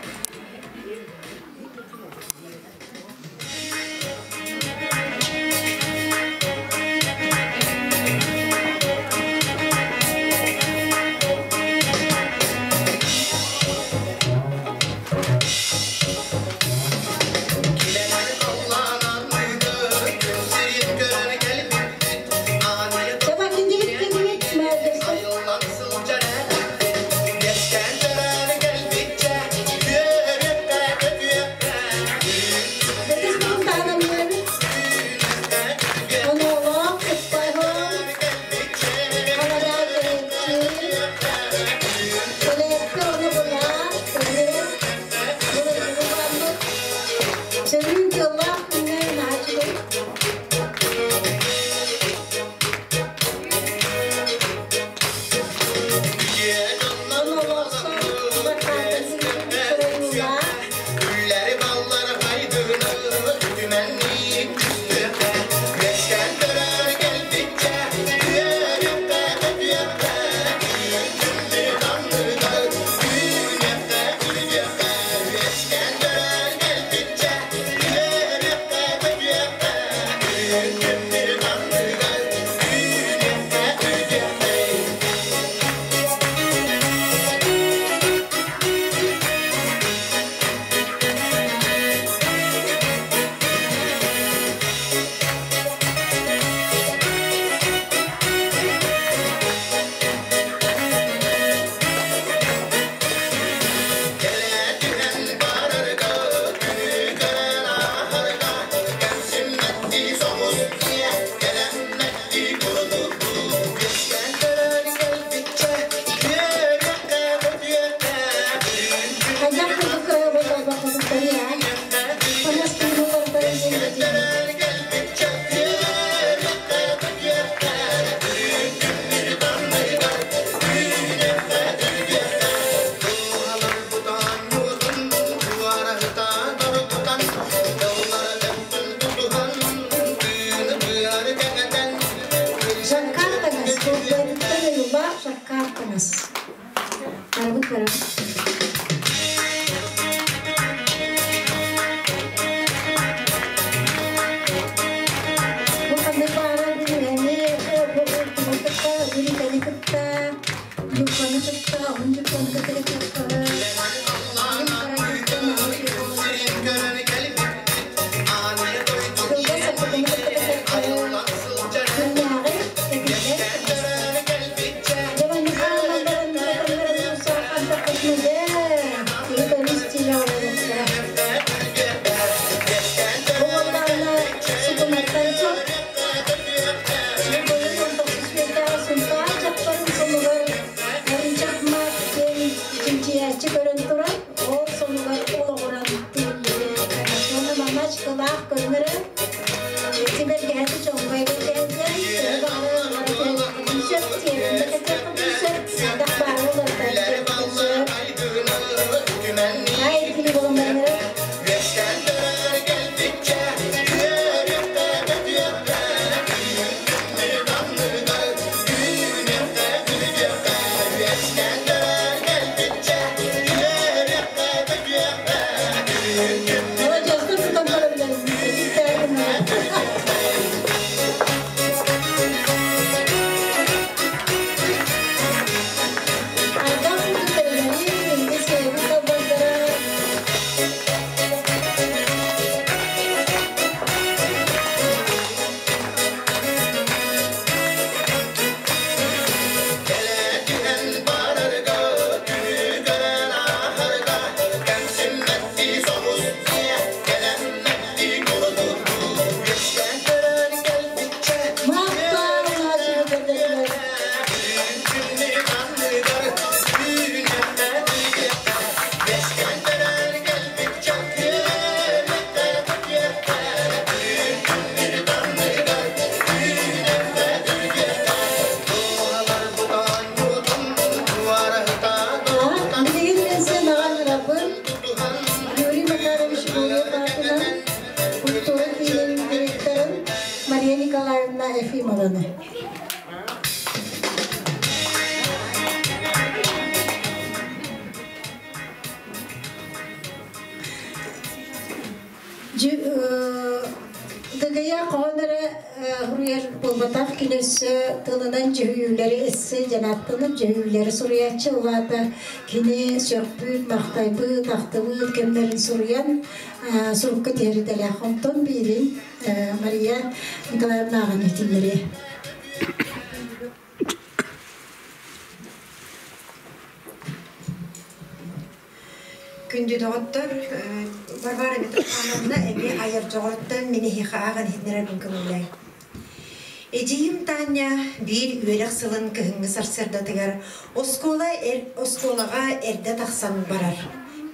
Көрүҥ эрэ. Ити бэргэһэти чоҥкой бэргэһэтэ, төһө баҕарар уларытыаххытын сөп, сиэрин да кэтиэххитин сөп, хайдах баары уларытыаххытын сөп. Наһаа эргили буолан баран эрэ. Маладьыастар тутан көрөллөр. Ардах кытарыгары биһиги сиэбит далбардара Махтал наачыгы Билигин мен сен аҕа ыҥырабын Юрий Макарович Гурьев аатынан культура киинин директорын Мария Николаевна Ефимованы. Дыгыйа хоһон эрэ суруйар буолбатах, кини өссө тылынан дьүһүйүүлэри эссе дьанааттанар дьүһүйүүлэри суруйааччы улаата кини сөхпүт, махтайбыт, ахтыбыт кэмнэрин суруйан сурукка тиһэридэлээх. Онтон биирин Мария Николаевна ааҕан иһитиннэриэ. Күндү доҕоттор, Варвара Митрофановна эмиэ айар дьоҕуруттан мин эһиэхэ ааҕан иһитиннэрэрбин көҥүллээҥ. Эдьиийим Таня биир үөрэх сылын кыһыҥҥы сарсыардатыгар оскуола оскуолаҕа эрдэ тахсан барар.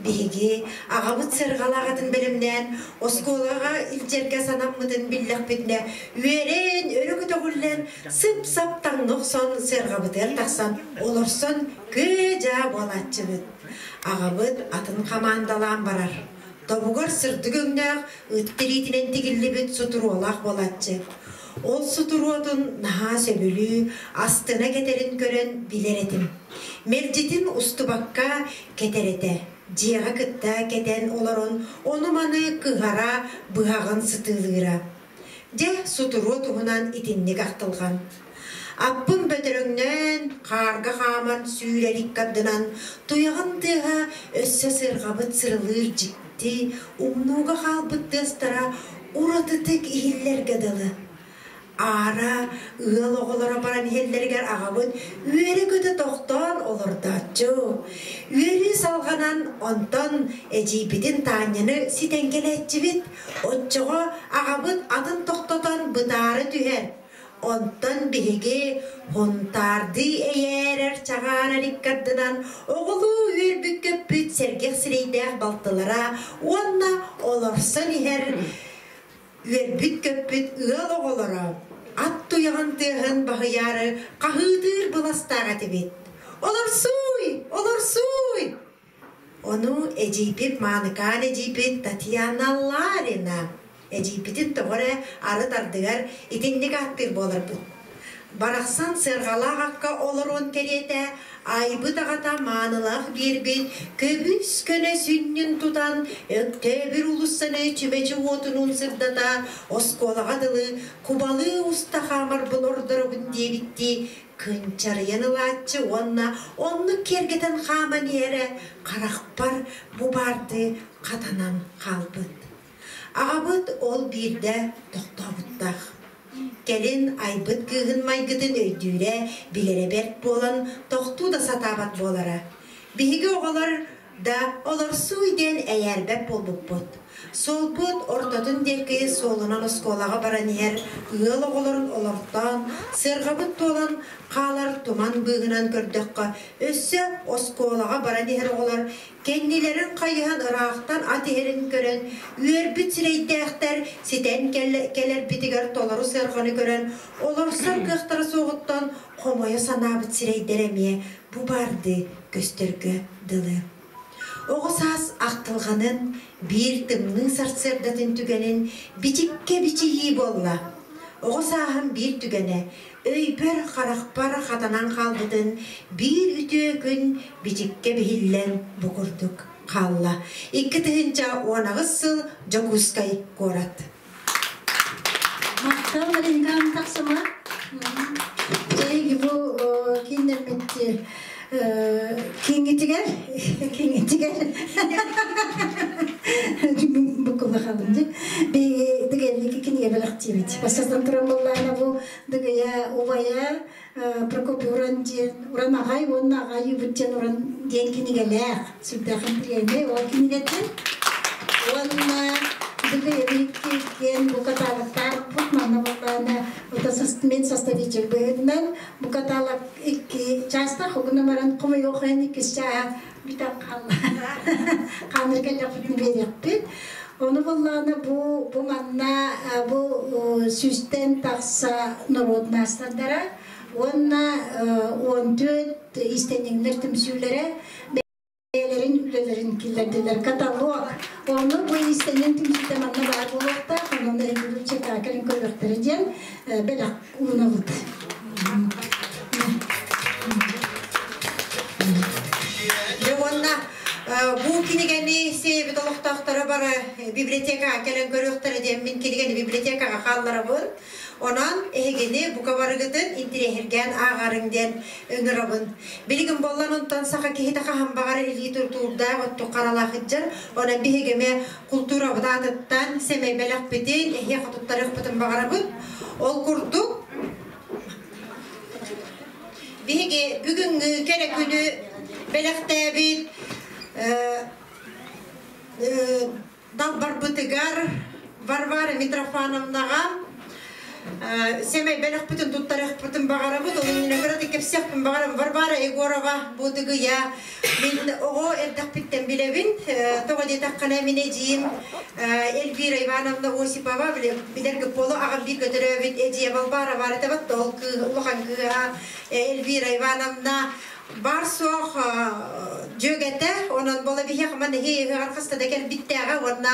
Биһиги аҕабыт сыарҕалаах атын бэлэмнээн оскуолаҕа илдьэргэ санаммытын биллэхпитинэ үөрэн, өрө көтөҕүллэн, сып-сап таҥна охсон сыарҕабытыгар тахсан олорсон күө-дьаа буолааччыбыт. Аҕабыт атын хамаандалаан барар. Тобугар сырдык өҥнөөх ыт тириитинэн тигиллибит сутуруолаах буолааччы. Ол сутуруотун наһаа сөбүлүү, астына кэтэрин көрөн билэр этим. Мэлдьитин устубакка кэтэр этэ. Дьиэҕэ кытта кэтэн олорон ону-маны кыһара, быһаҕын сытыылыыра. Дьэ, сутуруо туһунан итинник ахтылҕан. Аппын бөтөрөҥнөөн, хаарга хааман сүүрэр иккардынан туйаҕын тыаһа өссө сыарҕабыт сырылыыр дьикти, умнууга хаалбыт тыастара уратытык иһиллэргэ дылы. Аара ыал оҕолоро баран иһэллэригэр аҕабыт үөрэ-көтө тохтоон олордооччу. Үөрүү салҕанан онтон эдьиийбитин Таанньаны ситэн кэлээччибит. Оччоҕо аҕабыт атын тохтотон бытаара түһэр. Онтон биһиги хунтаардыы эйээрэр чаҕаарар иккардынан оҕолуу үөрбүт-көппүт сэргэх сирэйдээх балтылара уонна олорсон иһэр үөрбүт-көппүт ыал оҕолоро ат туйаҕын тыаһын баһыйаары хаһыытыыр быластаах этибит. «Олорсууй! Олорсууй!» Ону эдьиийбит Мааныкаан эдьиийбит Татьяна Ларина эдьиийбитин тоҕо эрэ арыт ардыгар итинник ааттыыр буоларбыт. Барахсан сыарҕалаах акка олоруон кэриэтэ айбыт аҕата маанылаах биэрбит көбүс көнө сүнньүн тутан Өктөөбүр уулуссаны чүмэчи уотунуун сырдата оскуолаҕа дылы кубалыы уста хаамарбын ордоробун диэбиттии кынчарыйан ылааччы уонна оннук киэргэтэн хааман иһэрэ харахпар бу баардыы хатанан хаалбыт. Аҕабыт ол биирдэ тохтообуттаах. Кэлин айбыт кыыһын майгытын өйдүүрэ, билэрэ бэрт буолан, тохтуу да сатаабат буолара. Биһиги оҕолор да олорсууй диэн эйээрбэт буолбуппут. Суолбут ортотун диэки суолунан оскуолаҕа баран иһэр ыал оҕолорун олортоон, сыарҕабыт туолан хаалар туман быыһынан көрдөххө, өссө оскуолаҕа баран иһэр оҕолор кэннилэрин хайыһан ыраахтан ат иһэрин көрөн, үөрбүт сирэйдээхтэр ситэн кэлэрбитигэр толору сыарҕаны көрөн, олорсор кыахтара суоҕуттан хомойо санаабыт сирэйдэрэ эмиэ бу баардыы көстөргө дылы. Оҕо саас ахтылҕанын, биир тымныы сарсыардатын түгэнин бичиккэ бичийии буолла. Оҕо сааһым биир түгэнэ, өйбөр, харахпар хатанан хаалбытын биир үтүө күн бичиккэ биһиллэн бу курдук хаалла. 2018 сыл Дьокуускай куорат. Махтал Маринкам тахсыма. Чэйги бу киннэммит кингитигэр кингитигэр букулахабын ди биги дыгеллики киниге белэхтиибит. Бастатан туран буллаана бу дыгыя убая Прокопий Уран диэн Уран аҕай уонна аҕайыбыт диэн Уран диэн кинигэлээх сүрдээх интириэһинэй ол кинигэтин уонна дыгыйабикки диэн бу каталогтаахпыт манна буоллаана мен составитель быһыытынан бу каталог икки чаастаах угуна баран хомойуох иһин иккис чааһа бүтэн хаалла хааныр кэллэхпитин биэриэхпит ону буоллаҕына бу бу манна бу сүүстэн тахса норуот маастардара уонна 14 иистэнньэҥнэр түмсүүлэрэ бэйэлэрин үлэлэрин киллэрдилэр каталог ону бу иистэнньэҥ түмсүүтэ манна баар буолуохтаах онон эһиги чекакерин көрүөхтэрэ диэн бэлэх уунабыт. Дьэ уонна бу кинигэни сиэбит олохтоохторо бары библиотекаҕа кэлэн көрүөхтэрэ диэн мин кинигэни библиотекаҕа хаалларабын. Онон эһигини бука барыгытын интириэһиргээн ааҕарыҥ диэн ыҥырабын. Билигин буоллан онтон саха киһитэ хаһан баҕарар илии тутуурдаах оттук харалаах сылдьар. Онон биһиги эмиэ култуурабыт аатыттан сэмэй бэлэхпитин эһиэхэ туттарыахпытын баҕарабыт. Ол курдук биһиги бүгүҥҥү кэрэ күнү бэлэхтээбит далбарбытыгар Варвара Митрофановнаҕа сэмэй бэлэхпитин туттарыахпытын баҕарабыт. Ол иннинэ кыратык кэпсиэхпин баҕарабын. Варвара Егорова бу дыгыйа мин оҕо эрдэхпиттэн билэбин. Тоҕо диэтэххинэ мин эдьиийим Эльвира Ивановна Осипова билэргэ поло аҕам бииргэ төрөөбүт эдьиийэ Балбаара баар этэ ол улахан кыыһа Эльвира Ивановна бар-суох дьүөгэтэ, онон бола биһиэхэ манна иһиэһиҕэр хаста да кэлбиттээҕэ уонна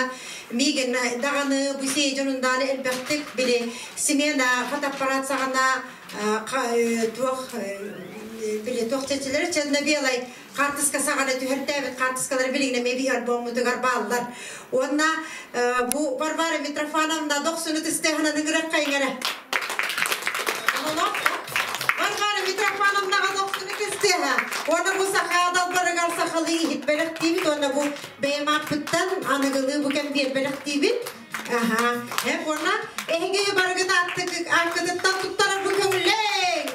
миигин даҕаны бу сиэй дьонун даҕаны элбэхтик били смена фотоаппарат саҕана туох били туох чэчилэрэ черно-белай хаартыска саҕана түһэртээбит хаартыскалары билигин эмиэ биһи альбоммутугар бааллар. Уонна бу Варвара Митрофановна дохсуну тыстыаһынан ыҥырыахха иҥэрэ. Варвара Митрофановнаҕа дохсуну тыстыаһа. Уонна бу саха далбарыгар сахалыы иһит бэлэхтиибит уонна бу бэйэм ааппыттан аныгылыы бу кэмбиэр бэлэхтиибит. Аха. Уонна эһиги барыгыт ааккытыттан туттарар бу көҥүллэҥ.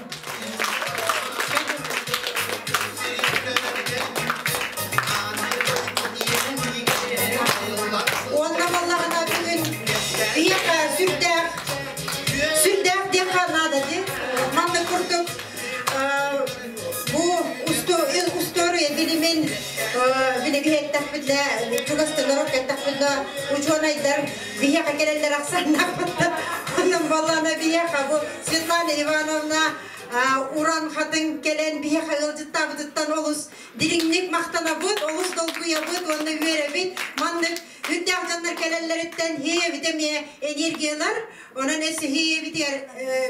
Уонна буоллаҕына бүгүн биһиэхэ сүрдээх сүрдээх диэххэ наада дии. Маннык курдук бу устуоруйа билимин били биһиэттэхпитинэ чугастан орок эттэхпитинэ учуонайдар биһиэхэ кэлэллэр ахсааннаахпыт. Онон буоллаҕына биһиэхэ бу Светлана Ивановна уран хатыҥ кэлэн биһиэхэ ыалдьыттаабытыттан олус дириҥник махтанабыт, олус долгуйабыт уонна үөрэбит. Маннык үрдээх дьоннор кэлэллэриттэн һиэбит эмиэ энергиялар. Онон эссе һиэбитигэр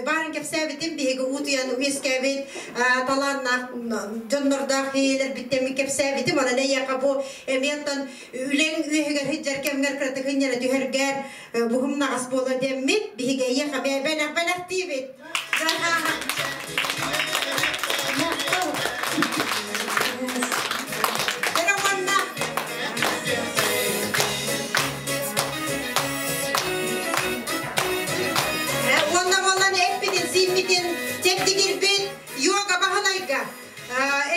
баарын кэпсээбитим биһиги уутуйан үөскээбит талааннаах дьоннордоох һиэлэрбиттэн кэпсээбитим. Онон эйиэхэ бу эмиэ оттон үлэҥ үөһүгэр сылдьар кэмҥэр кыратык ынньана түһэргэр буһумнаҕас буола диэммит биһиги эйиэхэ бэлэх бэлэхтиибит. Уонна буолан эппитин, сииммитин чэбдигирбит йога баһылайга.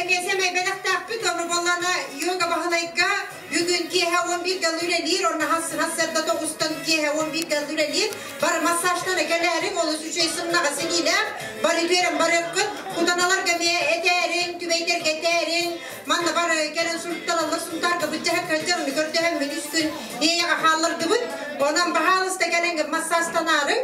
Эмиэ сэмэй бэлэхтээхпит, ону буоллана йога баһылайга. Киэһэ 11 галлы үлэлиир, онно хассыарда тоҕустан киэһэ 11 галлы үлэлиир. Бары массажтан кэлээриҥ, олус үчүгэй сымнаҕас илиилээх, бары үөрэн барыаххыт. Кутаналарга эмиэ этээриҥ, түбэйдэргэ этээриҥ. Манна бары кэлэн суруттараллар, Сунтаарга быдьаһыкка дьону көрдөһөммүт үс күн иэйэҕэ хааллардыбыт. Онон баһаалыста кэлэҥ массажтанаарыҥ.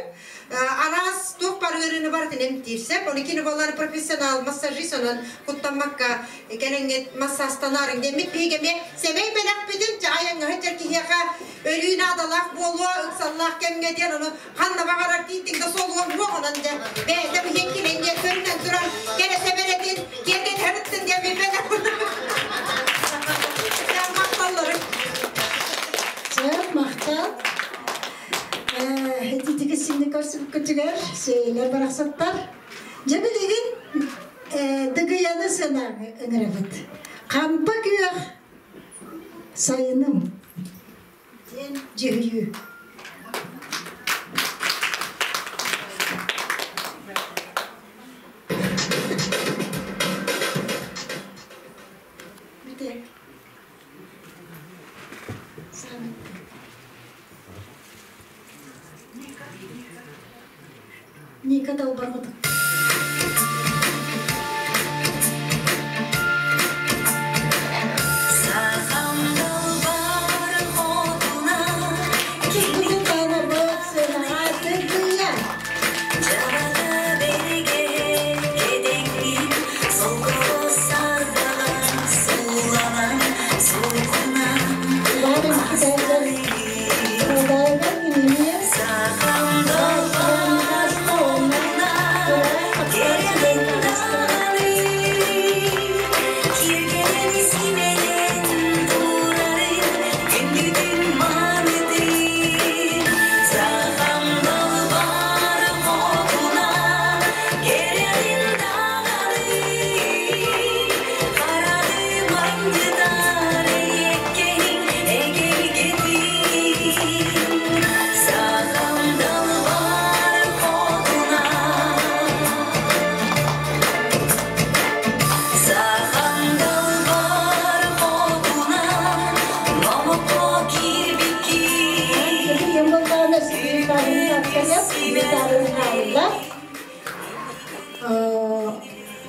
Араас туох бар ыарыыны барытын эмтиир сөп. Ону кини буоллар профессионал массажист, онон куттаммакка кэлэҥҥит массажтанаарыҥ диэммит. Биһиги эмиэ сэмэй бэлэхпитин айаҥҥа сылдьар киһиэхэ өрүү наадалаах буолуо, ыксаллаах кэмҥэ диэн ону ханна баҕарар тиийдиҥ да суолугар муох онон дьэ бэйэтэ быһыан килэн диэн көрүнэн туран кэрэ сэбэрэтин киэргэтэ диэн билбэтэх махталлары. Чэ, махтал. Ититиги синни көрсүбүккүтүгэр сиэйилэр барахсаттар. Дьэ билигин Дыгыйаны сына ыҥырабыт. Хампа күөх сайыным диэн дьүһүйүү. Бүтэк. Ника Далбарҕытык.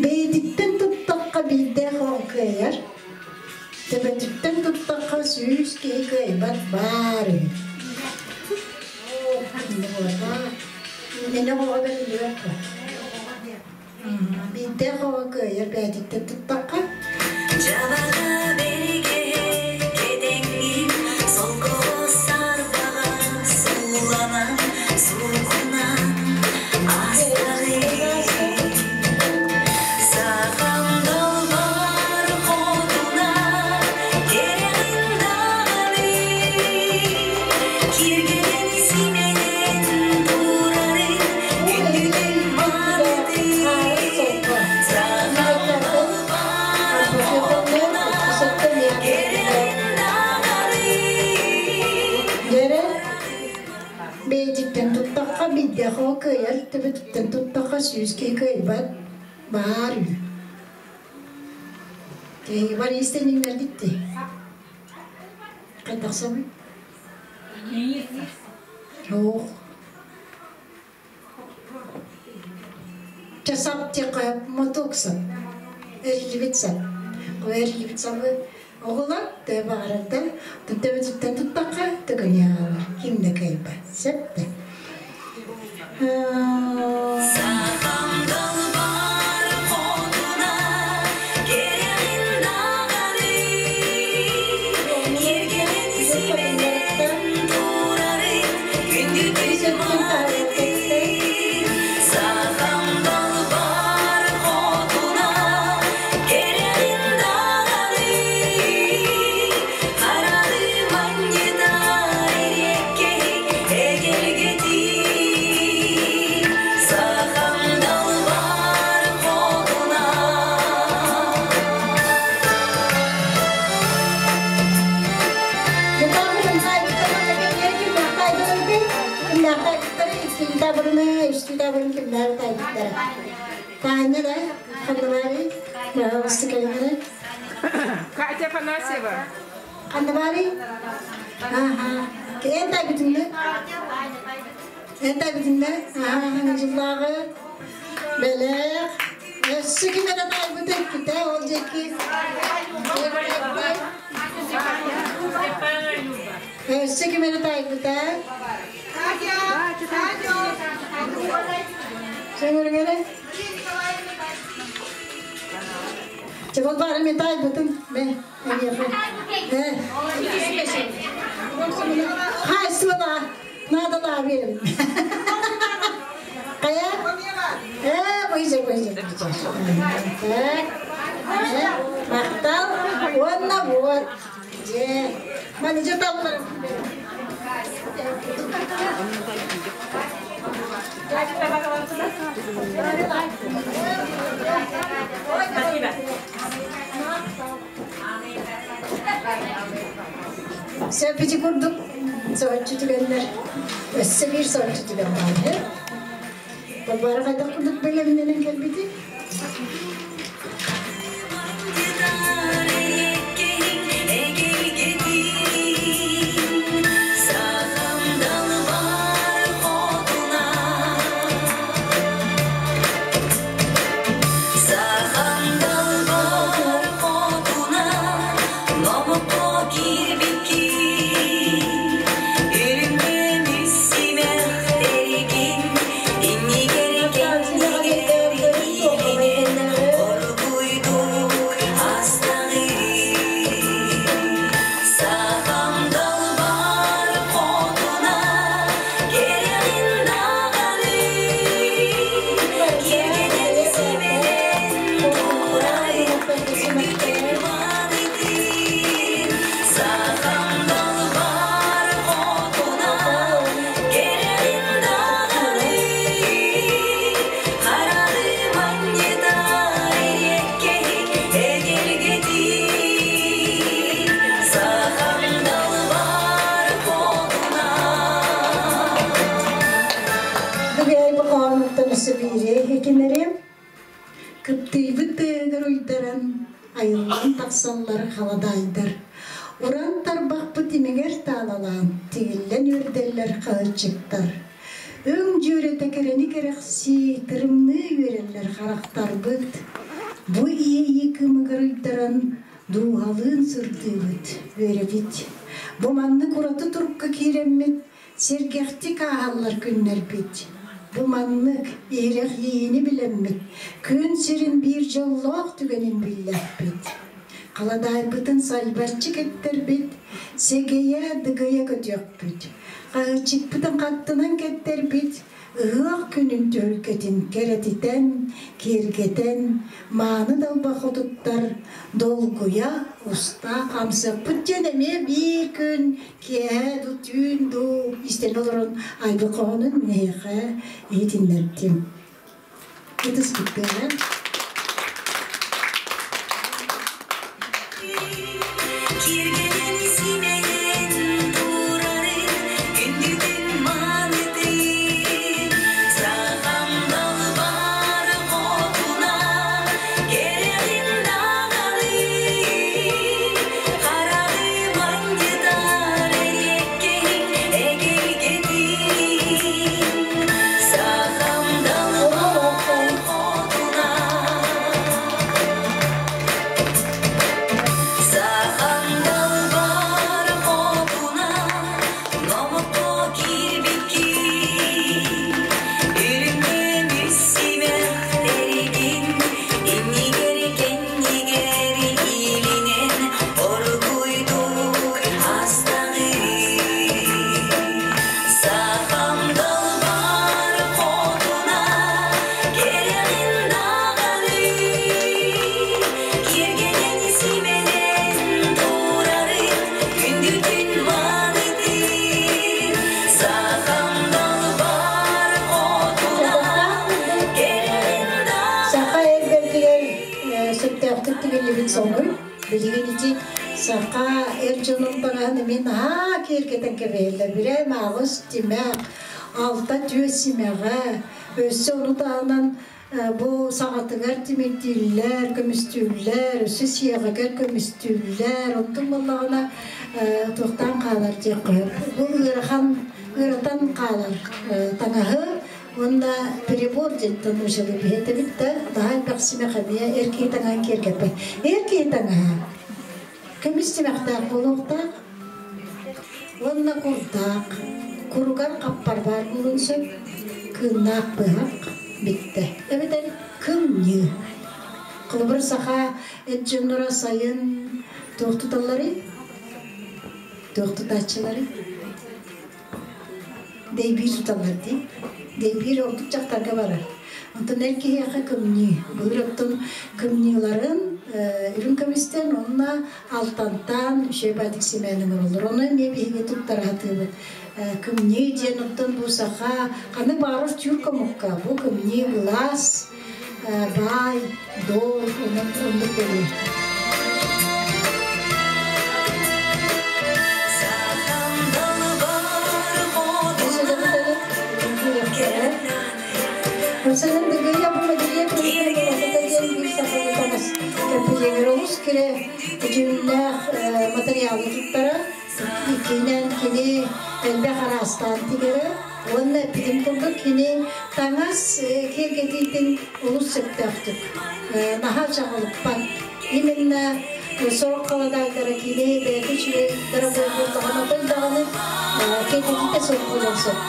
Бэйэтиттэн туттахха биирдээх оҕо кыайар, төбөтүттэн туттахха сүүс киһи кыайбат баар үһү. Мин оҕоҕо бэриллибэт дуо? Биирдээх оҕо кыайар бэйэтиттэн туттахха. Бэйэтиттэн туттахха биирдээх оҕо кыайар, төбөтүттэн туттахха сүүс киһи кыайбат баар үһү. Киһи бар иистэнньиҥнэргит дии. Хайдах сабый? Суох. Часап тиэхэ мотуок сап. Эриллибит сап. Эриллибит сабы оҕолор тыа баҕарарда төбөтүттэн туттахха төгүнү аҕалар. Ким да кыайбат. Сөп да. Катя Афанасьева. Ханна баарый? Аха. Эн тайбытынны? Эн тайбытынны? Аха, жыллааҕы бэлэх. Өссө ким эрэ тайбыта иккитэ, ол диэки. Өссө ким эрэ тайбыта? Сөҥөрүҥэрэ? Чэ, ол баара мен тайбытым. Мэ, эйиэхэ. Э. Хайсыбала, надо биэрим. Хайа? Э, бойся, бойся. Так. Махтал. Уонна вот. Дьэ. Маны дьэ таллар. Сөпүчү курдук соһуччу түгэннэр өссө биир соһуччу түгэн баар. Балбаара хайдах курдук бэлэмнэнэн кэлбити? Кыптыйбыт тыаһыгар уйдаран, айыллан тахсаллар халадаайдар. Уран тарбахпыт имигэр таалалаан, тигиллэн үөрдэллэр хаһыччыктар. Өҥ дьүөрэтэ кэрэни кэрэхсии, тырымныы үөрэллэр харахтарбыт. Бу иэйии кыымыгар уйдаран, дууһалыын сырдыыбыт, үөрэбит. Бу маннык ураты турукка киирэммит, Сэргэхтик ааһаллар күннэрбит. Бу маннык иһирэх иэйиини билэммит, күн сирин биир дьоллоох түгэнин биллэхпит. Халадаайбытын сайбаччы кэттэрбит, сэгэйэ дыгыйа көтүөхпүт. Хаһыаччыкпытын хаттынан кэттэрбит, ыһыах күнүн түһүлгэтин кэрэтитэн, киэргэтэн, мааны далба хотуттар долгуйа уста хамсыахпыт диэн эмиэ биир күн киэһэ ду түүн дуу истэн олорон айбы хоһоонун миэхэ иһитиннэрдим. Ытыс кыттыаҕа. Саха эрбэргигэр сөптөөхтүк тигиллибит соҥуй. Билигин ити саха эр дьонун таҥаһын эмиэ наһаа киэргэтэн кэбиһэллэр. Бирэ мааҕыс тимэх, алта түөс симэҕэ, өссө ону таһынан Бу саҕатыгар тимирдииллэр, көмүстүүллэр, өссө сиэҕигэр көмүстүүллэр. Онтун буоллаҕына туохтаан хаалар диэххэ бу ыарахан ыаратан хаалар таҥаһы уонна перебор диэттэн ужалы биһэтэбит да наһаа элбэх симэх эмиэ эр киһи таҥаһын киэргэппэт. Эр киһи таҥаһа көмүс симэхтээх буолуохтаах уонна курдаах, куругар хаппар баар буолуон сөп, кыыннаах быһах бүттэ. Эбэтэр кымньыы. Холобур, саха эт дьонноро сайын туох туталларый? Туох тутааччыларый? Дэйбиир туталлар дии. Дэйбиир ордук дьахтарга барар. Онтон эр киһиэхэ кымньыы. Былыр оттон кымньыыларын үрүҥ көмүстэн уонна алтантан үчүгэй баатык симээн оҥороллор. Ону эмиэ биһиги туттара сатыыбыт. Кымньыы диэн оттон бу саха ханнык баҕарар түүр комукка бу кымньыы былаас, баай, дол, онон оннук бэлиэ. Мәсәлән, Дыгыя бу мәдәният диэн биир сахалыы таҥас кэмпилиэгэр олус кэрэ дьүһүннээх материалы туттара. Иккиһинэн кини элбэх араастаан тигэрэ уонна эппитим курдук кини таҥас киэргэтиитин олус сөптөөхтүк наһаа чаҕылыппат. Именно сорох халадаайдара кини бэйэтэ үчүгэй дорогой буоллаҕына отой даҕаны киэргэтиитэ суох буолуон сөп.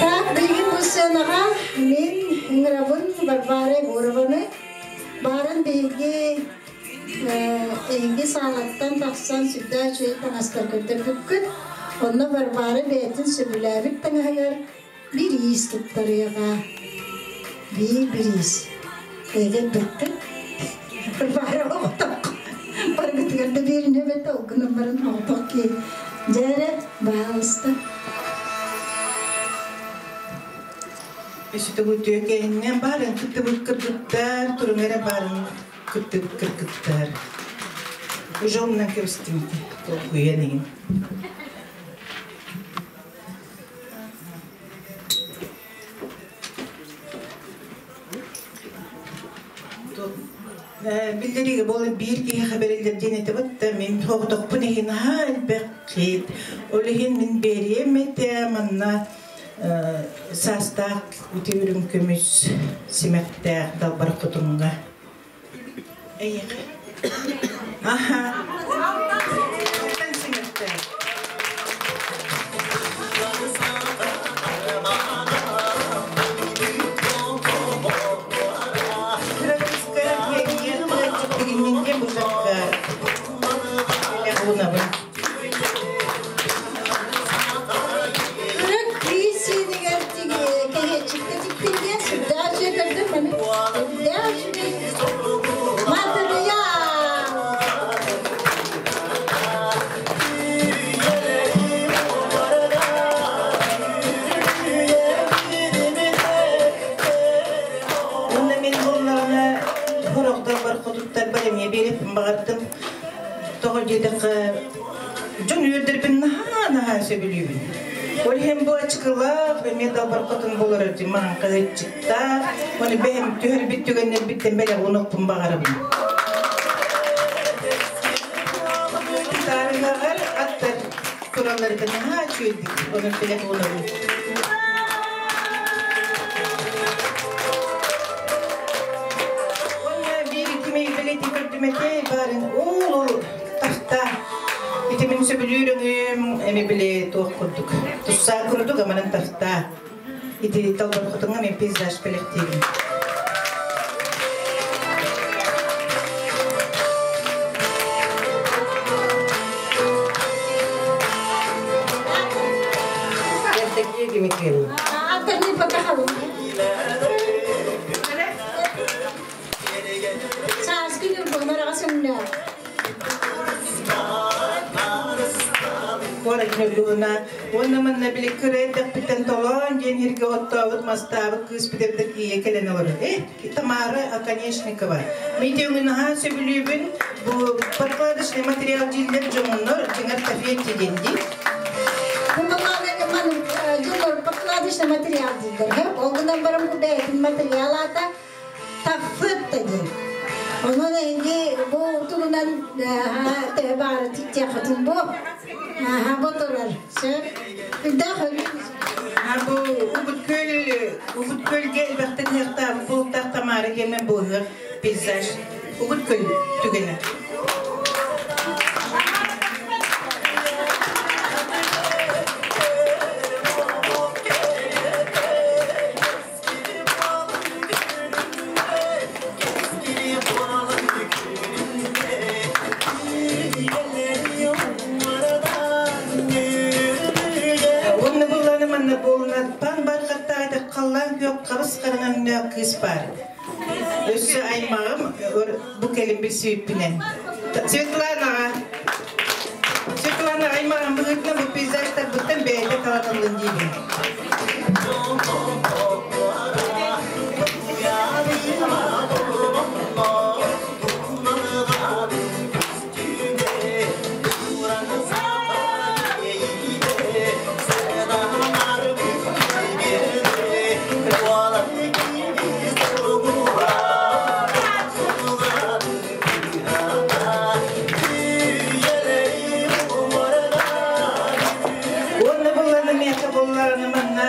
Так, билигин бу сценаҕа мин ыҥырабын Варвара Егорованы. Баарын биһиги эһиги саалаттан тахсан сүрдээх үчүгэй таҥастар көрдөрбүккүт. Онно Варвара бэйэтин сөбүлээбит таҥаһыгар бириис туттарыаҕа. Биир бириис. Эгэлбэккит. Варвара оҕотох. Баргытыгар да биэрин эбэтэ, ол гынан баран оҕотох киһи. Дьэ эрэ, баалыста. Өссө түөкэйиннэн баарын кыттыбыт кыргыттар, туруҥ эрэ баарын кыттыбыт кыргыттар. Уже умнан кэбистим толкуйан иһин. Биллэригэ буолан биир киһиэхэ бэриллэр диэн этэ да мин хоҕотохпун иһин аһаа элбэх хит. Ол иһин мин биэриэм этэ манна саастаах үтүөрүм көмүс симэхтээх далбар хотуҥҥа. Эйиэхэ. Аха. Симэхтээх. Кыра киисиинигэр кэһиэччиккэ тикпин диэн сүрдээх үчүгэй көрдүм маны. Сүрдээх үчүгэй. сөбүлүүбүн. Ол иһин бу ачыкылаах, эмиэ далбар хотун буолар өтүн маҥан кыһыччыттаах, оны бэһэм түһэрбит түгэннэрбиттэн бэлэх уунуохпун баҕарабын. Таарыһаҕар аттар туралларыгар наһаа үчүгэйдик, онон бэлэх уунабын. Уонна биир кими бэлиэтии көрдүмэтэ баарын ол тафта. Ити мин сөбүлүүр өҥүм эми били туох курдук. Туссаа курдук аманан тафта. Ити талбар хотуҥа мен пейзаж бэлэхтиибин. Евдокия Дмитриевна. Аттарны пока. Сааскы ньурбунар аҕасынна. Куорат ньургуһуна уонна манна били кыра эрдэхпиттэн толоон диэн сиргэ оттообут мастаабыт кыыспыт Евдокия кэлэн олорор. Тамара Оконешникова. Мин өҥүн наһаа сөбүлүүбүн. Бу подкладочный материал дииллэр дьоҥуннар дьиҥэр тафетти диэн дии. Бу ман дьоннор подкладочный материал дииллэр. Ол гынан баран бу бэйэтин материал аата таффетта диэн. Онон эһиги бу тугунан төһө баары тиктиэххитин бу. Бу турар. Сөп. Үрдээх өлүү. Бу Угут көл Угут көлгө элбэхтик ыһыахтаабыт буолуктаах Тамара диэмэн бу ыһыах пейзаж. Угут көл түгэнэ. Онно булланы манна буолуна пан бар хаттаҕа халлаан күөх хабыс хараҥа кыыс бар. Өссө аймаҕым бу кэлин билсибиппинэн. Светланаҕа Светлана аймаҕым быһыытынан бу пейзажтарбыттан бэйэтэ талан ыллын диибин. Уонна булланы миэхэ булланы манна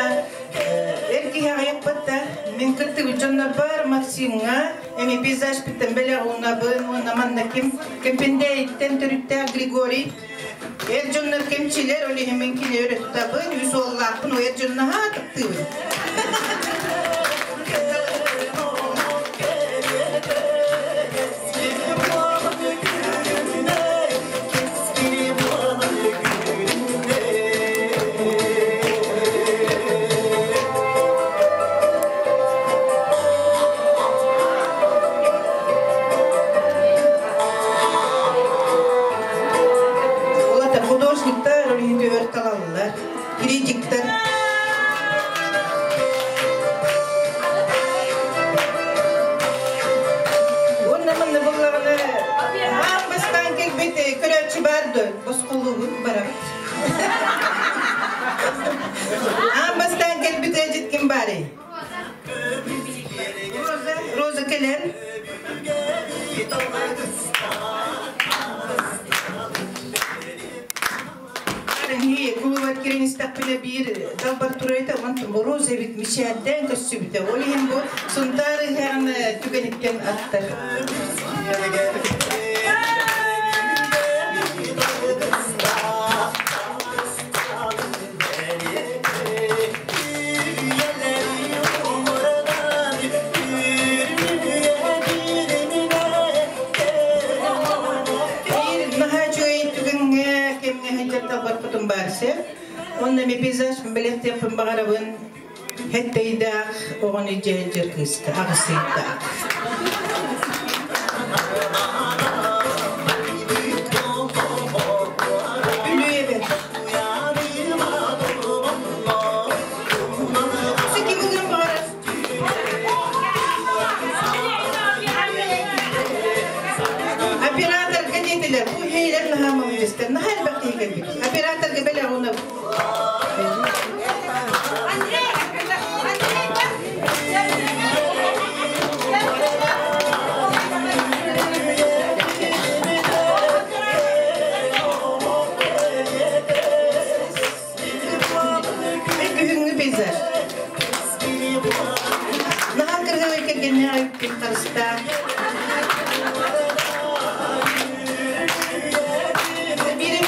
эр киһи аҕыйахпатта мин кыттыбыт дьоннор бар Максимҥа эми пейзаж биттэн бэлэх уунабын уонна манна ким Кемпендээйиттэн төрүттээх Григорий эр дьоннор кемчилэр ол иһин мин кини өрө тутабын үс уоллаахпын эр дьонно наһаа таптыыбын. Олата художниктар ол иһин өр талаллар, критиктар. Уонна манна буллаҕына аан бастаан кэлбит көрөөччү баар дуо? Босхолуубут барабыт. Аан бастаан кэлбит ыалдьыт ким баарый? Роза, Роза кэлэн. Кулубат кирен истэхпинэ биир далбар турайта, онтон бу Роза эбит мичээрдээн көссүбүтэ. Ол иһин бу Сунтаар ыһыаҕын түгэниттэн аттар. Биир наһаа үчүгэй түгэҥҥэ кэмҥэ сылдьар далбар хотун баар сөп. Онно эми пейзаж бэлэхтиэхпин баҕарабын. Хэттейдаах оҕону илдьэ сылдьар кыыска аҕыс ыйдаах. Бүлүү эбэ. Өссө ким ылыан баҕарар? Операторга диэтилэр, бу хейлер наһаа молодецтар, наһаа элбэх киһи кэлбит. Операторга бэлэх уунабыт. пейзаж. Наһаа кыргыдай кэргэннээх эбиппин харыстаа. Биирим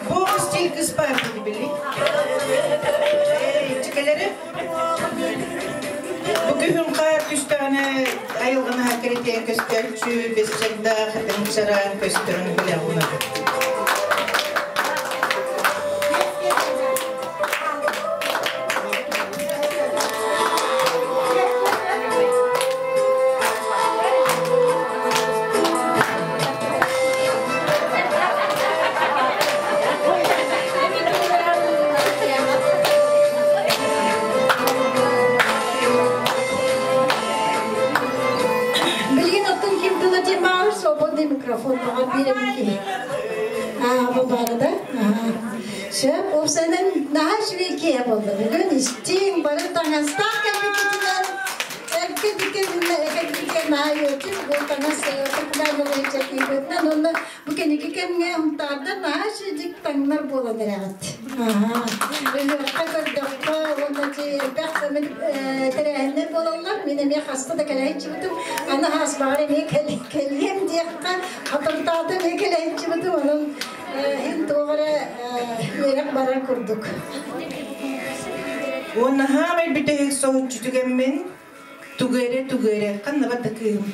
бу стиль кыс баар били. Чикэлэри Бу күһүн хаар түстэҕинэ айылҕаны кэритиэн көстөөччү, бэс чагдаах этин чараан көстөрүн билэҕин. Билигин оттон ким тыла диэн свободный микрофон баҕар биэрэбин киһи. Аа, бу баара да? Сөп, уопсайынан наһаа үчүгэй киһи буолла. Бүгүн истиҥ, бары таҥастаах кэлбиккитинэн эргэ диккэ эгэ наһаа үөрдүм. Бу таҥас популярный чэкиибитинэн онно бу кэнники кэмҥэ Һунтаардар наһаа үчүгэйдик таҥнар буолан эрэҕит. Ыһыахха көрдөххө уонна элбэх тэрээһиннэр буолаллар. Мин эмиэ хаста да кэлэһиччибитим. Аны хаасбаҕар эмиэ кэлиэм диэххэ, хатыртаата эмиэ кэлэһиччибитим. Онон иһин туох эрэ үөрэх барар курдук. Уонна хаамай бүтэһик соһуччу түгэммин тугу эрэ ханна барда кыыһым?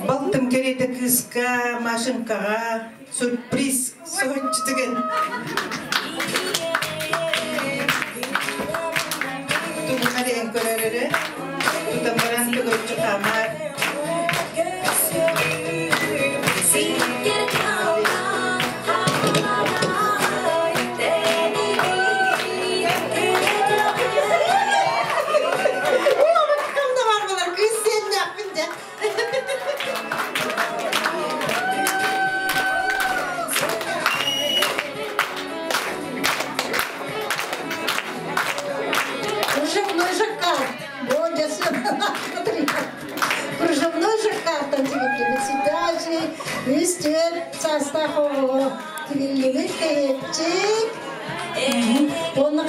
Балтым кэриэтэ кыыска Машенькаҕа сюрприз соһуччу түгэн. Тугун эрэ көрөр эрэ, тутан баран төгүрүччү хаамар. Кружевной жаккард. Вот, смотри. Кружевной жаккард тигиллибит сидячий, үстүөр састах оҕо тигиллибит кэһиэччик. Онно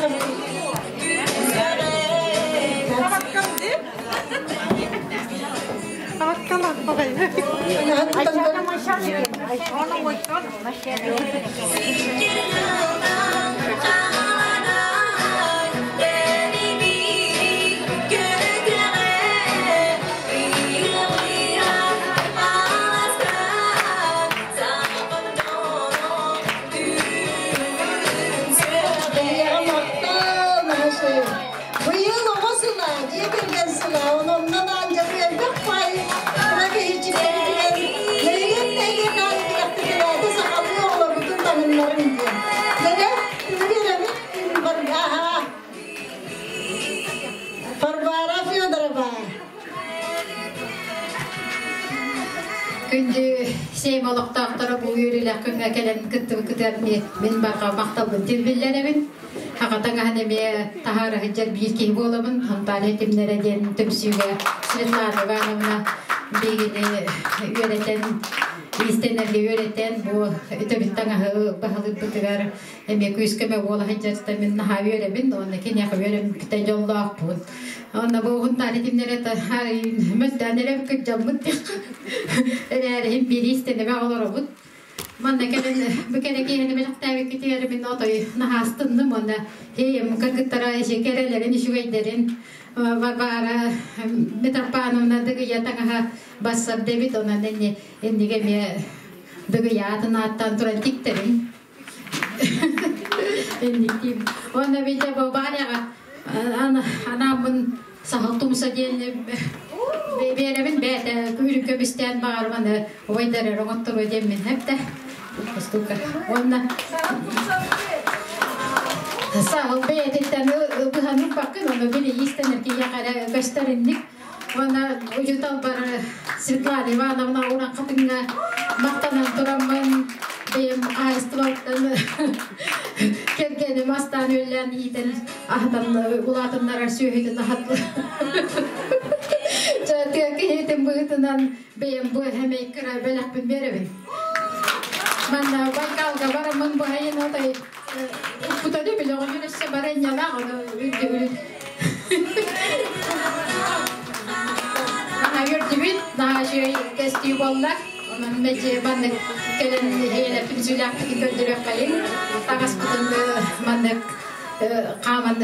Быйыл оҕо сыла, дьиэ кэргэн сыла, онон аанньа элбэх пай кыра киһичиктэритигэр нэһилиэк нэһилиэк аайы күрэхтэһиилээти сахалыы оҕолорбутун таҥыннарын диэн. Нэрэ, биэрэбит баргаһа. Варвара Федорова. Күндү Сейм олохтоохторо бу үөрүүлээх күҥҥэ кэлэн кыттыбыккытыгар мин барҕа махталбын тилбиллэрэбин. Хаҕатаҥаһан эмиэ таһаара сылдьар биир киһи буолабын. Анталия Тимнэрэ диэн түмсүүгэ Светлана Ивановна биһигини үөрэтэн, иистэнэргэ үөрэтэн, бу үтөбүт таҥаһы баһылыырбытыгар эмиэ күүс-көмө буола сылдьарыттан мин наһаа үөрэбин, уонна киниэхэ үөрэммиттэн дьоллоохпун. Онно бу Анталия Тимнэрэ мөлтөөн эрэ кырдьаммыт эрээриһин биир иистэнэбэ олоробут. Манна кэлэн бу кэрэ киэһэни бэлэхтээбиккитигэр мин отой наһаастынным уонна хейем кыргыттара кэрэлэрин үчүгэйдэрин Варвара Митрофановна дыгыйа таҥаһа бассар дэбит онон энни эннигэ эмиэ дыгыйаатын ааттаан туран тиктерин энниктиим уонна видя бу Ваняҕа анааммын саһыл тумса диэн биэрэбин бэйэтэ күүрүн көмүстээн баҕарманы убайдар оҥотторуо диэммин хэптэ устука уонна саһыл бэйэтиттэн быһан ылбаккын ону били иистэнэр киһиэхэ эрэ көстөр инник уонна учууталбар Светлана Ивановна уран хатыҥҥа махтанан тураммын бэйэм хаһаайыстыбаттан кэргэним астаан үөллээн иитэн аһатан улаатыннарар сүөһүтүн аһат тыа киһитин быһыытынан бэйэм бу эмэй кыра бэлэхпин биэрэбин. Манна Байкалга бараммын быһайын отой укпутаны билэҕин. Бареньялаах, оны үрдүбүт. Наһаа үөрдүбүт, наһаа үчүгэй көстүү буолла. Онон мэлдьи маннык кэлэн иһиэлэр түмсүүлээхпитин көрдөрүөххэйиҥ. Таҥаспытын маннык хааман,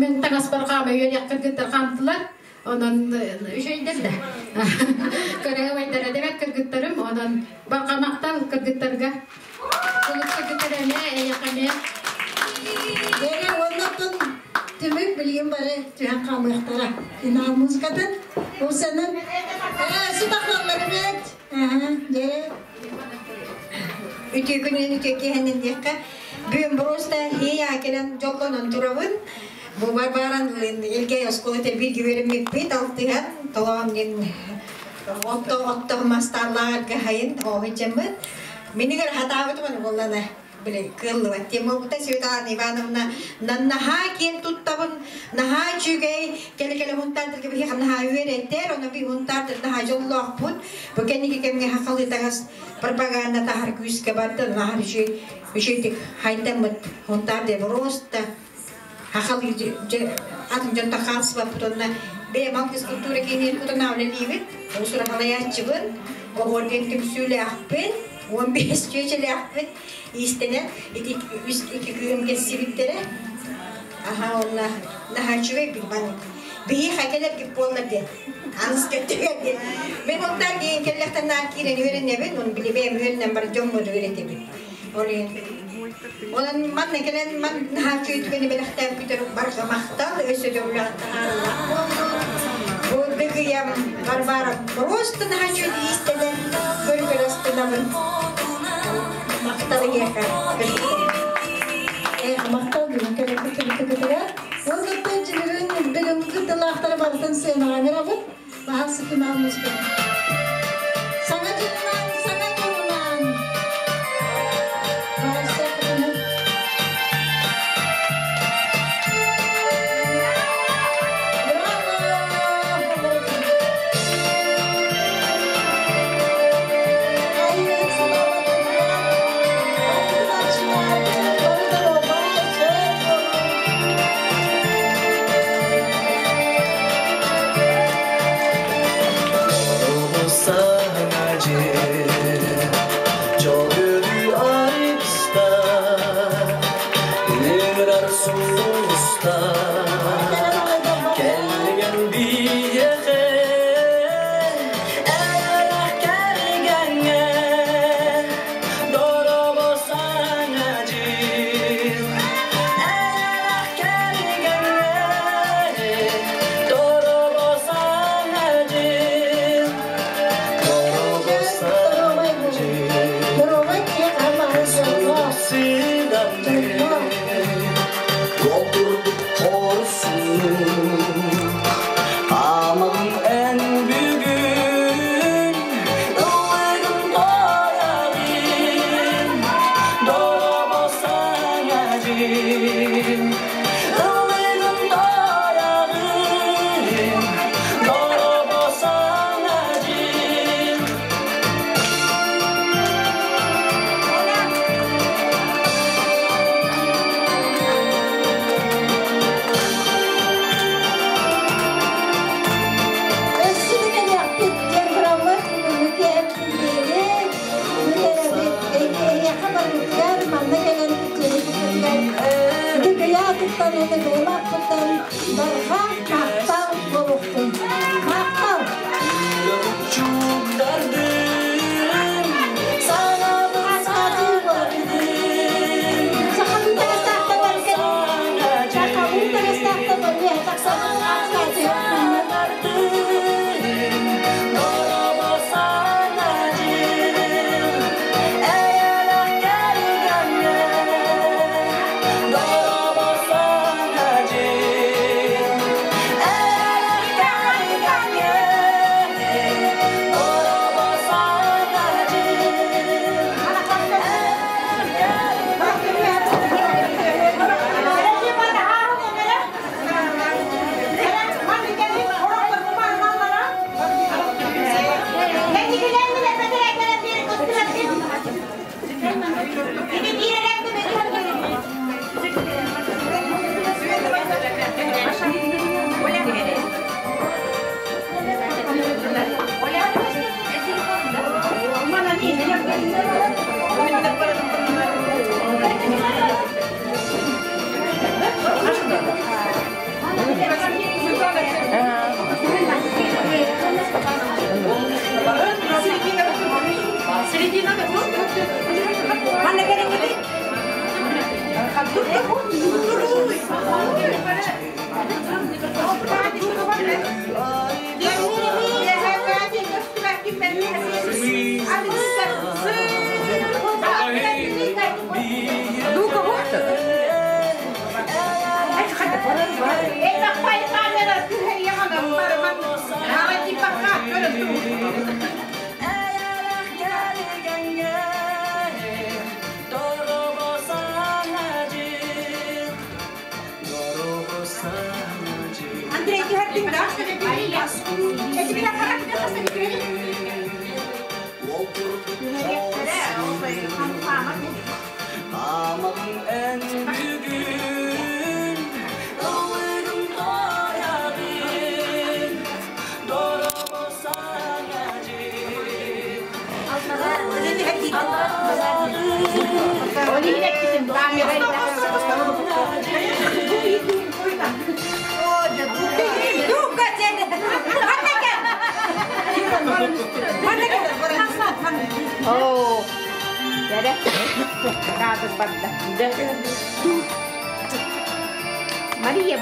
мен таҥаспар хаама үөрүйэх кыргыттар хаамтылар. Онон үчүгэйдэр да. Кырыһыбайдара дебет кыргыттарым, онон барҕа махтал кыргыттарга. Кулук кыргыттар эмэ, эйэхэ эмэ. Дьэ, оннуттан түмүк билигин бары түһэн хаалыахтара. Финал музыкатын. Усанын сутахлаллар эбит. Дьэ. Үтүө күнүн, үтүө киэһэнэн диэххэ. Бүгүн просто хия кэлэн дьоллонон турабын. Бу барбаран Илгэй оскуола бииргэ үөрэммиппит алтыһан толоон диэн отто отто мастааллааҕарга хайын оҕуһунчаммыт. Минигэр хатаабытым аны буоллана били кыаллыбат тема бута. Светлана Ивановна наһаа киэн туттабын, наһаа үчүгэй кэле-кэле хунтаартырга биһиэхэ наһаа үөрэтэр, ону би хунтаартыр наһаа дьоллоохпут. Бу кэнники кэмҥэ хахалы таҥас пропаганда таһар күүскэ барды, наһаа үчүгэй үчүгэйдик хайдаммыт хунтаар де просто хахалы атын дьон тахаансыбаппыт. Онно бэйэм алгыс культура киинин кутана үлэлиибит, уусура халайааччыбын, оҕор диэн түмсүүлээхпин, 15 чүөчэлээхпин, иистэнэн ити үс икки кыым кэссибиттэрэ. Аха, онна наһаа үчүгэй билбан биһи хакелер кип буоллар диэн аныс көттүгэр диэн мен онтан кейин келлехтен наар киирен үөрэнэбин, он билибэм үөрэнэн бар дьоммор үөрэтэбин. Ол онон манна кэлэн ман наһаа үчүгэй түгэни бэлэхтээн күтэр барҕа махтал, өссө дөглөөх таһаарылаах буоллун. Бу дыгыйам Варвара просто наһаа үчүгэй иистэнэн көр-көр астынабын. Махтал эһиэхэ. Махтал бүгүн кэлэппит кытыгар. Оннуттан бүгүн бүгүнкү тылаахтары барытын сыанаҕа Баһасы финал музыка. Саҥа дьылынан, саҥа дьылынан. Барҕа махтал буолуохтун. Махтал! Сахалыы таҥастаахта барыта, сахалыы таҥастаахта барыта, Андрей, түһэрдиҥ да? Мария.